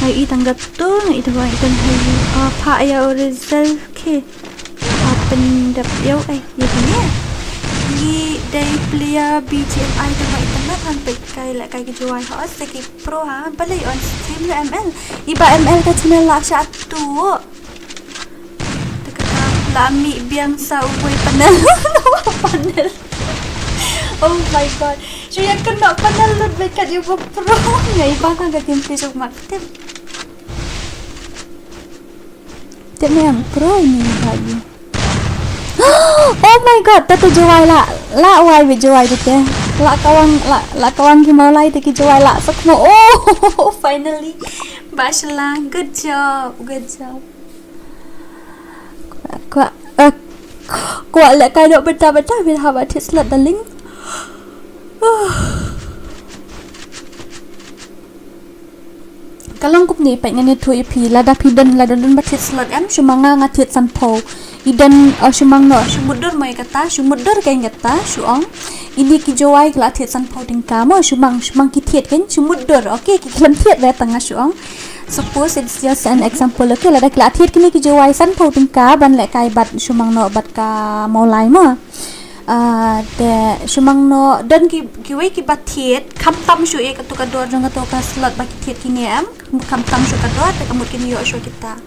Nga i tang katto, nga i tang, i tang hai. Ah, pha ïa u result, okay. Ah, pyndep ïa u, eh, ïa u ne. Ngi dei player B G M I, tang ba i tang ba tang peit kai leh kai ki Jowai, ha, seh ki pro, ha. Balei on stream leh M L. I ba M L ka channel la sha tu. Te kata la mih biang sa uwei panel. Panel. Oh my god. Shu ïa kynnoh panel lut bad kat ïa u pro. Nga i ba ka gameplay jong Mark. Tip. Tip ne ang pro ini ba ïa. Oh my god, ta te Jowai la, la wai bad Jowai te te. La kawang, la, la kawang ki Mawlai te ki Jowai la sakmo. Oh, finally. Ba shala, good job, good job. Kwah, eh, kwah leh kai dok bynta bynta, phin hap thied slot, darling. Ka long kumne, peit ngan ïathuh ïa phi, lada phi don, lada don ba thied slot em, shu mang nga, nga thied sanphew. I don, oh, shu mang noh, shu mutdur mo ïa kata, shu mutdur kein kata, shu ong. Ini ki Jowai ki la thied sanphew tyngka mo, shu mang, shu mang ki thied kein, shu mutdur, okay, ki khlem thied re tang nga shu ong. Suppose it's just an example, okay, lada ki la thied kine ki Jowai sanphew tyngka, ban leh kai bad shu mang noh bad ka Mawlai mo. Ah, te shu mang noh, don ki, kiwei kiba thied, khamtam shu ïa katu ka dor jong katu ka slot ba ki thied kine em, khamtam shu ka dor, te ka mut kin ïoh shu kita.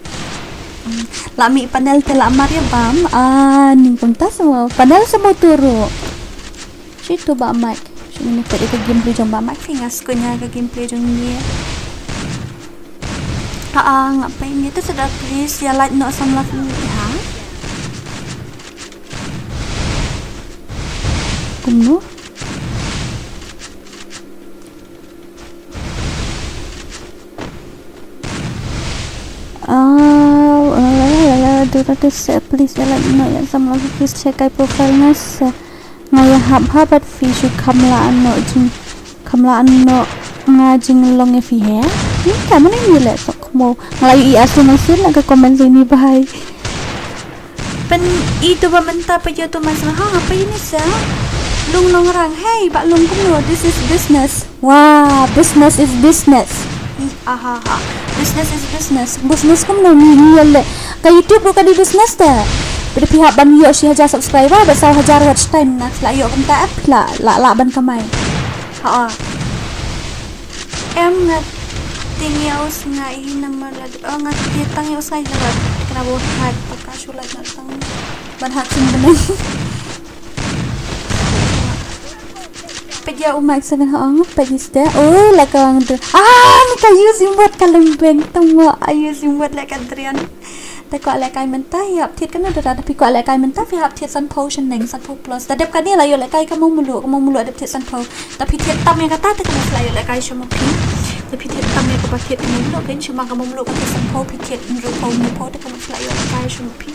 Hmm, la mih panel te la mar ïa bam, ah, ni kumta sa mo, panel sa mo turu. Shi tu ba Mike. Shi ni peit ïa ka gameplay jong ba Mike, phi nga sngewnya ka gameplay jong ni. Ah, ah, nga peit ni tu sa da please, ïa like noh samla phi ha. Kumno? Ah, la, la, la, la, Dora te se, please, ïa like noh, ïa samla phi, please, check ai profile nga se. Nga ïahap ha bad phi shu kham lah noh jing, kham lah noh nga jinglong ïa phi he. Ni ka mane ni leh sok mo. Nga la ïohi asien asien na ka comment jong ni bhai. Pyn-i to ba mynta, peit ïa to man sa ha, peit ïa ni sa. Lung nongrang, hey, ba lung kumno, this is business. Wah, business is business. Ih, ah, ha, ha. Business is business. Business kumno, ni, ni ïa leh. Ka YouTube ruh ka dei business te. Lada phi hap ban ïoh shi hajar subscriber bad saw hajar watch time, na phi lah ïoh kumta, eh, phi lah, lah, lah ban kamai. Ha, ha. Em, nga tieng ïa u sngi hi namar la, oh, nga tieng tang ïa u sngi hi la, kena bad hack, paka shu like nga tang ban hack sim bneng. Peit ïa u Mike Seven ha ong, peit ïa ste. Oh, la ka wang tu. Ah, ni ka use emote ka lembeng. Tang mo, ah, use emote leh ka drian. Te kwah leh kai mynta, ïa hap thied kane Dora, da phi kwah leh kai mynta, phi hap thied sanphew shaneng, sanphew plus. Da dep kane la ïoh leh kai ka Mawmluh, ka Mawmluh dep thied sanphew. Da phi thied tam ïa kata, te ka Mawmluh la ïoh leh kai sha ma phi. Da phi thied tam ïa kaba thied ka Mawmluh, phin shu ma ka Mawmluh ka thied sanphew, phi thied hynriewphew, hynñiewphew, te ka Mawmluh la ïoh leh kai sha ma phi.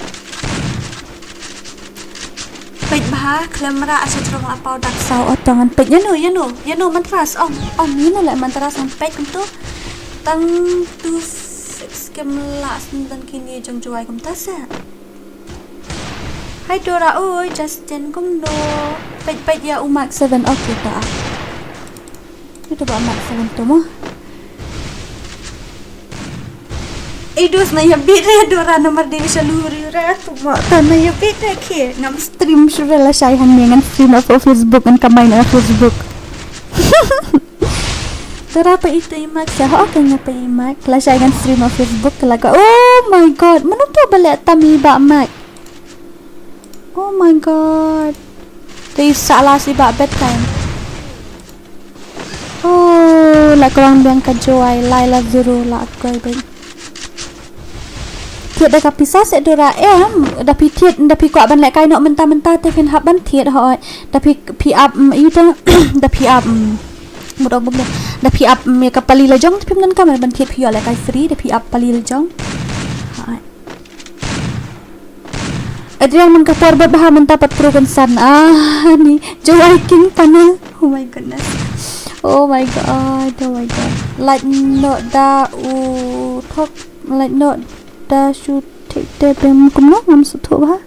Peit bha, khlem rah, asha jrong la paw dak saw, oh, to ngan peit. Ïano, ïano, ïano Mantras, ong, ong, ïano leh Mantras ngan peit kumto. Tang tu six kem la sngewdon kine jong Jowai kumta sa. Hai Dora, oi, Justin, kumno? Peit, peit ïa u Mark Seven, okay, ta. Ito ba Mark Seven to mo. Idus na ïa bit re Dora namar dei sha luri re tu mo. Ta na ïa bit re ki ngam stream shuh re lashai hangne ngan stream ha Facebook ngan kamai na Facebook. Dora peit ito i Mark sha ha ka nga peit i Mark lashai ngan stream ha Facebook ka la ka. Oh my god, mano to ba leh tam i ba Mark. Oh my god. Te i sah la si ba bedtime. Oh, la kwang biang ka Jowai, lai la zero la koi beng. Thied da ka pisa se Dora em, da phi thied, da phi kwah ban leh kai noh mynta mynta te phin hap ban thied hoi. Da phi, phi ap, mm, yu te, da phi ap, mm. Mut ong bum da. Da phi ap, mm, ïa ka pali la jong te phim donkam ban thied phi ïoh leh kai free, da phi ap pali la jong. Hoi. Adrian man ka por bad bha mynta pat pro kan san. Ah, ni. Jowai King panel. Oh my goodness. Oh my god. Oh my god. Lait noh da u thok. Lait noh da shu thik te pem kumno ngam sngewthuh bha.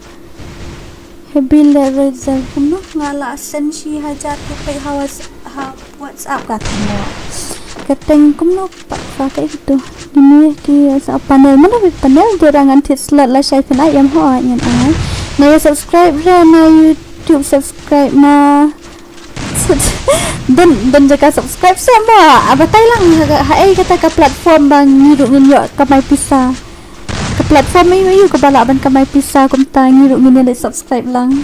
Heavy le result kumno nga la send shi hajar rupiah ha was-, ha WhatsApp ka kumno. Ka teng kumno pat fa ka itu. Dini ki sa panel, mana bi panel, dei rangan tit slot la shai pynai em ho ngan ai. Na ya subscribe re na YouTube subscribe na. Don, don jaka subscribe sa mo. Aba tai lang ha, ha ei kata ka platform ba ngi ruh ngin ïoh kamai pisa. Ka platform aïu aïu kaba lah ban kamai pisa kumta ngi ruh ngin ïa leit subscribe lang.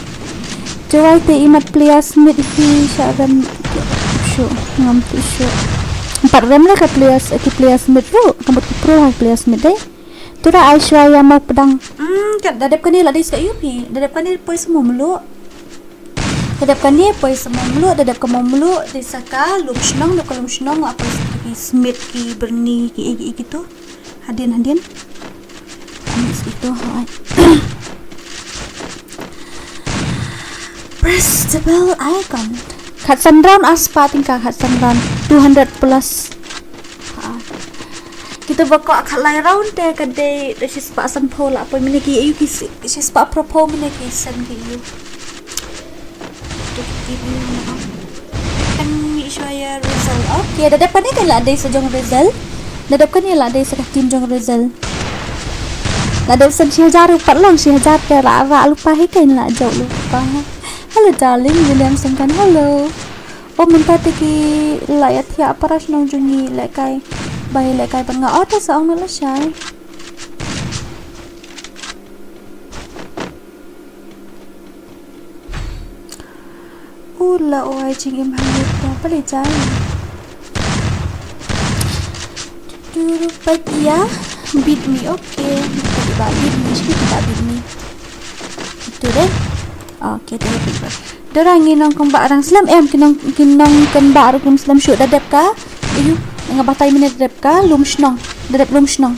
Jowai te imat players mid hi sha rem shu ngam tu shu. Empat rem lah ka players, ki players mid ruh, ka mut ki pro ha players mid dei. Tu da Aishwarya mau pedang. Hmm, ka da dep kane la dei ska ïu phi. Da dep kane poi semua melu. Da dep kane poi semua melu, da dep ka mau melu, dei sa ka lum shnong, da ka lum shnong la poi sa ki smit ki berni ki igi igi tu. Hadien, hadien. Anis itu, hai. Press the bell icon. Khatsan round, ah, spah tyngka khatsan round. Two hundred plus. Ha. Kita ba kwah khatlai round te ka dei da shispah sanphew la poi mynne ki ïu ki si-, shispah phraphew mynne ki send ki ïu. Kan mih shuwa ïa result. Okay, da dep kane kan la dei sa jong result. Da dep kane la dei sa ka team jong result. La dep san shi hajar ruh pat long, shi hajar te la ra lupa hi kan la jok lupa. Hello darling, William Sengkan, hello. O mynta te ki la ïa thiah para shnong jong ngi lehkai. Bai lehkai ban nga o te sa ong na la shai. U la o ai jingim ha ngi ta pale jai. Turu pat ïa beat me, okay. Beat me, shi beat me. Itu deh. Okay, deh beat me. Dora ngi nongkynbah rang slem em, ki nong, ki nongkynbah ruh kim slem shuh da dep ka. Ayu, nga batai mynne da dep ka lum shnong. Da dep lum shnong.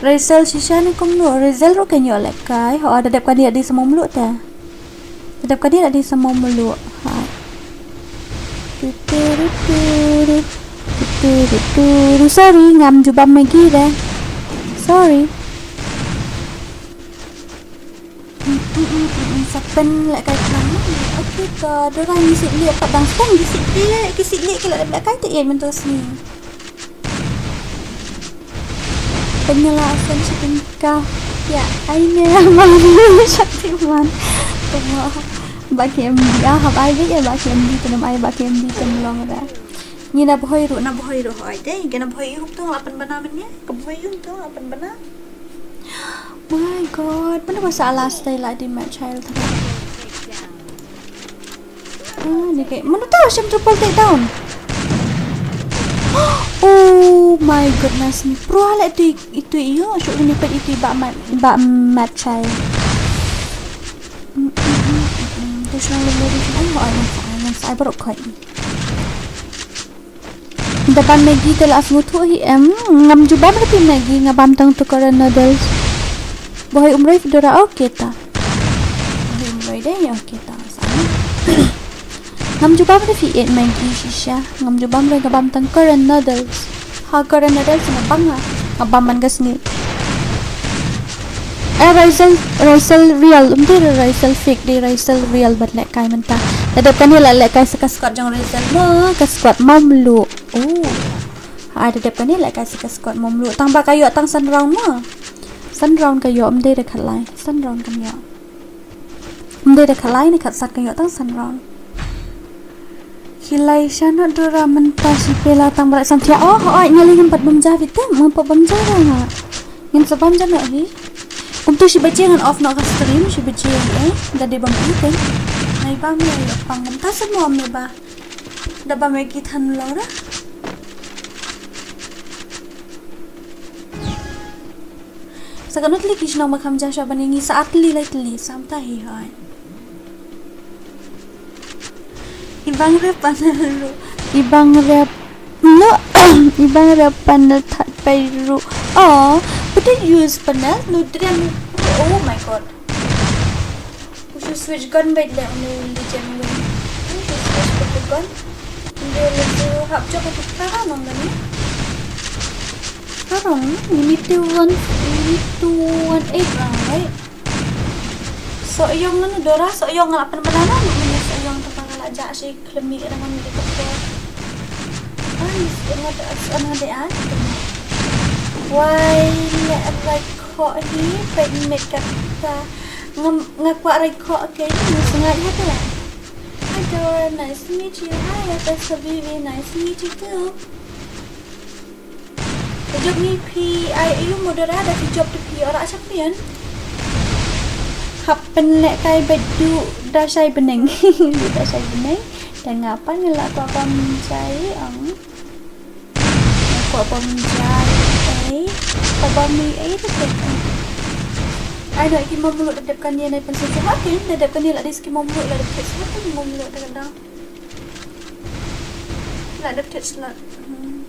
Result shisha ne kumno? Result ruh kan ïoh lehkai. Ho, da dep kane da dei sa mo mluh te. Da dep kane da dei sa mo mluh. Ha. Tu tu ru tu ru. Tu tu ru tu ru. Sorry, ngam jubab Maggie de. Sorry. Mm, mm, mm, mm, mm. Sa pynlehkai khnang. Okay, ka Dora ngi sih lieh pat dang sdang ngi sih lieh, ki sih lieh ki la dep lehkai te ïa mynta sngi. Pynlehkai san shi tyngka. Ïa, ai ne ma Shaktiman. Tama. Ba ki M D ah, hap ai beit ïa ba ki M D, tynam ai ba ki M D tynlong da. Ngi na Bhoi ruh, na Bhoi ruh hoi te. Ngi na Bhoi ruh tu la pynbna mynne. Ka Bhoi ruh tu la pynbna. My God, mana ba sa last day la di match child. Ah, ni ke. Mana tahu siapa triple take down? Oh my goodness, ni pro lah itu, itu iyo, syuk ni pet itu ba mat, ba mat chai. Mm, mm, mm, mm, mm. Tu shnong lu lu shnong, oh, yang sa, yang sa, baru kau ni. Da ban Maggie te la sngewthuh hi em, ngam jubab ruh phi Maggie, nga bam tang tu current noodles. Bhoi Umroi phi Dora, okay ta. Bhoi Umroi dei, okay ta. Ngam jubab ruh phi et Maggie shisha. Ngam jubab ruh nga bam tang current noodles. Ha current noodles nga bam nga. Nga bam man ka sngi. Eh, Raisel, Raisel real, um, dei Raisel fake, dei Raisel real ban lehkai mynta. Da dep kane la lehkai sa ka squad jong Raisel mo, ka squad Mawmluh. Oh. Ah, da dep kane lehkai sa ka squad Mawmluh. Tang ba ka ïoh tang san round mo. San round ka ïoh, um, dei da khatlai. San round ka ïoh. Um, dei da khatlai ne khatsat ka ïoh tang san round. Khilai sha noh Dora mynta shi pela tang ba la sam thiah. Oh, oh, nga lei ngam pat bam ja beit te, ngam pat bam ja ra nga. Ngin sa bam ja noh hi. Kumtu shi baje ngan off noh ka stream, shi baje eh. Da dei bam i te. Nai bam ïa pang kumta sa mo me ba. Da bam ïa ki than lo ra. Sa kano tylli ki shnong ba kham ja sha ban ngi sa ar tylli lai tylli samta hi hoi. Ibang rep panel ru. Ibang rep no. Ibang rep panel that pai ru. Oh, put it use panel no drian. Oh my god. Switch gun bad leh uni u Legend win. Uni u switch gun. Uni u hap jop uni ka rong uni. Ka rong uni two one, uni two one eight rong, right? So ïong uni Dora, so ïong nga la pynbna na uni so ïong tang ba nga la jah shi khlem mih rong uni ka. Ai, nga da, nga da ai. Wai, leh rai khoh hi, peit met kata. Nga, nga kwah rai khoh ke, nga sngaid ha te. Hi Dor, nice to meet you. Hi, F S Habibi, nice to meet you too. Jop ni phi ai ayu mo Dora, da phi jop tu phi ora champion. Hap pynlehkai bad du da shai bneng. Du da shai bneng. Da nga pat nga la kwah bam jai ong. Kwah bam jai ei. Kwah bam ni ei tu kan. Ai no ki mo mulu da dep kan ïa nai pynsu ha kin, da dep kan ïa la dis ki mo mulu la dep kit ha kin mo mulu da kan dang. La dep kit la. Hmm.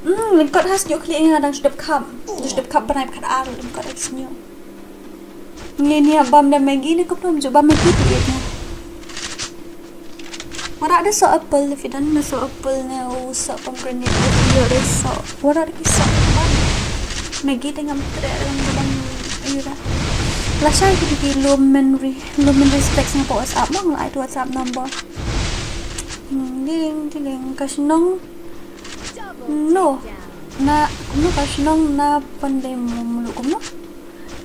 Hmm, lyngkot ha sñiuh khlieh nga dang shu dep khap. Shu dep khap bnai ba khatar lyngkot ha sñiuh. Ngi ni bam da Maggi ne kumno, ju bam Maggi ti ïa. Wara da soh apple, da phi don na soh apple ne u soh pomegranate, da phi ïoh da soh. Wara da ki soh bam. Maggi da ngam treh da ngam bam ïa da. Lashai ki ki lumen ri, lumen respect nga pa WhatsApp mo, nga ai tu WhatsApp number. Hmm, ding ding ding ka shnong. No. Na, no ka shnong na Pandai Mulu kumno?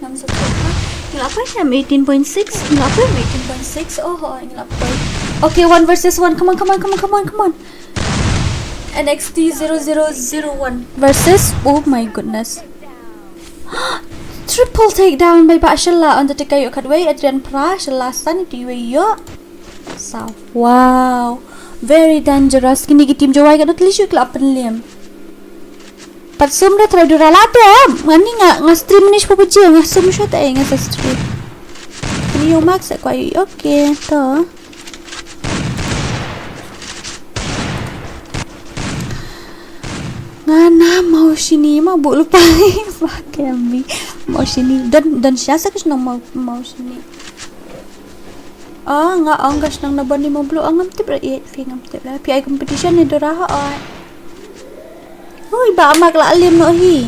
Nam sa tu ha. Ngi la poi em eighteen point six, ngi la poi em eighteen point six. Oh, oh, ngi la poi. Okay, one versus one. Come on, come on, come on, come on, come on. N X T zero zero zero one versus, oh my goodness. Triple takedown by Bah Shella on the Tikayo Katway, Adrian Pra, Shella Sanity Way yo. Sa, wow. Very dangerous. Kini ki team Jowai ka dot li shu klap pynlem. Pat sum da trai dura la te. Ngani nga, nga stream ni shu pupuje, nga sum shu te, nga sa stream. Kini yo mak sa kwai, okay, to. Nga na mau shini ma bu lupa. Fuck me. Mau shini. Don, don sha sa ka shnong mau, mau shini. Ah, nga ong ka shnong na Bani Moblo, ah, ngam tip ra, eh, phi ngam tip ra. Phi ai competition ni dura ha, ah. Ui, ba mak la lem no hi.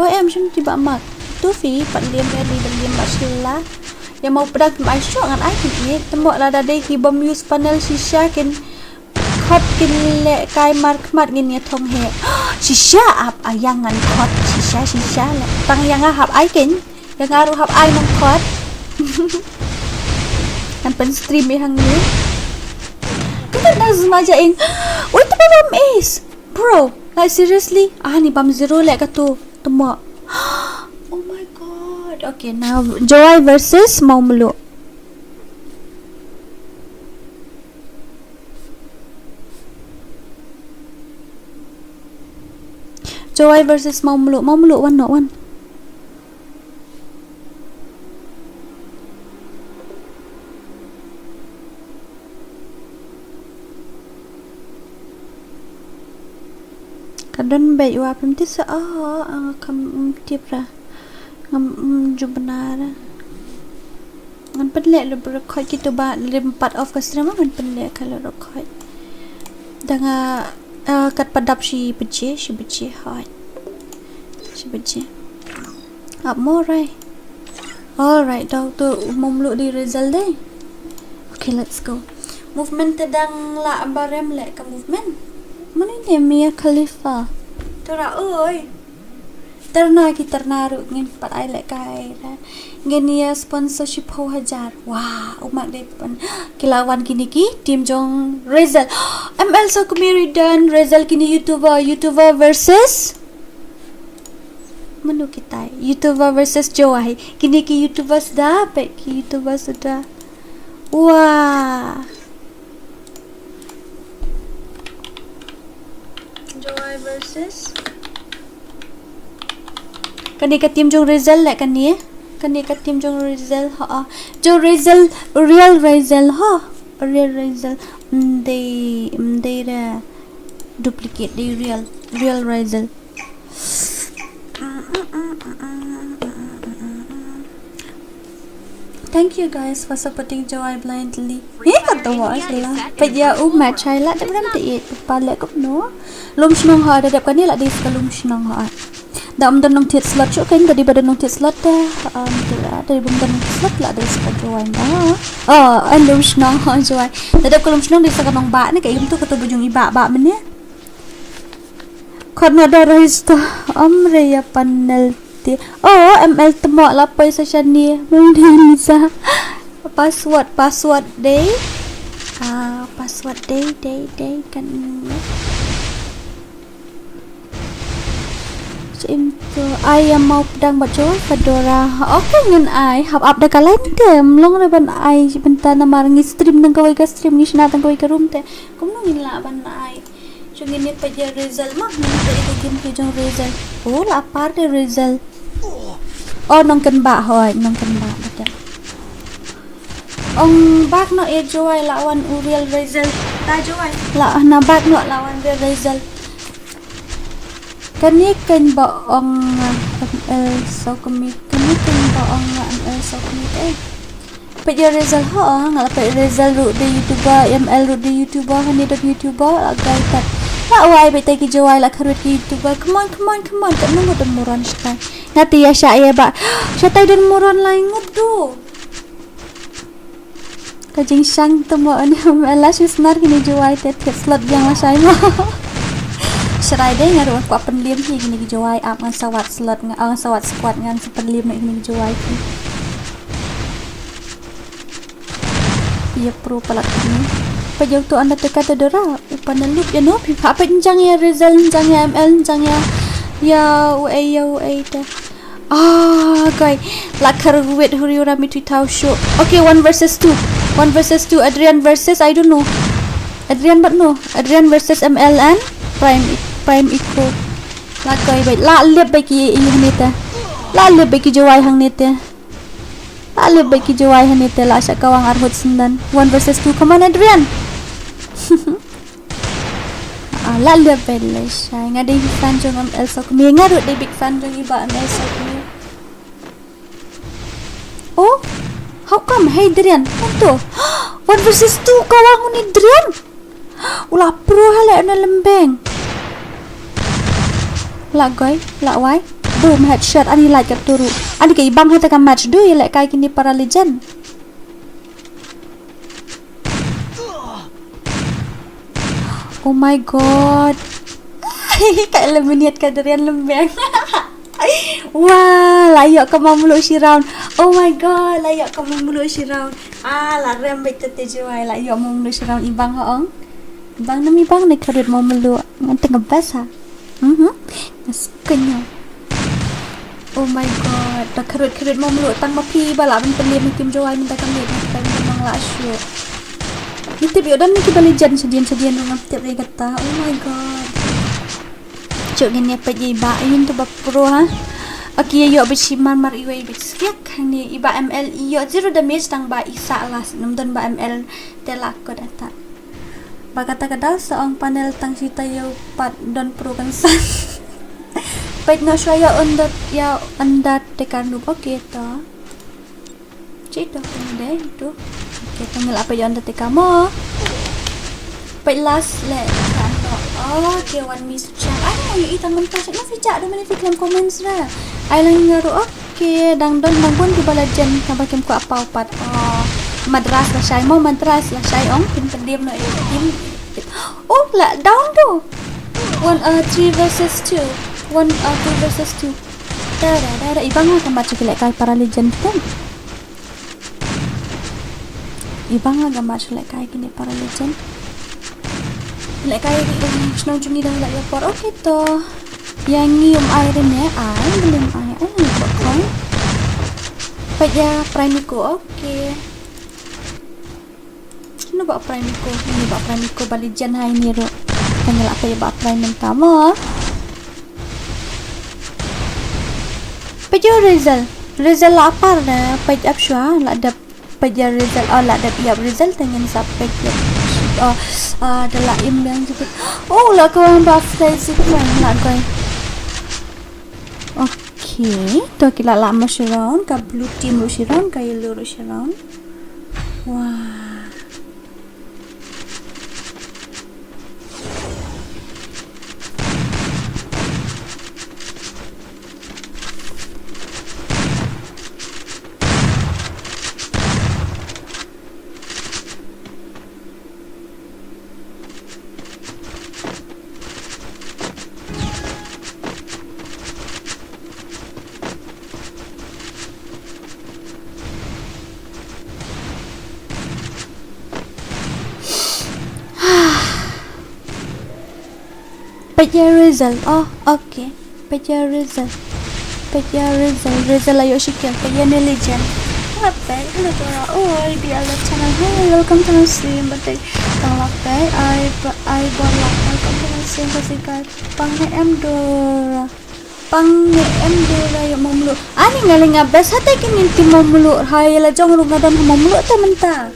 Oh, em shim ti ba mak. Tu phi pat lem ra li ba lem ba shila. Ya mau pdak mai shok ngan ai kin, eh. Temo la da dei ki bom use panel shisha kin. Khot kin leh kai mar khmat ngin ïa thong he. Shisha ap ayang ngan khot. Shisha, shisha leh. Tang ïa nga hap ai kin. Ïa nga ruh hap ai nang khot. Ngan pyn stream ïa hangne. Kita dah zma ja ing. Wait, te bom ace. Bro, like seriously? Ah, ni bam zero leh katu. Temo. Oh my god. Okay, now Jowai versus Maumlu. Jowai versus Maumlu. Maumlu, wan noh, wan. Ka don bad wa pynti sa, ah, ah, kam, mm, tip ra. Ngam, mm, ju bna ra. Ngan pynleh leh bad khoit kitu ba lem part of ka stream ngan pynleh ka leh khoit. Da nga, ah, kat padap shi baje, shi baje hoi. Shi baje. Ap mo rai. Alright, dau tu Maumlu di result dei. Okay, let's go. Movement te dang la barem leh ka movement. Mane ne Mia Khalifa. Tura oi. Terna ki terna ruh ngin pat ai leh kai ra. Ngin ïa sponsor shiphew hajar. Wah, umat dei pun. Ki la wan kini ki team jong Rezel. M L Sokmiri dan Rezel kini YouTuber, YouTuber versus Manu kitai. YouTuber versus Jowai. Kini ki YouTubers da, pek ki YouTubers da. Wah. Jowai versus. Kane ka team jong Rezel leh kane. Kane ka team jong Rezel ha. Jong Rezel, real Rezel ha. Real Rezel. Mdei, mdei da duplicate, dei real, real Rezel. Real Rezel. Thank you guys for supporting Jowai blindly. He ka to wa sala. Peit ïa u match hai la dep ram te i pa le kup no. Lum shnong ha da dep kane la dis ka lum shnong ha. Da um don nong thied slot shu kan da di ba don nong thied slot te. Um te la da di bum don nong thied slot la dis ka Jowai na. Oh, an lum shnong ha Jowai. Da dep ka lum shnong di sa ka nong ba ne ka im tu ka to bujung i ba ba mene. Khot na da rais to. Om re ya panel ti. Oh, M L tmo la poi sa shani. Mung di Lisa. Password, password dei. Ah, password dei, dei, dei kan. Sim to ai ïa mau pdang ba jo Fedora. Okay ngan ai hap ap da ka line te mlong re ban ai bynta namar ngi stream nang kawei ka stream ngi shna tang kawei ka room te. Kumno ngin lah ban ai. Jong ini peit ïa Rizal ma ngin peit ïa ka game ki jong Rizal. Oh la par de Rizal. Oh nong ken ba hoi nong ken ba bata. Ong bak no e Jowai la wan u real Rizal. Ta Jowai. La na bak no la wan real Rizal. Kani kan ba ong M L Sokmi. Kani kan ba ong M L Sokmi eh. Peit ïa Rizal ha nga la peit Rizal ruh de YouTuber, M L ruh de YouTuber, hani dot YouTuber, la gai tat. La wai beit tai ki Jowai la kharwit ki YouTuber. Come on, come on, come on. Kat nang don moron shatai. Nga te ïa sha ïa ba. Shatai don moron lai ngup du. Ka jingshang te mo ani M L la shu snar kini Jowai te thied slot biang la shai mo. Sharai de nga ruh kwah pynlim hi kini ki Jowai ap ngan sawat slot nga ang sawat squad ngan sa pynlim na kini ki Jowai ki. Ïa pro palat kini. Pa jauh tu anda teka te dora. Upa na lup ïa no phi pha pa njang ïa Rizal njang ïa M L njang ïa ïa u ai ïa u ai te. Ah, guy. La kharwit huri ura mi tui thau shu. Okay, one versus two. One versus two. Adrian versus I don't know. Adrian but no. Adrian versus M L and Prime Prime Eco. La guy bait. La lip bait ki i hanite. La lip bait ki Jowai hanite. La lip bait ki Jowai hanite la sha kawang arhut sendan. One versus two. Come on, Adrian. Ah, la lep ben le shai. Nga dei big fan jong M L Sokmi. Nga ruh dei big fan jong i ba M L Sokmi. Oh, how come? Hey, Drian. Tentu. One versus two ka wang ni Drian. Ula pro hale na lembeng. La goi, la wai. Boom, headshot. Ani like ka turu. Ani ka ibang hata ka match du ya le kai kini para legend. Oh my god. Ka eliminate ka Drian lembeng. Wah, la ïoh ka mom lu shi round. Oh my god, la ïoh ka mom lu shi round. Ah, la rem beit te Jowai la ïoh mom lu shi round ibang ha ong. Ibang nam ibang ne kharit mom lu. Ngan tengah bas ha. Mhm. Ngasuknya. Oh my god, da kharut kharut mom lu tang ma phi ba la ban pynliem kim Jowai mynta ka miet mynta ka nong la shu. Ni tip ïoh don ni ki ba legend shadien shadien ngam tip re kata. Oh my god. Chuk ngin ïa peit ïa i ba ïa to ba pro ha. Aki ïa ïoh ba shi mar mar iwei ba sfiak hangne i ba M L ïoh zero damage tang ba i sa last nam don ba M L te la kot ata. Ba kata ka daw sa ong panel tang shi taïew pat don pro kan san. Peit noh shuwa ïa Undertaker, ïa Undertaker noob. Okay to. Chi to kane dei to. Okay to ngi la peit ïa Undertaker mo. Peit last le kan to. Okay, one miss chance. Ai mo ïa i tang mynta sha na fi chak da mane fi klam comments da. Ai lang nga ruh. Okay, dang don dang bun ki ba legend kaba kim kwah paw pat. Oh, Madras la shai mo, Madras la shai ong, kim pyndim no ïa kim. Oh, la down tu. One, uh, three versus two. One, uh, two versus two. Da da da da. Ibang ha ka match ki lehkai para legend tu. Ibang ha ka match lehkai kini para legend. Lehkai ki shnong jong ngi dang la ïa por. Okay to. Ïa ngi um ai re ne ai, bym ai, ai ngi ba kong. Peit ïa Prime Eco, okay. Kino ba Prime Eco, kino ba Prime Eco ba legend hai ni ro. Tang la peit ba Prime mynta mo. Peit ïa Rizal. Rizal la apar ne, peit ap shuwa, la dep. Peit ïa Rizal, oh la dep ïa Rizal te ngin sa peit ïa. Oh, ah, da la im biang jubit. Oh, la ko ba fly zip line la goi. Okay. Okay, to ki la lah mo shi round, ka blue team ruh shi round, ka yellow ruh shi round. Wah. Peit ïa result. Oh, okay. Peit ïa result. Peit ïa result. Result la ïoh shi kill. Peit ïa ne legend. Tang la peit. Hello Dora. Oi, B L F channel. Hi, welcome to my stream. But tang la peit. Ai, ai, Dora. Welcome to my stream. Pasi kai. Pang ne em Dora. Pang ne em Dora ïa mo mluh. Ani nga leh nga best ha te kine ki mo mluh. Hai la jong ruh nga don ha mo mluh te mynta.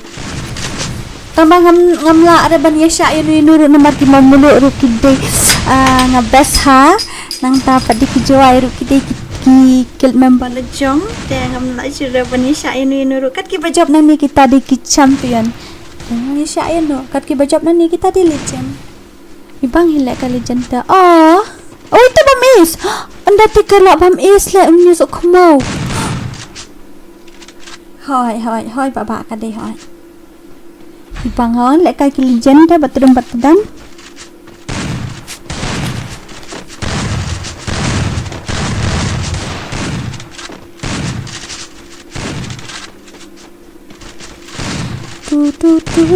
Tang ba ngam, ngam lah re ban ïa shah ïa nu ïa nu ruh namar ki mo mluh ruh ki dei, ah, nga best ha. Nangta pat dei ki Jowai ruh ki dei ki, ki guild member la jong. Te ngam lah shuh re ban ïa shah ïa nu ïa nu ruh. Kat kiba jop nangne kita dei ki champion. Te ngam ïa shah ïa nu. Kat kiba jop nangne kita dei legend. I bang hi leh ka legend ta. Oh. Oh, ita bam ace. Undertaker lah bam ace leh, um, news ok mau. Hoi, hoi, hoi, baba ka dei hoi. I bang hoi leh ka ki legend ta, bat dum bat dam. Tu, tu, tu.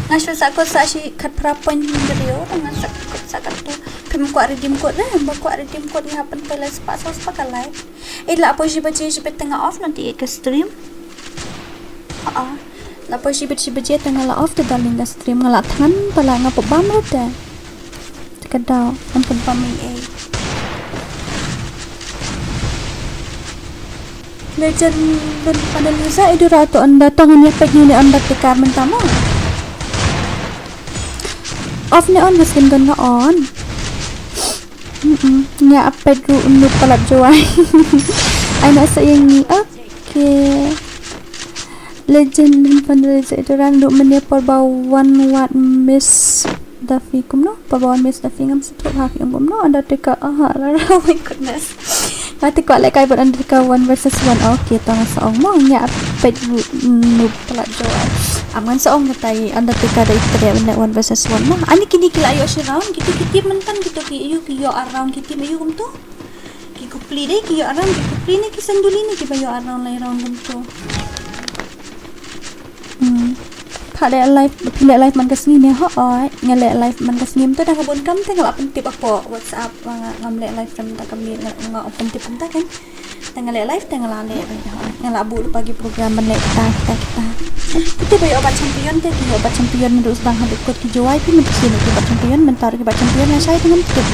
Nga shu sah kot sah shi khatphra point hynriew, nga sah kot sah katto. Phim kwah redeem code re, ba kwah redeem code nga pynpei la spah saw spah ka live. Eh, la poi shi baje shi bit te nga off na te ka stream. Ha. La poi shi bit shi baje te nga la off te darling ka stream, nga la thngan pala nga pynbam re te. Te ka daw, ngan pynbam ei ei. Legend don panel user, i dura to ynda to ngan ïa peit ne ynda te kar mynta mo. Off ne on, ha skin gun nga on. Mm-mm. Nga ap peit ruh u noob palat Jowai. Ai na sa ïa ngi. Okay. Legend don panel user, i dura ruh mynne por ba one word miss. Duffy kumno? Paba wan miss Duffy ngam sngewthuh ha ki ong kumno Undertaker. Aha, la ra, oh my goodness. Nga te kwah lehkai bad Undertaker one versus one. Okay, to nga sa ong mo, nga peit ruh noob palat Jowai. Am ngan sa ong kata i Undertaker da i treh one versus one mo. Ani kine ki la ïoh shi round, kito ki team mynta kito ki ïoh, ki ïoh ar round, ki team ïoh kumto. Ki Kupli dei ki ïoh ar round, ki Kupli ne ki Sanduli ne kiba ïoh ar round lai round kumto. Hmm. Pha leh live, phi leh live man ka sngi ne? Hooid, nga leh live man ka sngi. Mynta da nga bun kam te nga la pyntip hapoh WhatsApp, nga, ngam leh live te mynta ka miet, nga, nga ong pyntip mynta kan. Te nga leh live te nga la leh, hooid, nga la buh lypa ki program ban leh kita, kita, kita. Kita ba ïoh bat champion te, ki ïoh bat champion naduh sdang haduh kut ki Jowai, phi mut ki ne ki bat champion, mynta ruh ki bat champion, nga shai te ngam tip.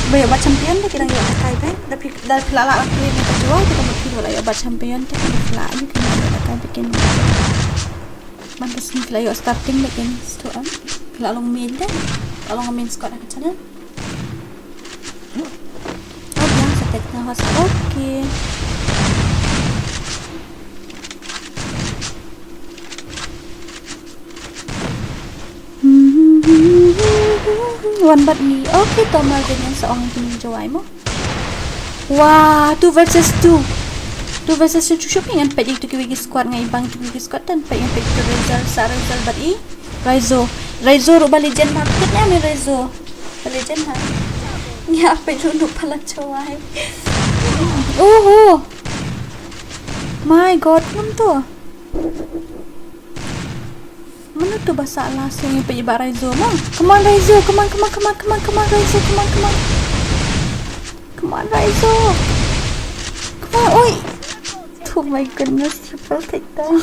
Ba ïoh bat champion te ki dang ïoh kai bad, da phi Da phi la lah la clear na ka Jowai te ka mut phi la ïoh bat champion te ka mut phi la ïoh kai bad kin. Man ka sngi phi la ïoh starting bad kin stu am. Phi la long main te. La long main squad ha ka channel. Oh, biang sa tek na host. Okay. Wan bad ngi. Okay, to Marvin ngan sa ong ïa kine ki Jowai mo. Wah, two versus two. Two versus two. Shuh shuh ngan peit ïa kitu kiwei ki squad, nga i bang kitu kiwei ki squad, te peit ngan peit ïa result, sa result bad i Raizo. Raizo ruh ba legend ma, kit ne me Raizo. Ba legend ma. Ïa peit ruh noob palat Jowai. Oho. My God, ngam to. Mano tu ba sah last ïa peit ba Raizo mo. Come on Raizo, come on, come on, come on, come on, come on Raizo, come on, come on. Come on Raizo. Come on, oi. Oh my goodness, triple takedown.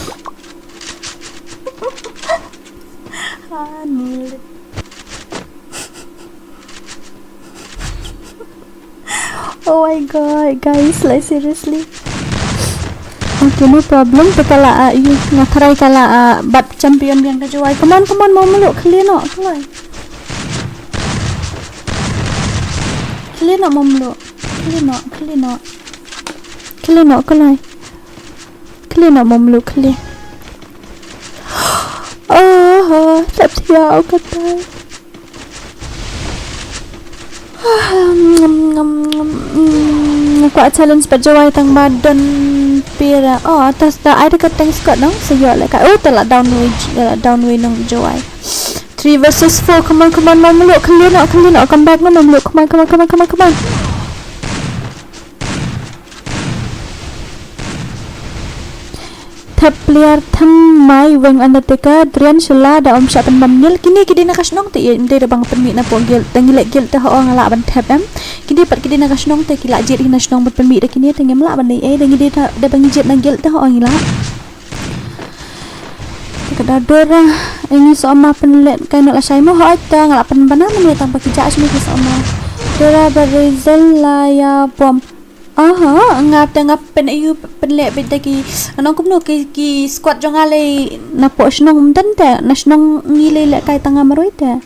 Ah, nailed it. Oh my God, guys, like, seriously. Okay, no problem. Te ka la, ah, ïa, nga tharai ka la, ah, bat champion biang ka Jowai. Come on, come on, mo mluh, clear noh, come on. Khlieh noh Mawmluh. Khlieh noh, khlieh noh. Khlieh noh, khlieh. Khlieh noh Mawmluh, khlieh. Oh, tap thiah, oh, katai. Ngam, ngam, ngam, mm, kwah challenge pat Jowai tang ba don pira. Oh, tas da ai da ka tank squad nong. Sa ïoh lehkai. Oh, te la down wei, la down wei nong Jowai. Three versus four. Come on, come on, Mawmluh. Khlieh noh, khlieh noh. Come back noh, Mawmluh. Come on, come on, come on, come on, come on. Thep player thymmai weng Undertaker, Drian shala da um shah pynbam nil. Kine ki dei na ka shnong te, ïa, ym dei da ba nga pynmih na pok guild, da ngi leh guild te ho nga lah ban thep em. Kine pat ki dei na ka shnong te, ki lah jied hi na shnong ban pynmih da kine te ngim lah ban leh ei, da ngi dei da, da ba ngi jied na guild te ho ngi lah. Ka da Dora, ini so ma pynlehkai noh lashai mo, hooid te nga lah pynbna mynne tang ba ki jah shim ki so ma. Dora ba Razel la ïa bom. Aha, nga te nga pyn ïa u pynleh beit da ki, nong kumno ki, ki squad jong nga lei na pok shnong ym don te, na shnong ngi lei lehkai tang nga marwei te.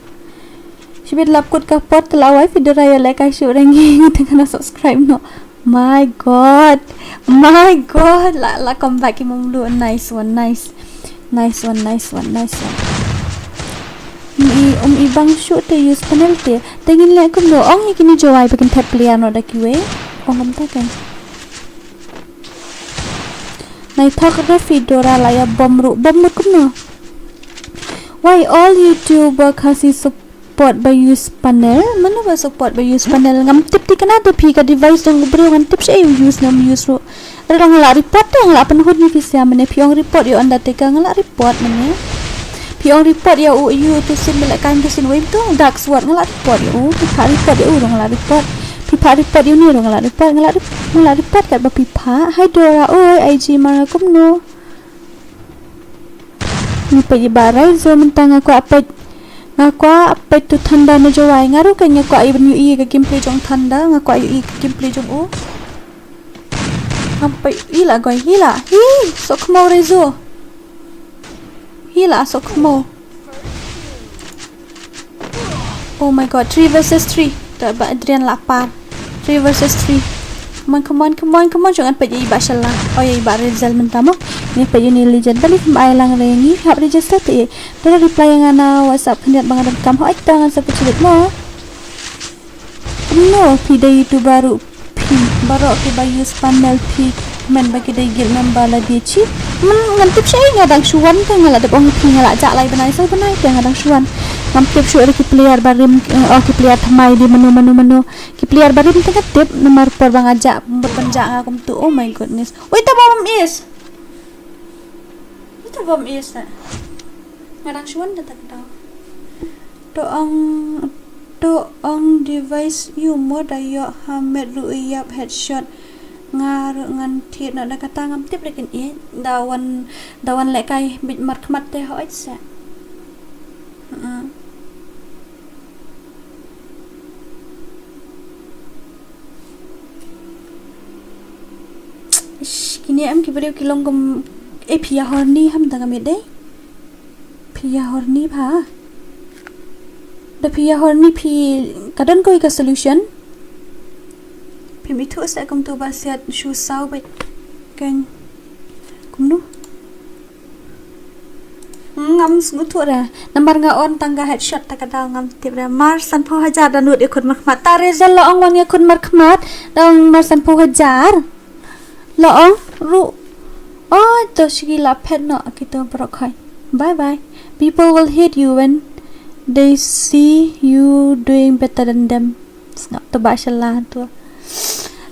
Shibit lap kut ka pot te la wai phi Dora ïa lehkai shuh re ngi, ngi te nga na subscribe noh. My God. My God. La, la come back i Mawmluh. Nice one, nice. Nice one, nice one, nice one. Ym i, ym i bang shuh te use panel te. Te ngin leh kumno, ong ïa kine Jowai ba kin thep player noh da kiwei. Ong kumta kan. Nai thok re phi Dora la ïa bom ruh, bom mut kumno. Why all YouTuber Khasi support by use panel? Mano ba support by use panel? Ngam tip te kane, da phi ka device jong u briew, ngam tip sha ei u use ne um use ruh. Re nga lah report te, nga lah pynhun ïa phi sha mynne, phi ong report ïa u Undertaker, nga lah report mynne. Phi ong report ïa u, ïa u tu sien, ba lehkai tu sien, wei tu Dark Sword, nga lah report ïa u. Phi phah report ïa u ruh nga lah report. Phi phah report ïa une ruh nga lah report, nga lah rep-, nga lah report katba phi phah. Hai Dora, oi, I G mar nga kumno. Ngi peit ïa i Bah Raizo mynta, nga kwah peit, nga kwah peit u Thunder na Jowai. Nga ruh ka nga kwah ïa ban ïohi ïa ka gameplay jong Thunder, nga kwah ïohi ïa ka gameplay jong u. Ngam peit, hi la goi, hi la, hi, sok khmo Raizo. Hi la, sok khmo. Oh my God, three versus three. Te Bah Adrian la par. Three versus three. Come on, come on, come on, come on. Jong ngan peit ïa i Bah Shala. Oh, ïa i Bah Rizal mynta mo. Ngi peit ïa une Legend. Balei phim ai lang re ngi hap register te. Te reply ïa nga na WhatsApp khyndiat ba nga donkam. Hooid te ngan sa peit mo. No, phi dei YouTuber ruh phi. Baroh kiba use panel phi kmen ba ki dei guild member la dei chi. Ngan, ngan tip sha ei, nga dang shu wan te nga la dep ong ïa phi nga la jah lai bnai saw bnai te nga dang shu wan. Ngam tip shuh re ki player barim, eh, oh, ki player thymmai dei mano mano mano. Ki player barim te nga tip namar por ba nga jah, mut ban jah nga kumtu. Oh my goodness. Oi, ta bom is. Oi, ta bom is te. Nga dang shu wan te ta ka daw. To ong, to ong device ïa u mo da ïoh ha met ruh ïap headshot. Nga ruh ngan thied noh da kata, ngam tip re kin ïeit. Da wan, da wan lehkai beit markhmat te hooid se. Mm. Ish, kine em ki briew ki long kum, eh, phi ïa horny ham da ka miet dei. Phi ïa horny bha. Da phi ïa horny phi, ka don kawei ka solution. Phim ithuh seh kumtu ba siat shu saw beit. Kan kumno? Ngam sngewthuh re. Namar nga on tang ka headshot ta ka daw, ngam tip re. Mar sanphew hajar da nud ïa khun markhmat. Ta Rizal la ong wan ïa khun markhmat. Da ong mar sanphew hajar. La ong ruh. Oh, to shi ki la phet noh kito baroh khoit. Bye bye. People will hate you when they see you doing better than them. Sngap, to Bah Shala to.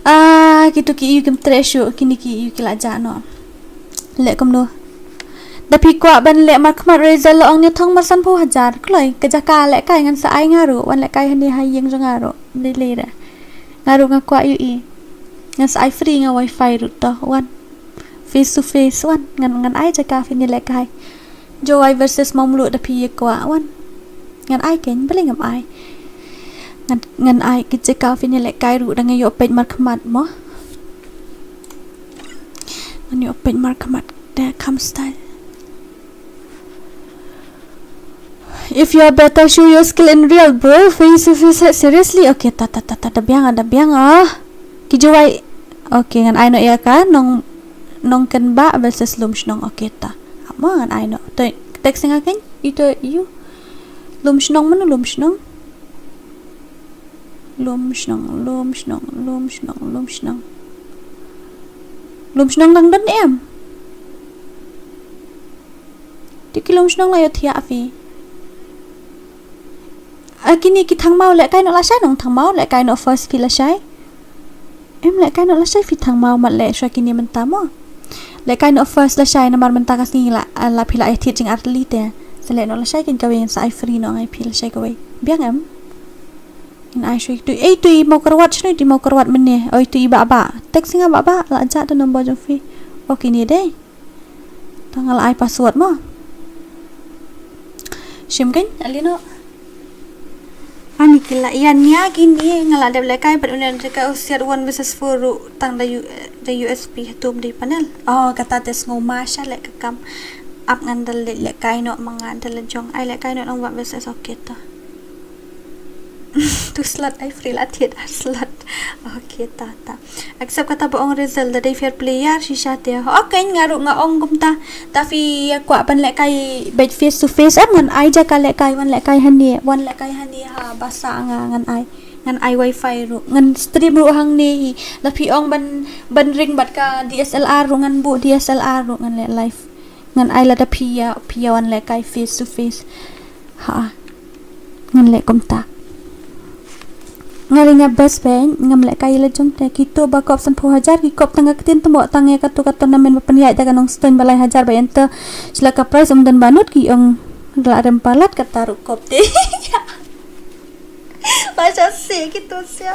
Ah, kito ki ïa u kim treh shuh, kine ki ïa u ki la jah noh. Leh kumno? Da phi kwah ban leh markhmat Rizal la ong ne thong mar sanphew hajar. Kloi, ka jaka lehkai ngan sa ai nga ruh, wan lehkai hangne ha ïing jong nga ruh. Lei lei re. Nga ruh nga kwah ïohi. Ngan sa ai free nga wifi ruh to, wan. Face to face, wan. Ngan, ngan ai jaka phin ïa lehkai. Jowai versus Mawmluh da phi ïa kwah, wan. Ngan ai keiñ, balei ngam ai. Ngan, ngan ai ki jaka phin ïa lehkai ruh da nga ïoh peit markhmat mo. Ngan ïoh peit markhmat da kham style. If you're better, show your skill in real, bro. Face to face, seriously. Okay, ta ta ta ta, da biang, da biang ah. Ki Jowai. Okay, ngan ai noh ïa ka nong, Nongkynbah versus Lumshnong. Okay, ta. Ap mo, ngan ai noh. To, text nga kan? Ito, you. Lumshnong, mano Lumshnong? Lumshnong, Lumshnong, Lumshnong, Lumshnong. Lumshnong dang don em? Te ki Lumshnong la ïohthiah phi. A kine ki Thangmaw, lehkai noh lashai nong Thangmaw, lehkai noh first phi lashai. Em, lehkai noh lashai phi Thangmaw, mat leh shuwa kine mynta mo. Lehkai noh first lashai namar mynta ka sngi la, la phi la ai thied jingartylli te. Sa leh noh lashai kin kawei, sa ai free noh ngai phi lashai kawei. Biang em? Ngin ai shuwa tu. Ei, tu i Mawkyrwat, shano tu i Mawkyrwat mynne? Oi, tu i Bah Bah. Text nga Bah Bah, la jah tu number jong phi. Oh, kine dei. Tang nga la ai password mo. Shim kan? Ali no. Ani ki la ïa nia kine, nga la dep lehkai bad une, ka u siat one versus four ruh tang da U, da U S P hatum dei panel. Oh, kata te sngew ma sha leh ka kam. Ap ngan da leh, lehkai noh ma nga da leh jong. Ai lehkai noh nong Bah versus, okay to. Tu slot ai free la thied ar slot. Okay, ta ta. Accept kata ba ong result da dei fair player shisha te. Okay, nga ruh nga ong kumta. Ta phi ïa kwah ban lehkai bad face to face, em ngan ai jaka lehkai, wan lehkai hangne, wan lehkai hangne ha basa nga, ngan ai. Ngan ai wifi ruh, ngan stream ruh hangne hi. Da phi ong ban, ban ring bad ka D S L R ruh, ngan buh D S L R ruh, ngan leh live. Ngan ai lada phi ïa, phi ïa wan lehkai face to face. Ha. Ngan leh kumta. Nga ring ïa best friend, ngam lehkai la jong te, kito ba kop sanphew hajar ki kop tang ka ktien, tang ba tang ïa kato ka tournament ba pynïaid da ka Nongstoiñ ba lai hajar ba enter. Sla ka prize ym don ba nud, ki ong la rem palat kata ruh kop te. Baca sih gitu sih.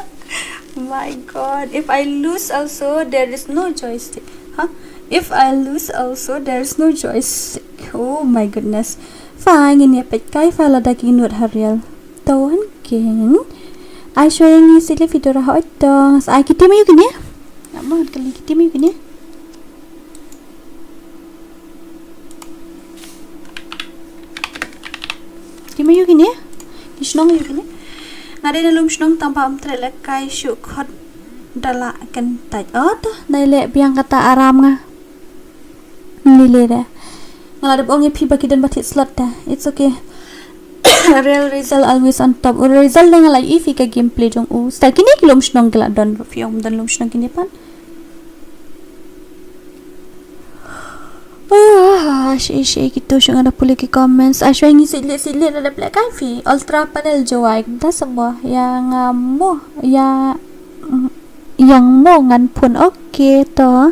My God, if I lose also there is no joystick. Huh? If I lose also there is no joystick. Oh my goodness. Fine, ini apa kai fa lada ki nud ha real. Tuan king. Ai shuwa ïa ngi sih le video ra hoi to. Ai kiti ma ïu kine. Nama kali kiti ma ïu kine. Kima ïu kine? Ki shnong ïu kine. Nga dei na Lumshnong tang ba ym treh lehkai shuh khot da la kyntait. Oh, to, nai leh biang kata aram nga. Ni le da. Nga la dep ong ïa phi ba ki don ba thied slot da. It's okay. Real result always on top. U result da nga la ïohi phi ka gameplay jong u. Sta kine ki Lumshnong ki la don, phi ong don Lumshnong kine pan. Ah, shi shi kitu shu nga da pule ki comments. Ai shu ngi sih leh sih leh da dep lehkai phi. Ultra panel Jowai. Da semua yang mo ya yang mo ngan pun. Okay to.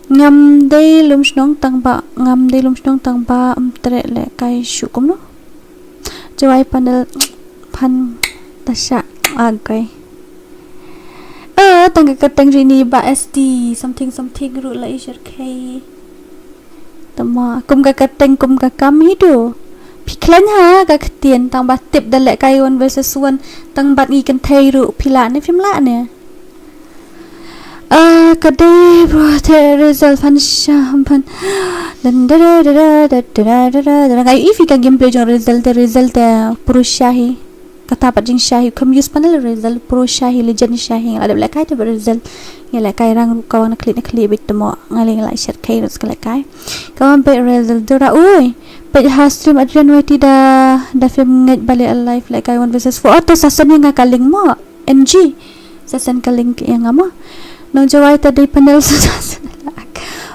Ngam dei Lumshnong tang ba, ngam dei Lumshnong tang ba ym treh lehkai shuh kumno. Jowai panel phan ta sha. Okay. Eh, tang ka kyrteng jong ini Bah S D something something ruh la i share kai. Tama kum ka kyrteng kum ka kam hi tu. Phi khlaiñ ha ka ktien tang ba tip da lehkai one versus one tang ba ngi kynthei ruh phi lah ne phim lah ne. Ah, ka dei bro, te result phan sha phan. Dan da da da da da da da da da. Ngai ïohi phi ka gameplay jong result te, result te puro sha hi. Kata pat jingsha hi, kham use panel result puro sha hi, legend sha hi, nga la dep lehkai te bad result. Nga lehkai rang ruh ka wan na khlieh na khlieh bit te mo, nga leh nga la share kai ruh ska lehkai. Ka wan bad result dura ui. Bad ha stream Adrian Waiti da, da phim ngeit ba leh alive lehkai one versus four. Oh, to sa send ïa nga ka link mo. N G. Sa send ka link ïa nga mo. Nong Jowai ta dei panel sa send.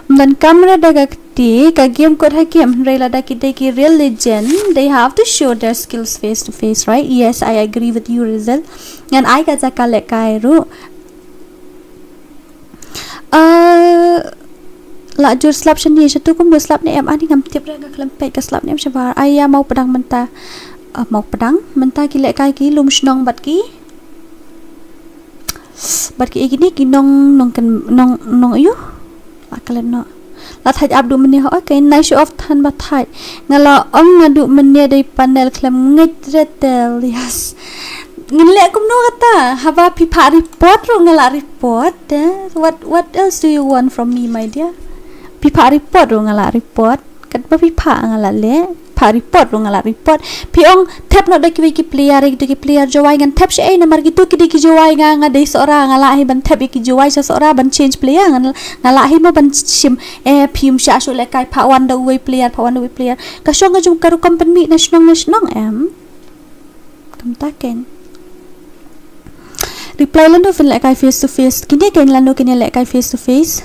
Ym don kamra da ka kti, ka game kut ha game, hynrei lada ki dei ki real legend, they have to show their skills face to face, right? Yes, I agree with you, Rizal. Ngan ai ka jaka lehkai ruh. Ah, la jur slap shane, shatu kum da slap ne em, ani ngam tip re, nga khlem peit ka slap ne em shabar. Ai ïa Mawpdang mynta. Ah, Mawpdang mynta ki lehkai ki Lumshnong bad ki. Bad ki, eh, kine ki nong, nong ken, nong, nong ïu. La klet noh. La thait ap duh mynne ho, okay, nai show off than ba thait. Nga la ong nga duh mynne dei panel khlem ngeit re tel, yes. Ngin leh kumno kata, haba phi phah report ruh nga la report, eh. What, what else do you want from me, my dear? Phi phah report ruh nga la report. Katba phi phah nga la leh. Report ruh nga lah report. Phi ong thep noh da kiwei ki player, ïa kito ki player Jowai ngan thep shaei namar kito ki dei ki Jowai, nga nga dei Sohra, nga lah hi ban thep ïa ki Jowai sha Sohra ban change player, nga lah hi mo ban shim. Eh, phim shah shuh lehkai, phah wan da uwei player, phah wan da uwei player. Ka shong ka jong ka rukom pynmih na shnong na shnong em. Kumta ken. Reply lano phin lehkai face to face. Kine ken lano kine lehkai face to face.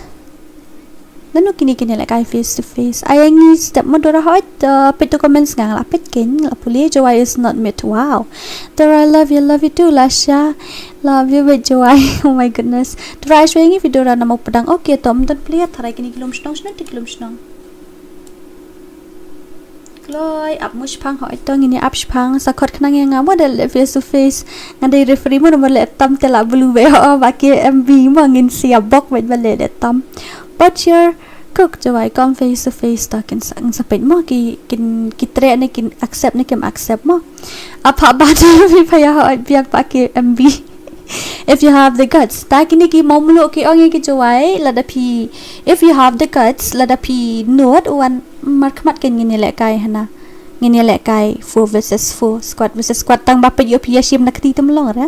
Lano kine kine lehkai face to face. Ai ngi step mo Dora, hooid, uh, peit tu comments nga lah peit ken, lah pule. Jowai is not mid. Wow. Dora, I love you, love you too, Lasha. Love you, wait, Jowai. Oh my goodness. Dora, ai shuwa ngi video Dora namo pedang. Okay, to, ym don player, tharai kine ki lum shnong, shano te ki lum shnong. Kloi, ap mo shipang, hooid to ngin ïa ap shipang, sa khot khnang ïa nga mo da leh face to face. Nga dei referee mo, namar leh tam te lah blue beit, hooid, ba ki M B mo ngin ïa bok beit ba leh leh tam. But your cook Jowai, come face to face to, kin sa, kin sa peit mo ki, kin, ki treh ne kin accept ne kim accept mo. Ap ha ba da phi pha ïa, hooid, biang ba ki M B. If you have the guts. Ta kine ki mawmluh ki ong ïa ki Jowai, lada phi, if you have the guts, lada phi nud, wan markhmat ken ngin ïa lehkai hana. Ngin ïa lehkai four versus four, squad versus squad, tang ba peit ïoh phi ïa shim na kti tem long re.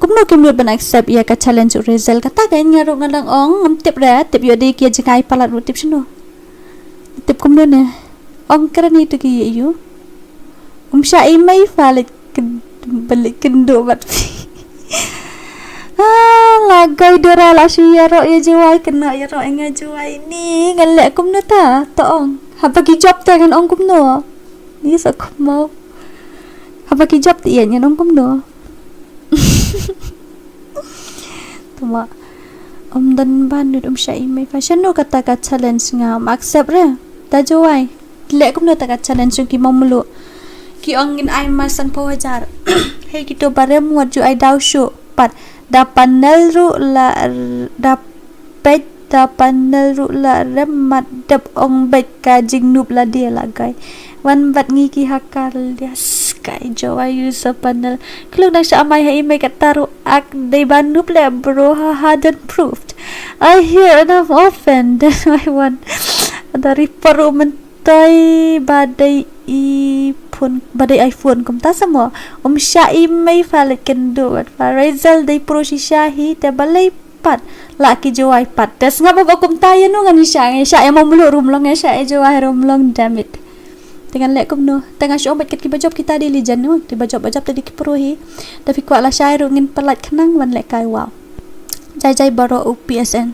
Kumno kim nud ban accept ïa ka challenge u Razel, kata ken nga ruh nga dang ong, ngam tip re, tip ïoh dei ki ïa jngai palat ruh tip shano. Tip kumno ne. Ong kren ito ki ïa ïoh. Um shah i mei pha leit kyn-, ba leit kynduh bad phi. Ah, la goi Dora, la shu ïaroh ïa Jowai, kynnoh ïaroh ïa nga Jowai ni, ngan leh kumno ta, to ong. Haba ki jop te ngan ong kumno. Ni sa kumno. Haba ki jop te ïa ngan ong kumno. Tuma. Ym don ba nud, um shah i mei pha. Shano kata ka challenge, ngam accept re. Ta Jowai. Leh kumno ta ka challenge jong ki mawmluh. Ki ong ngin ai mar sanphew hajar. Hei kito ba rem wat ju ai daw shuh pat. Da panel ruh la r-, da peit da panel ruh la rem, mat dep ong beit ka jingnub lade la goi. Wan bad ngi ki ha ka lias kai Jowai use panel. Kluk dang shah mai ha i mei kata ruh ak dei ba nub leh bro, ha hadn't proved. I hear enough often, then I want. Da report ruh men toi ba dei i phone, ba dei iPhone kumta sa mo. Um shah i mei pha leit kynduh bad pha. Razel dei pro shisha hi te balei pat. Lah ki Jowai pat. Te sngap ba kumta ïa no ngan shah, ngan shah ïa mawmluh ruh ym long, ngan shah ïa Jowai ruh ym long, damn it. Te ngan leh kumno. Te nga shu ong bad kat kiba jop kita dei legend no. Kiba jop ba jop te dei ki pro hi. Te phi kwah lashai ruh ngin pyllait khnang ban lehkai, wow. Jai jai baroh u P S N.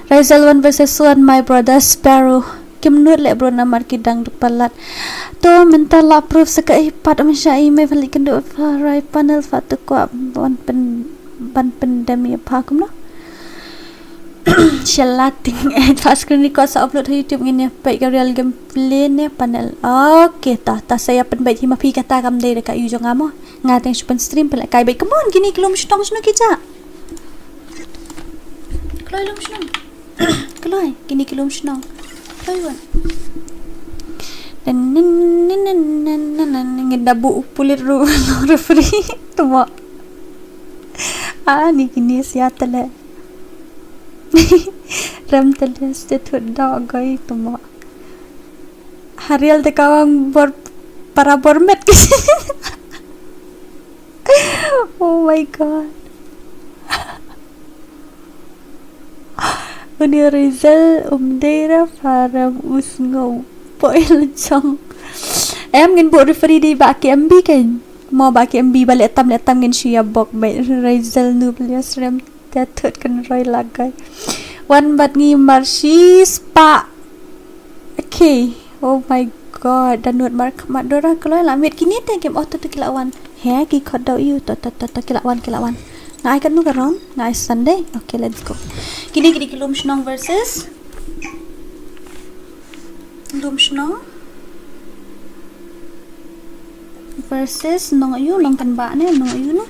Razel one versus one, my brother Sparrow. Kim nud leh bro namar ki dang duk palat. To mynta la proof sa kaei pat, um shah i mei pha leit kynduh pha rai panel pha, to kwah ban pyn, ban pyndem ïa pha kumno. Shalating eh, pha screen record sa upload ha YouTube, ngin ïa peit ka real gameplay ne panel. Okay, ta, ta sa ïa pynbeit hi ma phi, kata kam dei da ka ïu jong nga mo. Nga teng shu pyn stream pynlehkai beit. Come on, kine ki lum shnong shano ki jah. Kloi lum shnong. Kloi, kine ki lum shnong. Kloi wan. Ngin da buh u pulit ruh, referee. Tuma. Ah, ni kine sia tele. Rem tele, stay thut da goi tuma. Harial te kawang bor, para bor met. Oh my God. Uni Razel um dei ra para usngo. Poi lechong. Em ngin buh referee dei ba ki M B ken. Mo ba ki M B ba leh tam leh tam ngin shu ïa bok ba Razel nu belias rem. Te thut kan roi lagai. Wan bad ngi mar shi spah. Okay. Oh my God. Da nud mar khmat Dora kloi la miet kine te kim, oh to to ki la wan. He ki khot dau ïu to to to to ki la wan, ki la wan. Nga ai katno ka round? Nga ai Sunday. Okay, let's go. Kine kine ki lum shnong versus Lum shnong versus nong aïu, nong kan ba ne, nong aïu ne.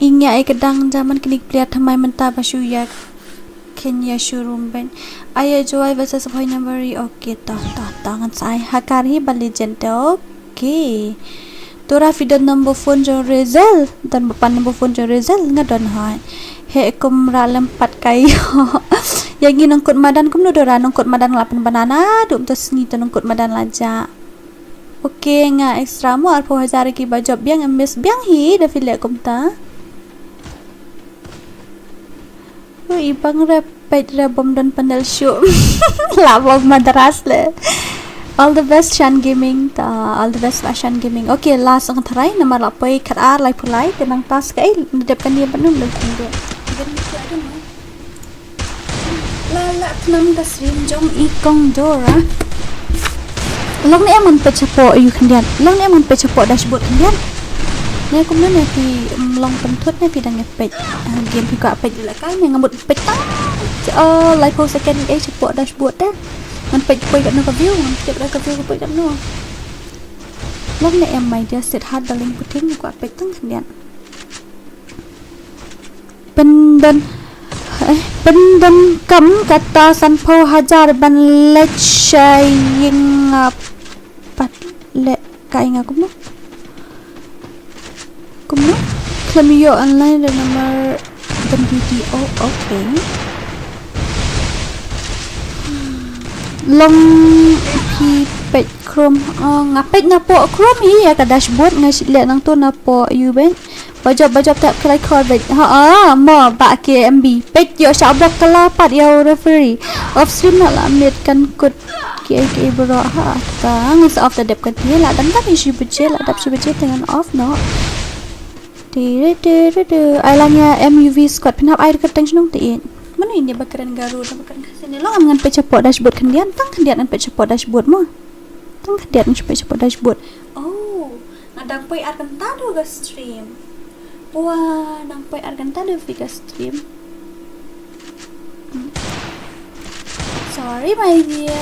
Ing ïa ai ka dang jaman kine ki player thymmai mynta ba shu ïa khein ïa showroom ben. Aya Jowai versus Bhoi Number. Okay, to to to ngan sa ai ha kar hi ba legend te. Okay. Tura phi don number phone jong Razel, don ba pan number phone jong Razel, nga don hoi. He kum ra lem pat kai. Ïa ngi nongkut madan kumno Dora, nongkut madan la pynbna naduh mynta sngi te nongkut madan la jah. Ok, nga extra mo arphew hajar ki ba jop biang, em miss biang hi da phi leh kumta. U i bang re peit re bym don panel shuh. La bok Madras le. All the best Shan Gaming ta, all the best ba Shan Gaming. Ok, last ang tharai namar la poi khat ar lai pulai te nang tas kai na dep kan dia benum le kinde. Then you try to know. La la tnam da stream jong i kong Dora. Long ne em ngan peit shapoh ïu khyndiat. Long ne em ngan peit shapoh dashboard khyndiat. Ne kumno ne phi, mm, long pynthut ne phi dang ïa peit. Ah, game phi kwah peit la kai ne nga mut peit tang. Oh, laiphew second ei shapoh dashboard te. Ngan peit poi katno ka view, ngan peit ka view ka poi katno. Long ne em my dear Siddharth darling puting kwah peit tang khyndiat. Pyndon, eh, pyndon kam kata sanphew hajar ban leit sha ïing, ah, pat leh kai nga kumno. Kumno? Khlem ïoh online da namar ban video. Oh, okay. Long phi peit Chrome. Oh, nga peit napoh Chrome hi ïa ka dashboard nga shu leh nangto napoh ïu beit. Ba jop, ba jop tap khlai khor beit. Ha, ah, mo ba K M B. Peit ïoh sha bok kala pat ïa u referee. Off stream na la miet kan kut. K K bro ha. Ta ngi sa off ta dep kan hi la dang dang shi baje la dap shi baje te ngan off noh. Ti re ti re ti. Ai lang ïa M U V squad phin hap ai ka teng shnong te in. Mano ini ba kren Garo ta ba kren ka sini long ngan peit shapoh dashboard khyndiat tang khyndiat ngan peit shapoh dashboard mo. Tang khyndiat ngan peit shapoh dashboard. Oh. Nga dang poi ar kynta du ka stream. Wah, dang poi ar kynta du phi ka stream. Hmm. Sorry, my dear.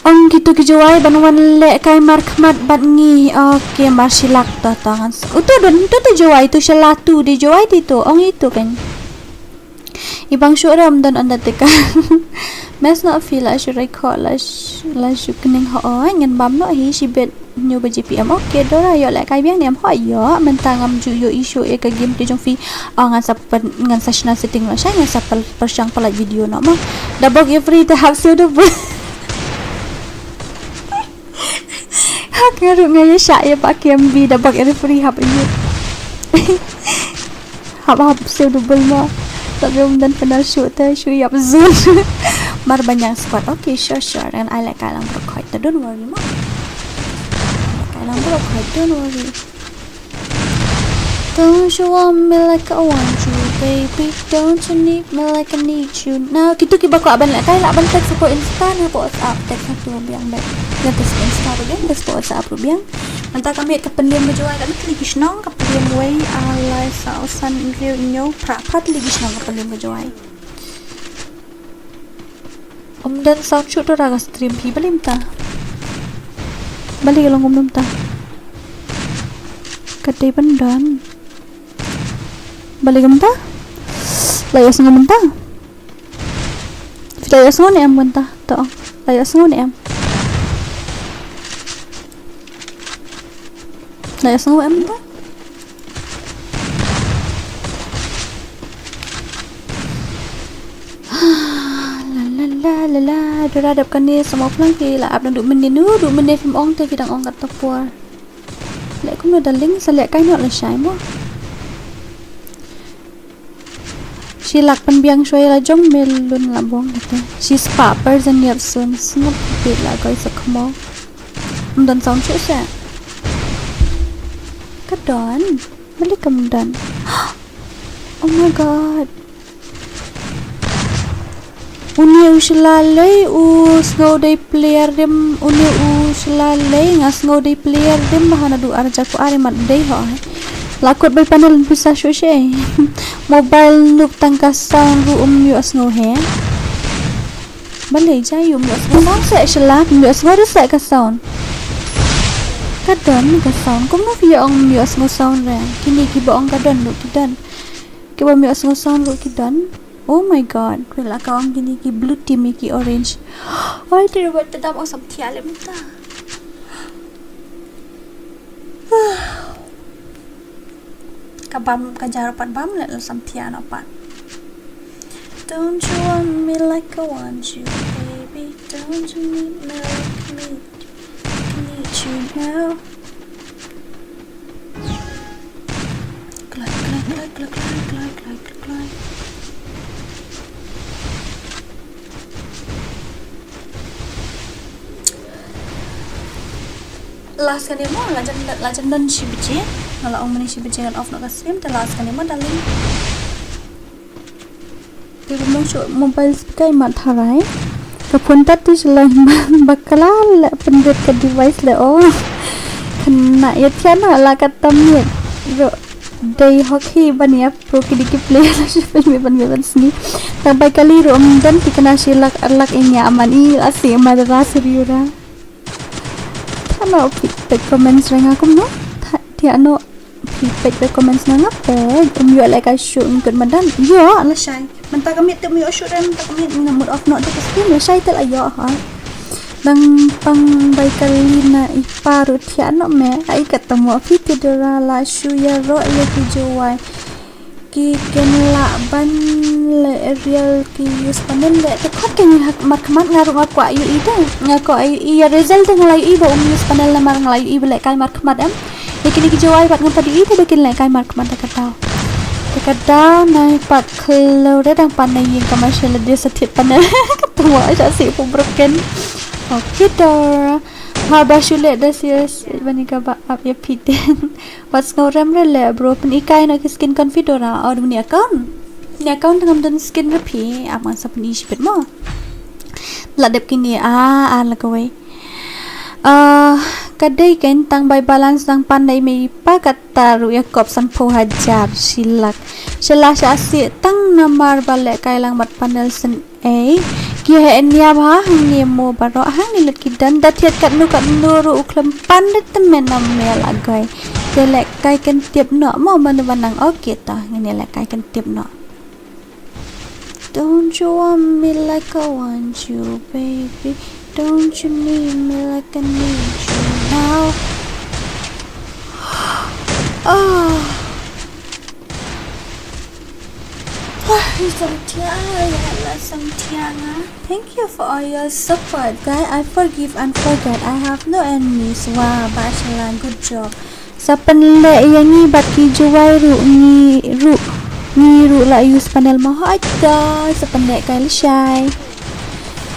Ong kitu ki Jowai ban wan leh kai markhmat bad ngi. Okay, mar shilak to to ngan. Utu don utu tu Jowai tu shala tu di Jowai di tu. Ong itu kan. I bang shu ram don Undertaker. Mes noh phi la shu rai kho la sh-, la shu kning ho oi ngan bam noh hi shibit nyu ba G P M. Okay, Dora ïoh leh kai biang ne em ho ïoh mynta ngam ju ïoh issue ïa ka game te jong phi. Oh, ngan sa pen-, ngan sa shna setting noh shai ngan sa pel-, pyrshang pynlait video noh mo. Da bok ïa free te hap siew da bul. Hak nga ruh nga ïa shah ïa ba K M B da bok ïa referee hap ïa. Hap hap siew double mo. Tapi um dan kenal shoot te shoot ïap zone. Mar banyang squad. Okay, sure sure. Ngan ai leh kai lang bro khoi te don't worry mo. Kai lang bro khoi don't worry. Don't you want me like I want you, baby? Don't you need me like I need you now? Kitu kiba kwah ban leh kai lah ban text hapoh Insta ne hapoh WhatsApp. Text hatu biang bad. Ngan text Insta ruh biang, text hapoh WhatsApp ruh biang. Mynta ka miet ka pynliem ka Jowai, ka miet tylli ki shnong, ka pynliem wei, ar, lai, saw, san, hynriew, hynñiew, phra, phra tylli ki shnong ka pynliem ka Jowai. Ym don sound shoot ora ka stream phi, balei mynta? Balei ka long kumno mynta? Ka dei ban don. Balei ka mynta? La ïohsngew mynta? Phi la ïohsngew ne em mynta? To. La ïohsngew ne em? La ïohsngew em mynta? La la la la la, Dora dap kane sa mo plang ki la ap dang duh mynne nu, duh mynne phim ong te ki dang ong kat ta por. Leh kumno darling, sa leh kai noh lashai mo. Shi lak pynbiang shuwa ïa la jong me lun la bong kata. Shi spah percent ïap sun sngap bit la koi sa khmo. Ym don sound shuh seh. Ka don. Balei kam don. Oh my god. Une u sla lei u sngew dei player rim, une u sla lei nga sngew dei player rim ba hana du arja ku are mat dei ho ai. La kut bai panel pisa shu she. Mobile nuk tang ka sound ru um yu sngew he. Balei ja yu um yu sngew sound se shlak um yu sngew ru se ka sound. Ka don ka sound kumno phi ong um yu sngew sound re. Kini ki ba ong ka don nuk ki don. Ki ba um yu sngew sound ru ki don. Oh my god, kwela ka ong kini ki blue team ki orange. Ai, te ba te dam ong sam thia le mynta. Ka bam, ka jar pat bam leh la sam thiah noh pat. Don't you want me like I want you, baby? Don't you need me like I need you, need you now? Kloi, kloi, kloi. Last kane mo, la jan, la jan don shi baje. Nga la ong mynne shi baje ngan off noh ka stream, te last kane mo, darling. Te ba mong shu mobile speaker i mat tharai. Ka phone tat ti shu lai bakla la pynbit ka device le o. Kane ïa thiah noh la ka tam miet. Ro dei hoki ban ïa pro ki dei ki player la shu pynbit ban miet ban sngi. Tang bai kali ro um don ti kana shi lak ar lak i nia man i la si ma da ra suriura. Tano phi peit comments ra nga kumno? Tha, thiah noh phi peit peit comments na nga peit. Um ïoh lehkai shuh ngi kut madan. Ïoh lashai. Mynta ka miet te um ïoh shuh re mynta ka miet nga mut off noh te ka stream lashai te la ïoh ha. Dang pang bai kali na i pa ruh thiah noh me. Ai kata mo phi te dora la shu ïaroh ïa ki jowai. Ki ken lah ban leh real ki use panel leh te khot ken ha markhmat nga ruh nga kwah ïohi te. Nga kwah ïohi ïa result te nga la ïohi ba um use panel namar nga la ïohi ba lehkai markhmat em. Ïa kine ki jowai pat ngam pat ïohi te ba kin lehkai markhmat te ka daw. Te ka daw na pat khlem re dang pan na ïing ka ma sha lade sa thied panel. Ka twa sha si pu broken. Okay dor. Haba shu leh da serious ban ïa kaba ap ïa phi te. Wat sngew rem re leh bro, pyni kai noh ki skin confidora or uni account. Uni account te ngam don skin re phi, ap ngan sa pyni shibit mo. La dep kine a a la kawei. Ah, ka dei kein tang bai balance dang pan dei mei pa kata ruh ïa kop sanphew hajar shilak. Shala sha si tang namar ba lehkai lang mat panel sen Ei, ki heh nia bha hangne mo baroh hangne lut ki don da thied katno katno ruh u khlem pan da tymmen na mel a gai. Te lehkai kyntip noh mo mano ba nang ok ta ngin ïa lehkai kyntip noh. Don't you want me like I want you, baby? Don't you need me like I need you now? Oh. Wah, ri sangtia, ri la sangtia nga. Thank you for all your support, guy. I forgive and forget. I have no enemies. Wah, ba shala, good job. Sa pynleh ïa ngi bad ki jowai ruh ngi ruh. Ngi ruh la use panel ma hoi ta. Sa pynleh kai lashai.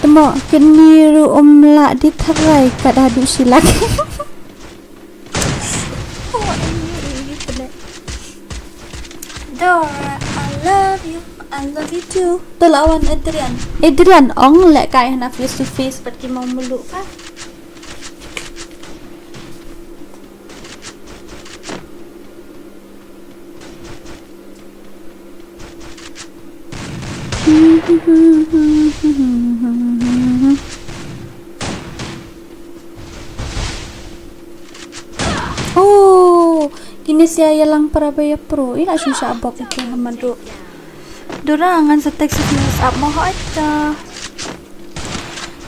Temo kini ruh um la di tharai kat haduh shilak. Oh, I knew it, you could let. Dora, I love you. I love you too. To la wan Adrian. Adrian ong lehkai hana face to face pat ki mong mulu ka. Oh, kine sia ïa lang para ba ïa pro. Ina shu sha bok ite hamadu. Dora ngan sa text sa WhatsApp mo hoi ta.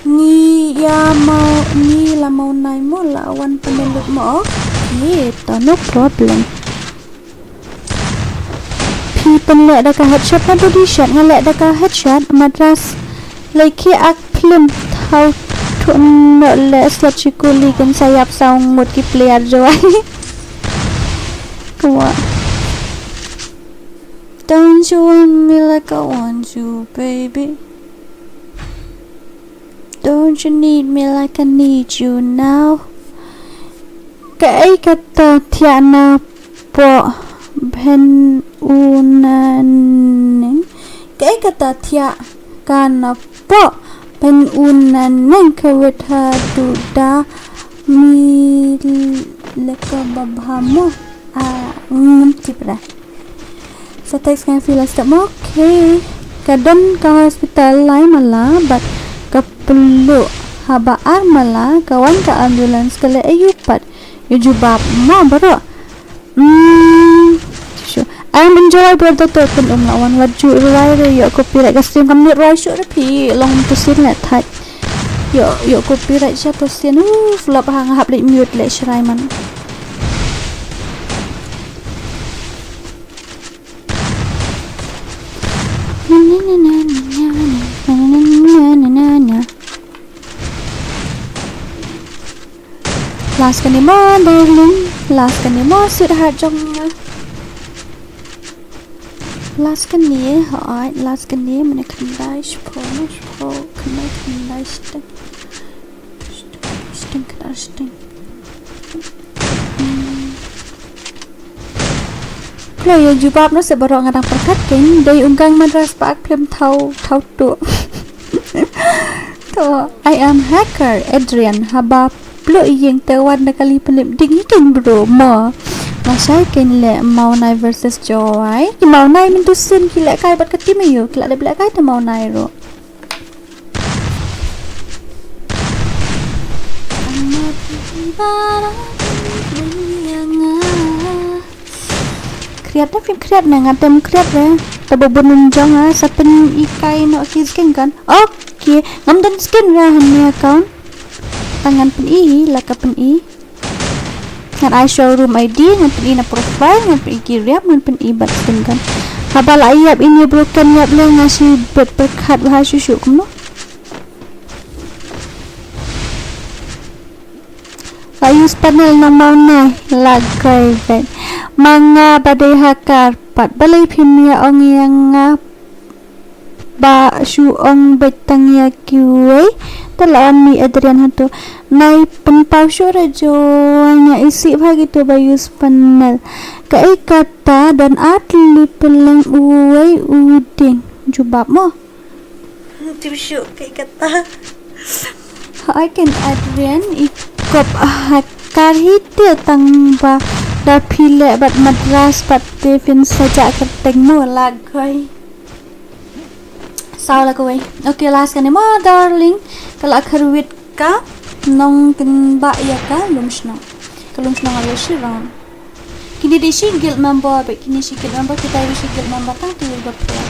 Ni ïa mau ni la mau nai mo la wan penelut mo. Okay, ta no problem. Phi pynleh da ka headshot na body shot nga leh da ka headshot madras. Leki ak phlim thaw thun no leh slot shikuli kin sayap saw ngut ki player jowai. Kwa. Don't you want me like I want you, baby? Don't you need me like I need you now? Kaei kata thiah na poh ben u na neng. Kaei kata thiah ka na poh ben u na neng ka wet ha du da mi leka babha mo a ngam tip ra. Sa text nga phi la step mo, okay. Ka don ka hospital lai mala, but ka pulu haba ar mala, ka wan ka ambulance ka le ayu pat. Yu jubab mo baro. Hmm. Shu. Am enjoy brother to pun um la wan wat ju ruai re yo copyright ka stream kam ni ruai shu re phi long to sin le thai. Yo yo copyright sha to sin. Uh, flop hang hap le mute le shrai man. Last kane mo, darling. Last kane mo, sweetheart jong nga. Last kane, hooid, last kane, mynne khyndai shiphew, shiphew, khyndai, khyndai shiteng. Shiteng, khyndai shiteng. Hmm. Plo ïa jubab noh se baroh, nga dang pyrkhat kein dei u Gang Madras ba ak phlem thaw, thaw tuh. To, I am hacker, Adrian, haba plo ïing te wan da kali pynlip ding hi kein bro, mo. Nga shai kein leh Mawnai versus Jowai. Ki Mawnai mynta sien ki lehkai bad ka team aïu, ki la dep lehkai te Mawnai ruh. Khriat da phim khriat ne, nga tem khriat re. Taba bun jong nga sa pyn-i kai noh ki skin kan. Okay, ngam don skin re ha ne account. Tang ngan pyn-i, la ka pyn-i. Ngan ai showroom I D, ngan pyn-i na profile, ngan pyn-i ki riap, ngan pyn-i bad skin kan. Haba la ïap ini broken ïap le nga shi bet pyrkhat bha shuh shuh kumno. La use panel nong Mawnai, la kai bet. Ma nga ba dei hacker pat, balei phim ïa ong ïa nga ba shu ong beit tang ïa kiwei. Te la wan mi Adrian hato. Nai pynpaw shuh re jo, nga isih bha kito ba use panel. Kaei kata don ar tylli pyleng uwei u dieng. Jubab mo. Tim shuh kaei kata. Hai ken Adrian i kop hacker hi te tang ba da phi leh bad Madras bad te phin sa jah kyrteng mo, la khoi. Saw la kawei. Okay, last kane mo, darling. Ka la kharwit ka nongkynbah ïa ka lum shnong. Ka lum shnong arwei shi round. Kine dei shi guild member, bad kine shi guild member, kita dei shi guild member tang tu ba pria.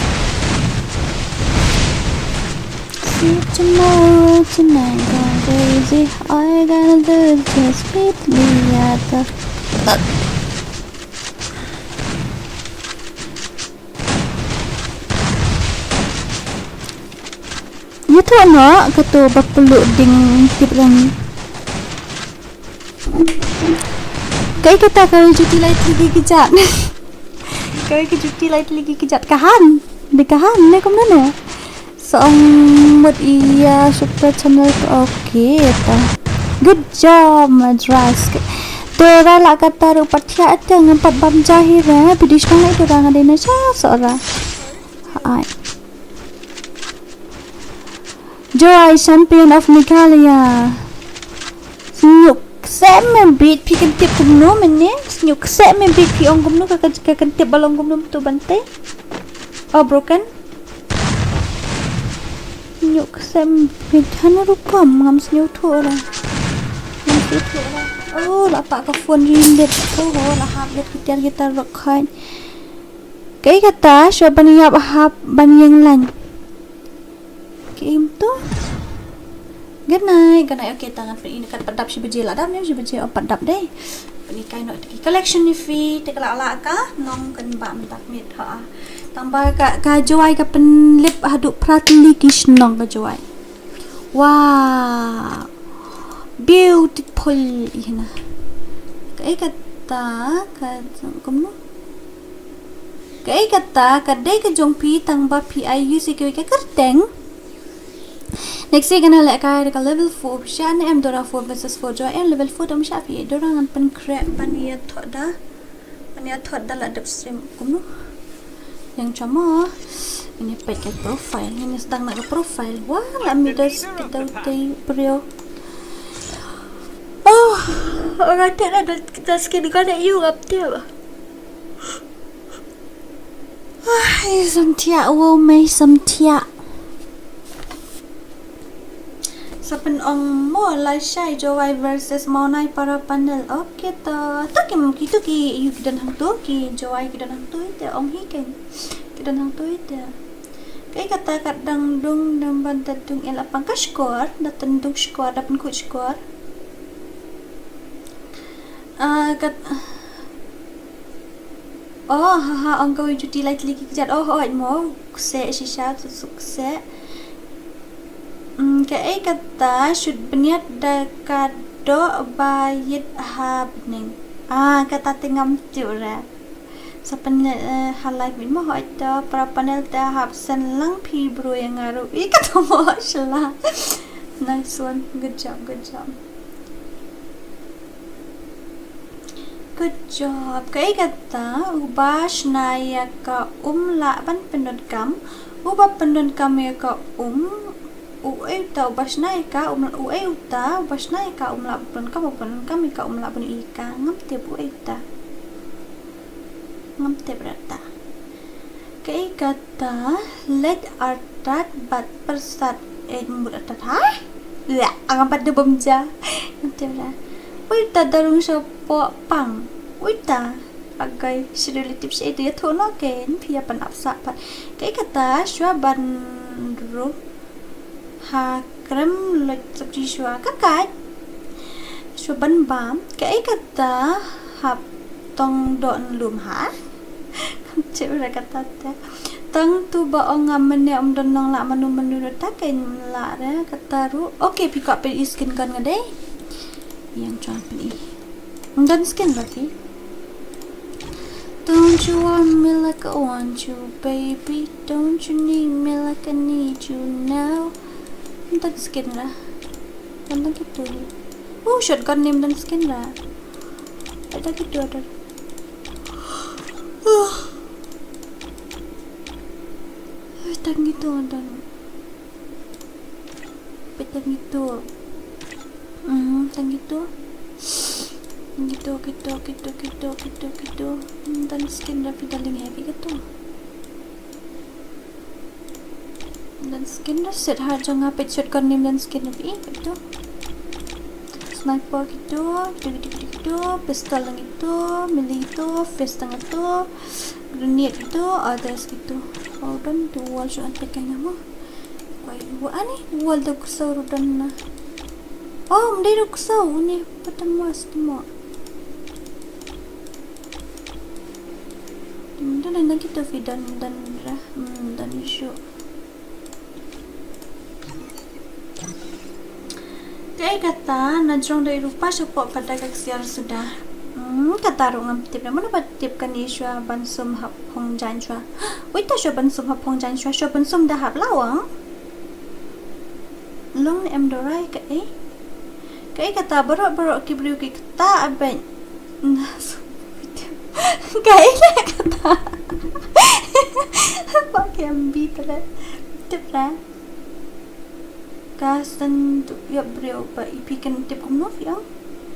Sleep tomorrow, tonight gone crazy. All you gotta do is just meet me at the Ïathuh noh kato ba pylluh ding tip rangi. Kaei kata, kawei juti lai tylli ki kjat. Kawei ka juti lai tylli ki kjat. Ka han. Dei ka han ne kumno ne. Sa ong mut ïa super channel, okay ta. Good job Madras. Te ra la kata ruh pat thiah te ngam pat bam ja hi re. Phi dei shnong lai te ra nga dei na sha soh ra. Hai. Jowai, champion of Meghalaya. Sniewksem me bit phi kyntip kumno mynne? Sniewksem me bit phi ong kumno, ka, ka, ka kyntip ba long kumno to ban tei? Oh, broken. Sniewksem bit hana rukom ngam sniewthuh ra. Ngam sniewthuh ra. Oh, la pah ka phone ring lit. Oh, la hap lit ki tiar ki tar rok khain. Kaei kata, shuwa ban ïap hap ban ïeng lain. Kaei to? Good night, good night. Okay, ta ngan pyn-i ne kat pat dap shi baje, la dap ne shi baje, oh pat dap dei. Pyn-i kai noh ki collection ni phi, te ka la la ka nongkynbah mynta miet ha. Tang ba ka, ka Jowai ka pynlip haduh phra tylli ki shnong ka Jowai. Wow. Beautiful ina. Kaei kata, ka kumno? Kaei kata, ka dei ka jong phi tang ba phi ai use ïa kiwei ka kyrteng. Next ïa kane lehkai da ka level four. Sha ne em Dora, four versus four, Jowai em level four, dom sha phi Dora, ngan pynkhreh ban ïathoh da. Ban ïathoh da la dep stream kumno. Ïeng sha mo. Ngin ïa peit ka profile, ngin ïa sdang na ka profile. Wah, la mih da kita utei briew. Oh, ora te da, da skin ka da ïu ap te ba. Ai, samthiah, wow, mei samthiah. Sa pyn-ong mo, Laishai, Jowai versus Mawnai para panel. Okay to. To ki, kitu ki ïu ki don hangtu, ki Jowai ki don hangtu ite, ong hi kein. Ki don hangtu ite. Kaei kata, kat dang dung dang ban da dung ïa la pang ka score, da tyn dung score, da pynkhuid score. Ah, kat Oh, ha ha, ong kawei juti lai tylli ki kjat. Oh, hooid mo, kseh shisha, tu su kseh. Mm, kaei kata, shut bniat da ka doh ba ïit ha bneng. Ah, kata te ngam tip re. Sa pynleit, eh, ha live mo, hooid to, para panel te hap send lang phi bro ïa nga ruh. Ih, kata mo, shala. Nice one, good job, good job. Good job. Kaei kata, uba shna ïa ka um lah ban pyndonkam, uba pyndonkam ïa ka um, uei uta, uba shna ïa ka um, uei uta, uba shna ïa ka um lah ban pyndonkam, uba pyndonkam ïa ka um lah ban ïohi ïa ka, ngam tip uei uta. Ngam tip re ta. Kaei kata, leit artat bad pyrsad, eh, mut artat, ha? Ïa, ngam pat da bym ja. Ngam tip re. Uei uta da rung shapoh pang. Uei uta. Agai, shi relative shi ïa tu ïathuh noh kein, phi ïa pynap sah pat. Kaei kata, shuwa ban rung ha krem, leit sopti shuwa ka kait. Shuwa ban bam, kaei kata, hap tong doh lum, ha? Kam tip re kata te. Tang tu ba ong nga mynne ym don nonglah mano mano ruh, ta kein lah re kata ruh. Okay, phi kwah pyn-i skin kan nga dei. Ïa nga pyn-i. Ym don skin ba phi. Don't you want me like I want you, baby? Don't you need me like I need you now? Ym don skin re. Ym don kitu. Uh, shotgun ne ym don skin re. Ada kitu ada. Uh. Ym don kitu ada. Peit tang ito. Hmm, tang ito. Tang ito, ito, ito, ito, ito, ito. Hmm, tang skin ra phi darling, heavy ito. Tang skin ra set ha jong nga, peit shotgun nim tang skin ra phi ito. Sniper ito, ito, ito, ito, ito, pistol tang ito, melee ito, fist tang ito, grenade ito, others ito. Oh, don tu wall shot antek kanya mo. Wai, wa ani wal da ksaw rudan na. Oh, mdei da ksaw ni, patang was mo. Mdei na kita fi dan dan ra, hmm, dan shu. Kaei kata, na jrong da i rupa shapoh ka da ka ksiar suda. Hmm, kata ruh ngam tip na, mano ba tip kane shuwa ban sum hap phong jan shuwa. Wait ta shuwa ban sum hap phong jan shuwa, shuwa ban sum da hap lawang. Long ne em dorai kaei. Kaei kata baroh baroh ki briew ki kata abet. Kaei le kata. Ba ki am bi tele. Tip ra. Ka san tu ïa briew ba i phi kan tip kumno phi ong.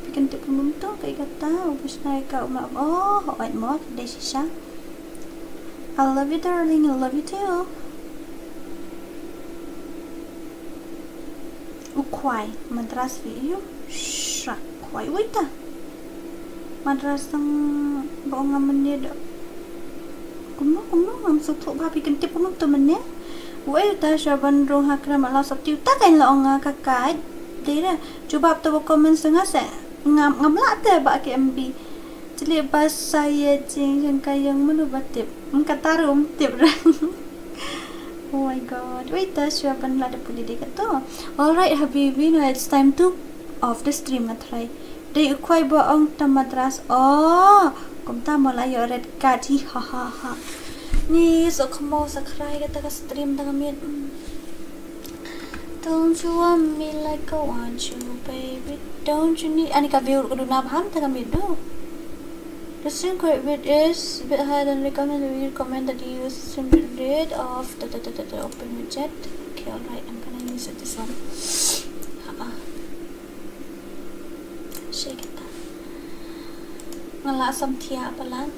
Phi kan tip kumno to kaei kata u ba shna ka u ma. Oh, hooid mo ka dei shisha. I love you darling, I love you too. U khwai, madras phi ïa u. Shra khwai, wait ta. Madras tang ba ong nga mynne da. Kumno, kumno, ngam sngewthuh ba phi kan tip kumno to mynne. Wei ta sha ban rung ha kra ma la sop tiu ta kan la ong nga ka kai. Dei re, jubab to ba comment sa nga se. Ngam, ngam lah te ba ki M B. Chili ba sa ye jing jang ka yang mano ba tip. Ngam kata rum tip re. Oh my God. Wait ta sha ban la da puli de ka to. All right, habibi, now it's time to off the stream nga try. Dei u khwai ba ong ta madras. Oh, kumta mo la ïoh red card. Hi ha ha ha. Ni so khmo sa khrai kata ka stream ta ka miet. Mm. Don't you want me like I want you, baby? Don't you need, ani ka view ka duna bham ta ka miet do. The stream quality rate is a bit higher than recommended. We recommend that you use the stream rate of da, da, da, da, da, open widget. Okay, all right. I'm gonna use it this one. Ha ah. Shake it. Nga la sam thia palan.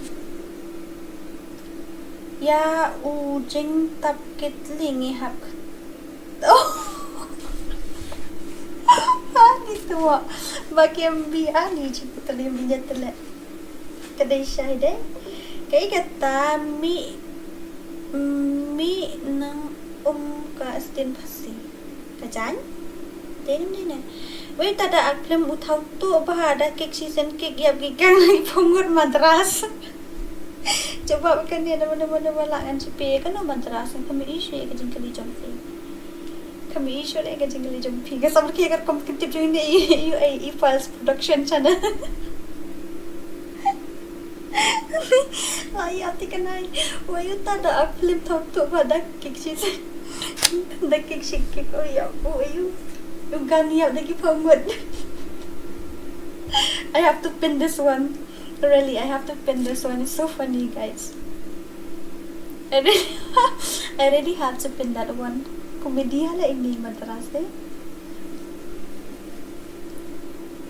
Ya u jing tap kit li ngi hap. Oh. Ani tu. Ba ki M B ani ji putali minja tele. Ka dei shai dei. Kaei kata mi, mi nang um ka stin phasi. Ka jan? Dei ne, dei ne. Wei ta da ak phlem u thaw tu ba da kik shi sen kik yap kik kang lai phungut madras. Jubab kane, namar, namar, namar lah ngan shu peit, kano Madras, ngam issue ïa ka jingkylli jong phi. Ngam issue ïa ka jingkylli jong phi. Ka samar ki ka kum ka tip jong ne, ïa, ïa, ïa Files Production channel. Ai, ati kanai. Wei uta da ak film thok thok ba da kik shi se. Da kik shi kik, oh ya, oh, ïa. U gan ïa da ki phamut. I have to pin this one. Really, I have to pin this one. It's so funny, guys. I really, I really have to pin that one. Comedy hala ini Madras de.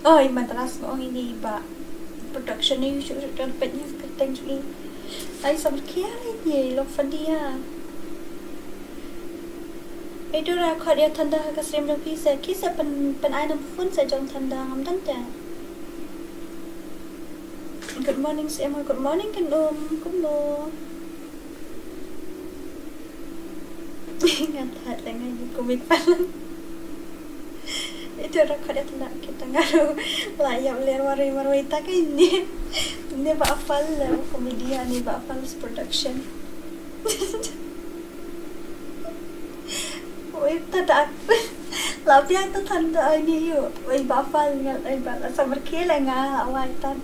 Oh, i Madras mo ini ba. Production ni shu shu kan pet ni ka teng shu. Ai, samar ki hala ini, long funny ya. Ai, Dora, khot ïa Thanda ha ka stream jong phi se. Ki se pyn, pyn ai number phone se jong Thanda, ngam don te. Good morning, Emma. Good morning, Ken Um. Kumno? Nga thait leh nga ïa komik palat. Ito ra khot ïa tang kita nga ruh la ïap leh marwei marwei ta ka ine. Ne ba Afal, eh, komedi ha ne ba Afal Production. Oi, ta da. La biang ta Thanda ai ni yu. Oi, ba Afal nga, oi, ba la samar ki leh nga, awai ta.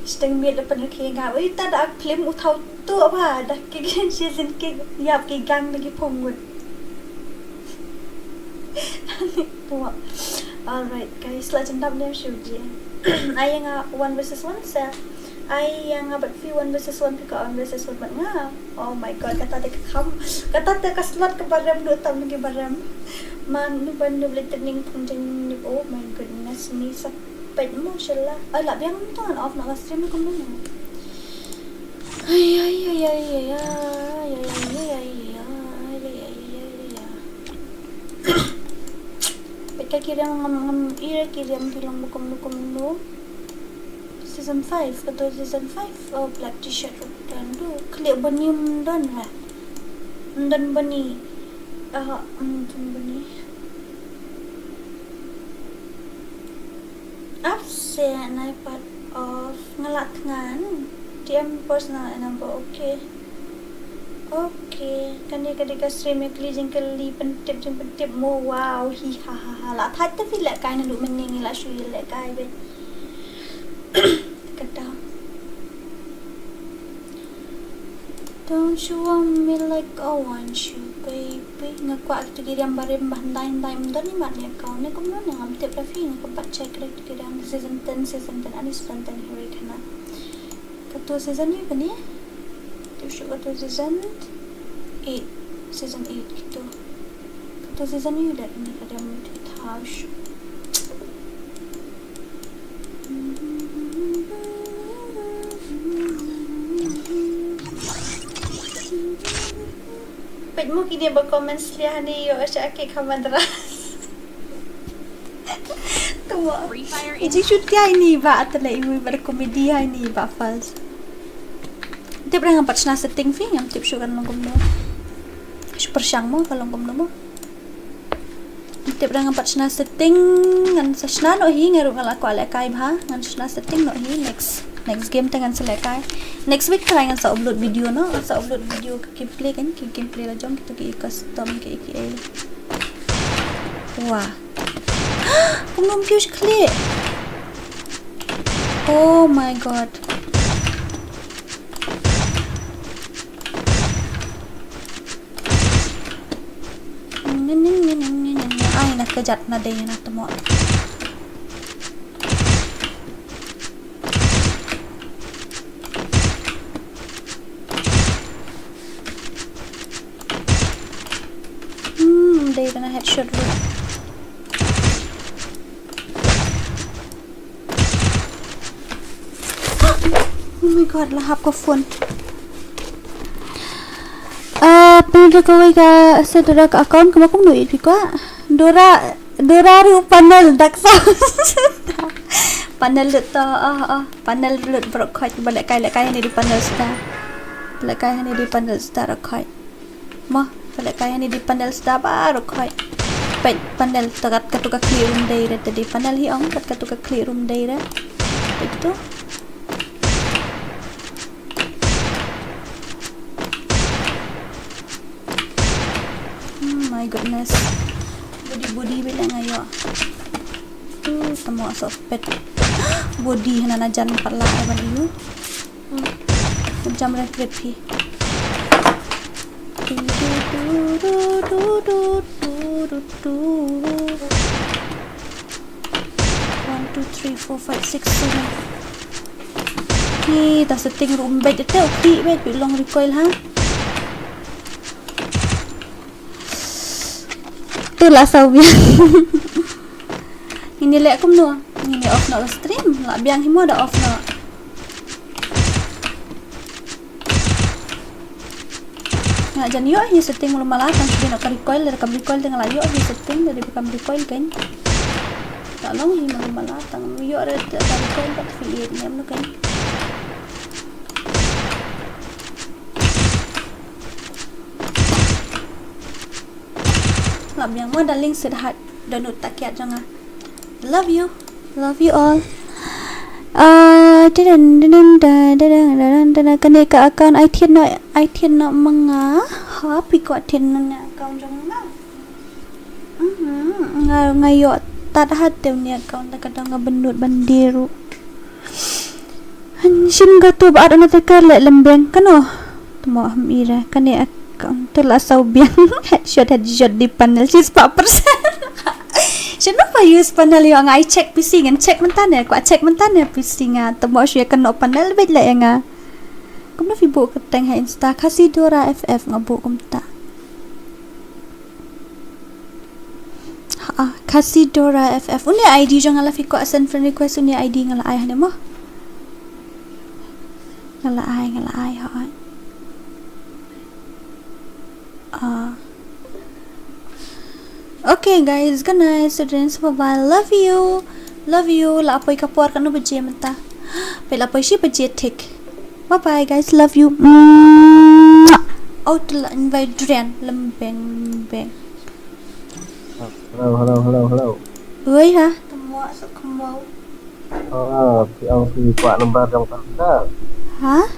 Shteng miet da pynrkhie nga. Oi, ta da film u thaw tu ba da ki gen shi zin ki ïap ki gang da ki pyngut. Alright, guys, la jan dap ne shu ji. Ai nga one versus one sa. Ai nga bad phi one versus one, phi ka one versus one bad nga. Oh my God, kata te ka kham. Kata te ka slot ka barem, du tam ki barem. Man nu ban nu beli tening pung jeng ni. Oh my goodness, ni sa pet mo shala. Ai la biang tu ngan off na ka stream ni kumno. Ai ai ai ai ai ai ai ai ai ai ai ai ai ai ai. Pet ka ki riam ngam ngam ira ki riam phi long bukum bukum no. Season five, kato season five, oh, black t-shirt ruh don tu. Klik bani ym don ra. Ym don bani. Ah, ym don bani. Absent, nai part of, nga la thngan. T M personal number, okay. Okay, kane ka dei ka stream ïa kylli jingkylli, pyntip jingpyntip mo, wow, hi ha ha ha. La thait te phi lehkai naduh mynne ngi la shu ïa lehkai beit. Kata. Don't you want me like I want you, baby? Nga kwah kito ki riam barim ba hyndai hyndai ym don i mat ïa ka. Ne kumno ne ngam tip ra phi, nga kwah pat check ra kito ki riam season ten, season ten, ani season ten hi re khana. Kato season ïa kane? Tip shu kato season eight, season eight kito. Kato season ïa da kane ka dang mut thaw shu. Peit mo kine ba comment slia hani ïoh sha ki khamandra. Tuma. Iji shoot ïa ini ba atle iwi ba comedy ïa ini ba false. Tip ra ngam pat shna setting phi, ngam tip shu kan long kumno. Shu pyrshang mo ka long kumno mo. Tip ra ngam pat shna setting, ngan sa shna noh hi, nga ruh nga la kwah lehkai bha, ngan shna setting noh hi, next, next game te ngan sa lehkai. Next week te ngan sa upload video noh, ngan sa upload video ka gameplay kan, ka gameplay la jong kito ki custom ki ki. Wah. Kumno ym kiew shi khlieh. Oh my God. Ai na ka jat na dei na tmo. Hmm, dei na headshot lut. Oh my God, la hap ka phone. Ah, pynda kawei ka, sa Dora ka account kaba kumno it phi kwah. Dora, Dora ruh panel dak sa. Panel lut to, oh, oh, panel lut baroh khoit ba lehkai lehkai hani dei panel star. Lehkai hani dei panel star khoit. Mo, ba lehkai hani dei panel star baroh khoit. Peit panel to kat katu ka khlieh rum dei re te dei panel hi ong, kat katu ka khlieh rum dei re. Peit tu. My goodness. Body body bit nga ïoh. Tu tamo so pet. Body hana na jan pat la ban ïoh. Jam red red phi. One, two, three, four, five, six, seven. Ni ta setting room bed te okay bed long recoil ha. Tu la saw biang. Ini leh kumno? Ini off noh stream. La biang hi mo da off noh. Nga jan ïoh hi setting mulu mala tang sbin ka recoil da kam recoil da nga la ïoh hi setting da kam recoil kan. Ta long hi mulu mala tang ïoh re ta recoil pat fi iet nem kan. Lap yang mo darling sweetheart. Donut takiat jong nga. Love you. Love you all. Ah, didin, didin, da, didin, didin, didin. Kane ka account ai thied noh, ai thied noh ma nga. Ha, phi kwah thied noh ne account jong nga. Mhm, nga, nga ïoh tad hat te ne account da ka dang nga benut ban die ruh. Han shim ga tu ba at ona te ka leh lembeng kano. Tamo ham ira kane ak-, tu la saw biang. Headshot, headshot di panel. Shispah percent. Shano pa use panel ïoh nga ai check P C ngan check mynta ne. Kwah check mynta ne P C nga. Tamo shu ïa kano panel bit la ïa nga. Kumno phi buh kyrteng ha Insta Khasi Dora F F nga buh kumta. Ha, Khasi Dora F F. Uni I D jong nga la phi kwah send friend request uni I D nga la ai hane mo. Nga la ai, nga la ai ha. Ah. Okay guys, good night students, bye bye, love you. Love you. La poi ka por kano baje mynta. Pe la poi shi baje thik. Bye bye guys, love you. Mwah. Oh, tu la invite Dren lem beng beng. Hello, hello, hello, hello. Oi ha. Tamo sa kamo. Ah, phi ong phi kwah number jong Thunder. Ha?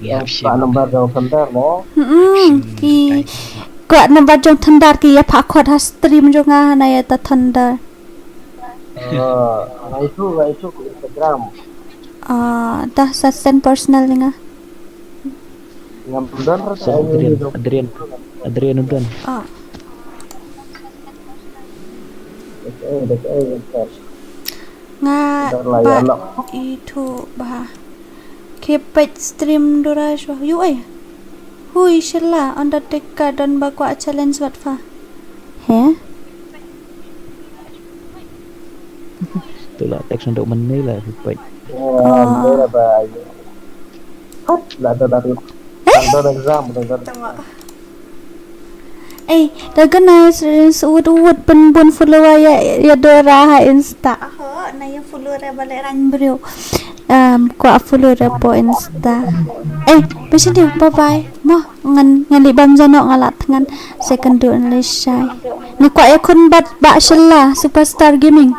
Phi ong kwah number jong Thunder mo. Hmm. Phi kwah number jong Thunder ki ïa phah khot ha stream jong nga na ïa ta Thunder. Ah, ngai tu, ngai tu Instagram. Ah, dah sa send personal nga. Ngam don rasa. Adrian, Adrian, Adrian u don. Ah. Nga ba itu ba. Keep stream Dora shuwa. Yu ai. Hui shala Undertaker don ba kwah challenge wat fa. He? Tu la text nadok mynne la phi peit. Oh. La da da. Eh? Da da exam da da. Eh, recognize wut wut pynbun follower ïa, ïa Dora ha Insta. Ho, na ïa follower ba le rang briew. Um, kwah follower po Insta. Eh, bye bye. Mo. Ngan, ngan leh bam jano nga la thngan second du leh shai. Nga kwah ïa khun bad ba shala Superstar Gaming.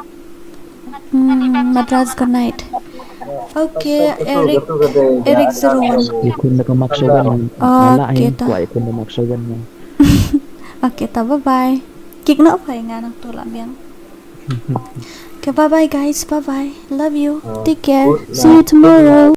Hmm, Madras good night. Okay, Eric, Eric zero one. Ïa khun da ka Mark Shogun. Okay ta. Kwah ïa khun da Mark Shogun. Okay ta, bye bye. Kick noh phai nga nang tu la biang. Okay, bye bye guys, bye bye. Love you. Take care. See you tomorrow.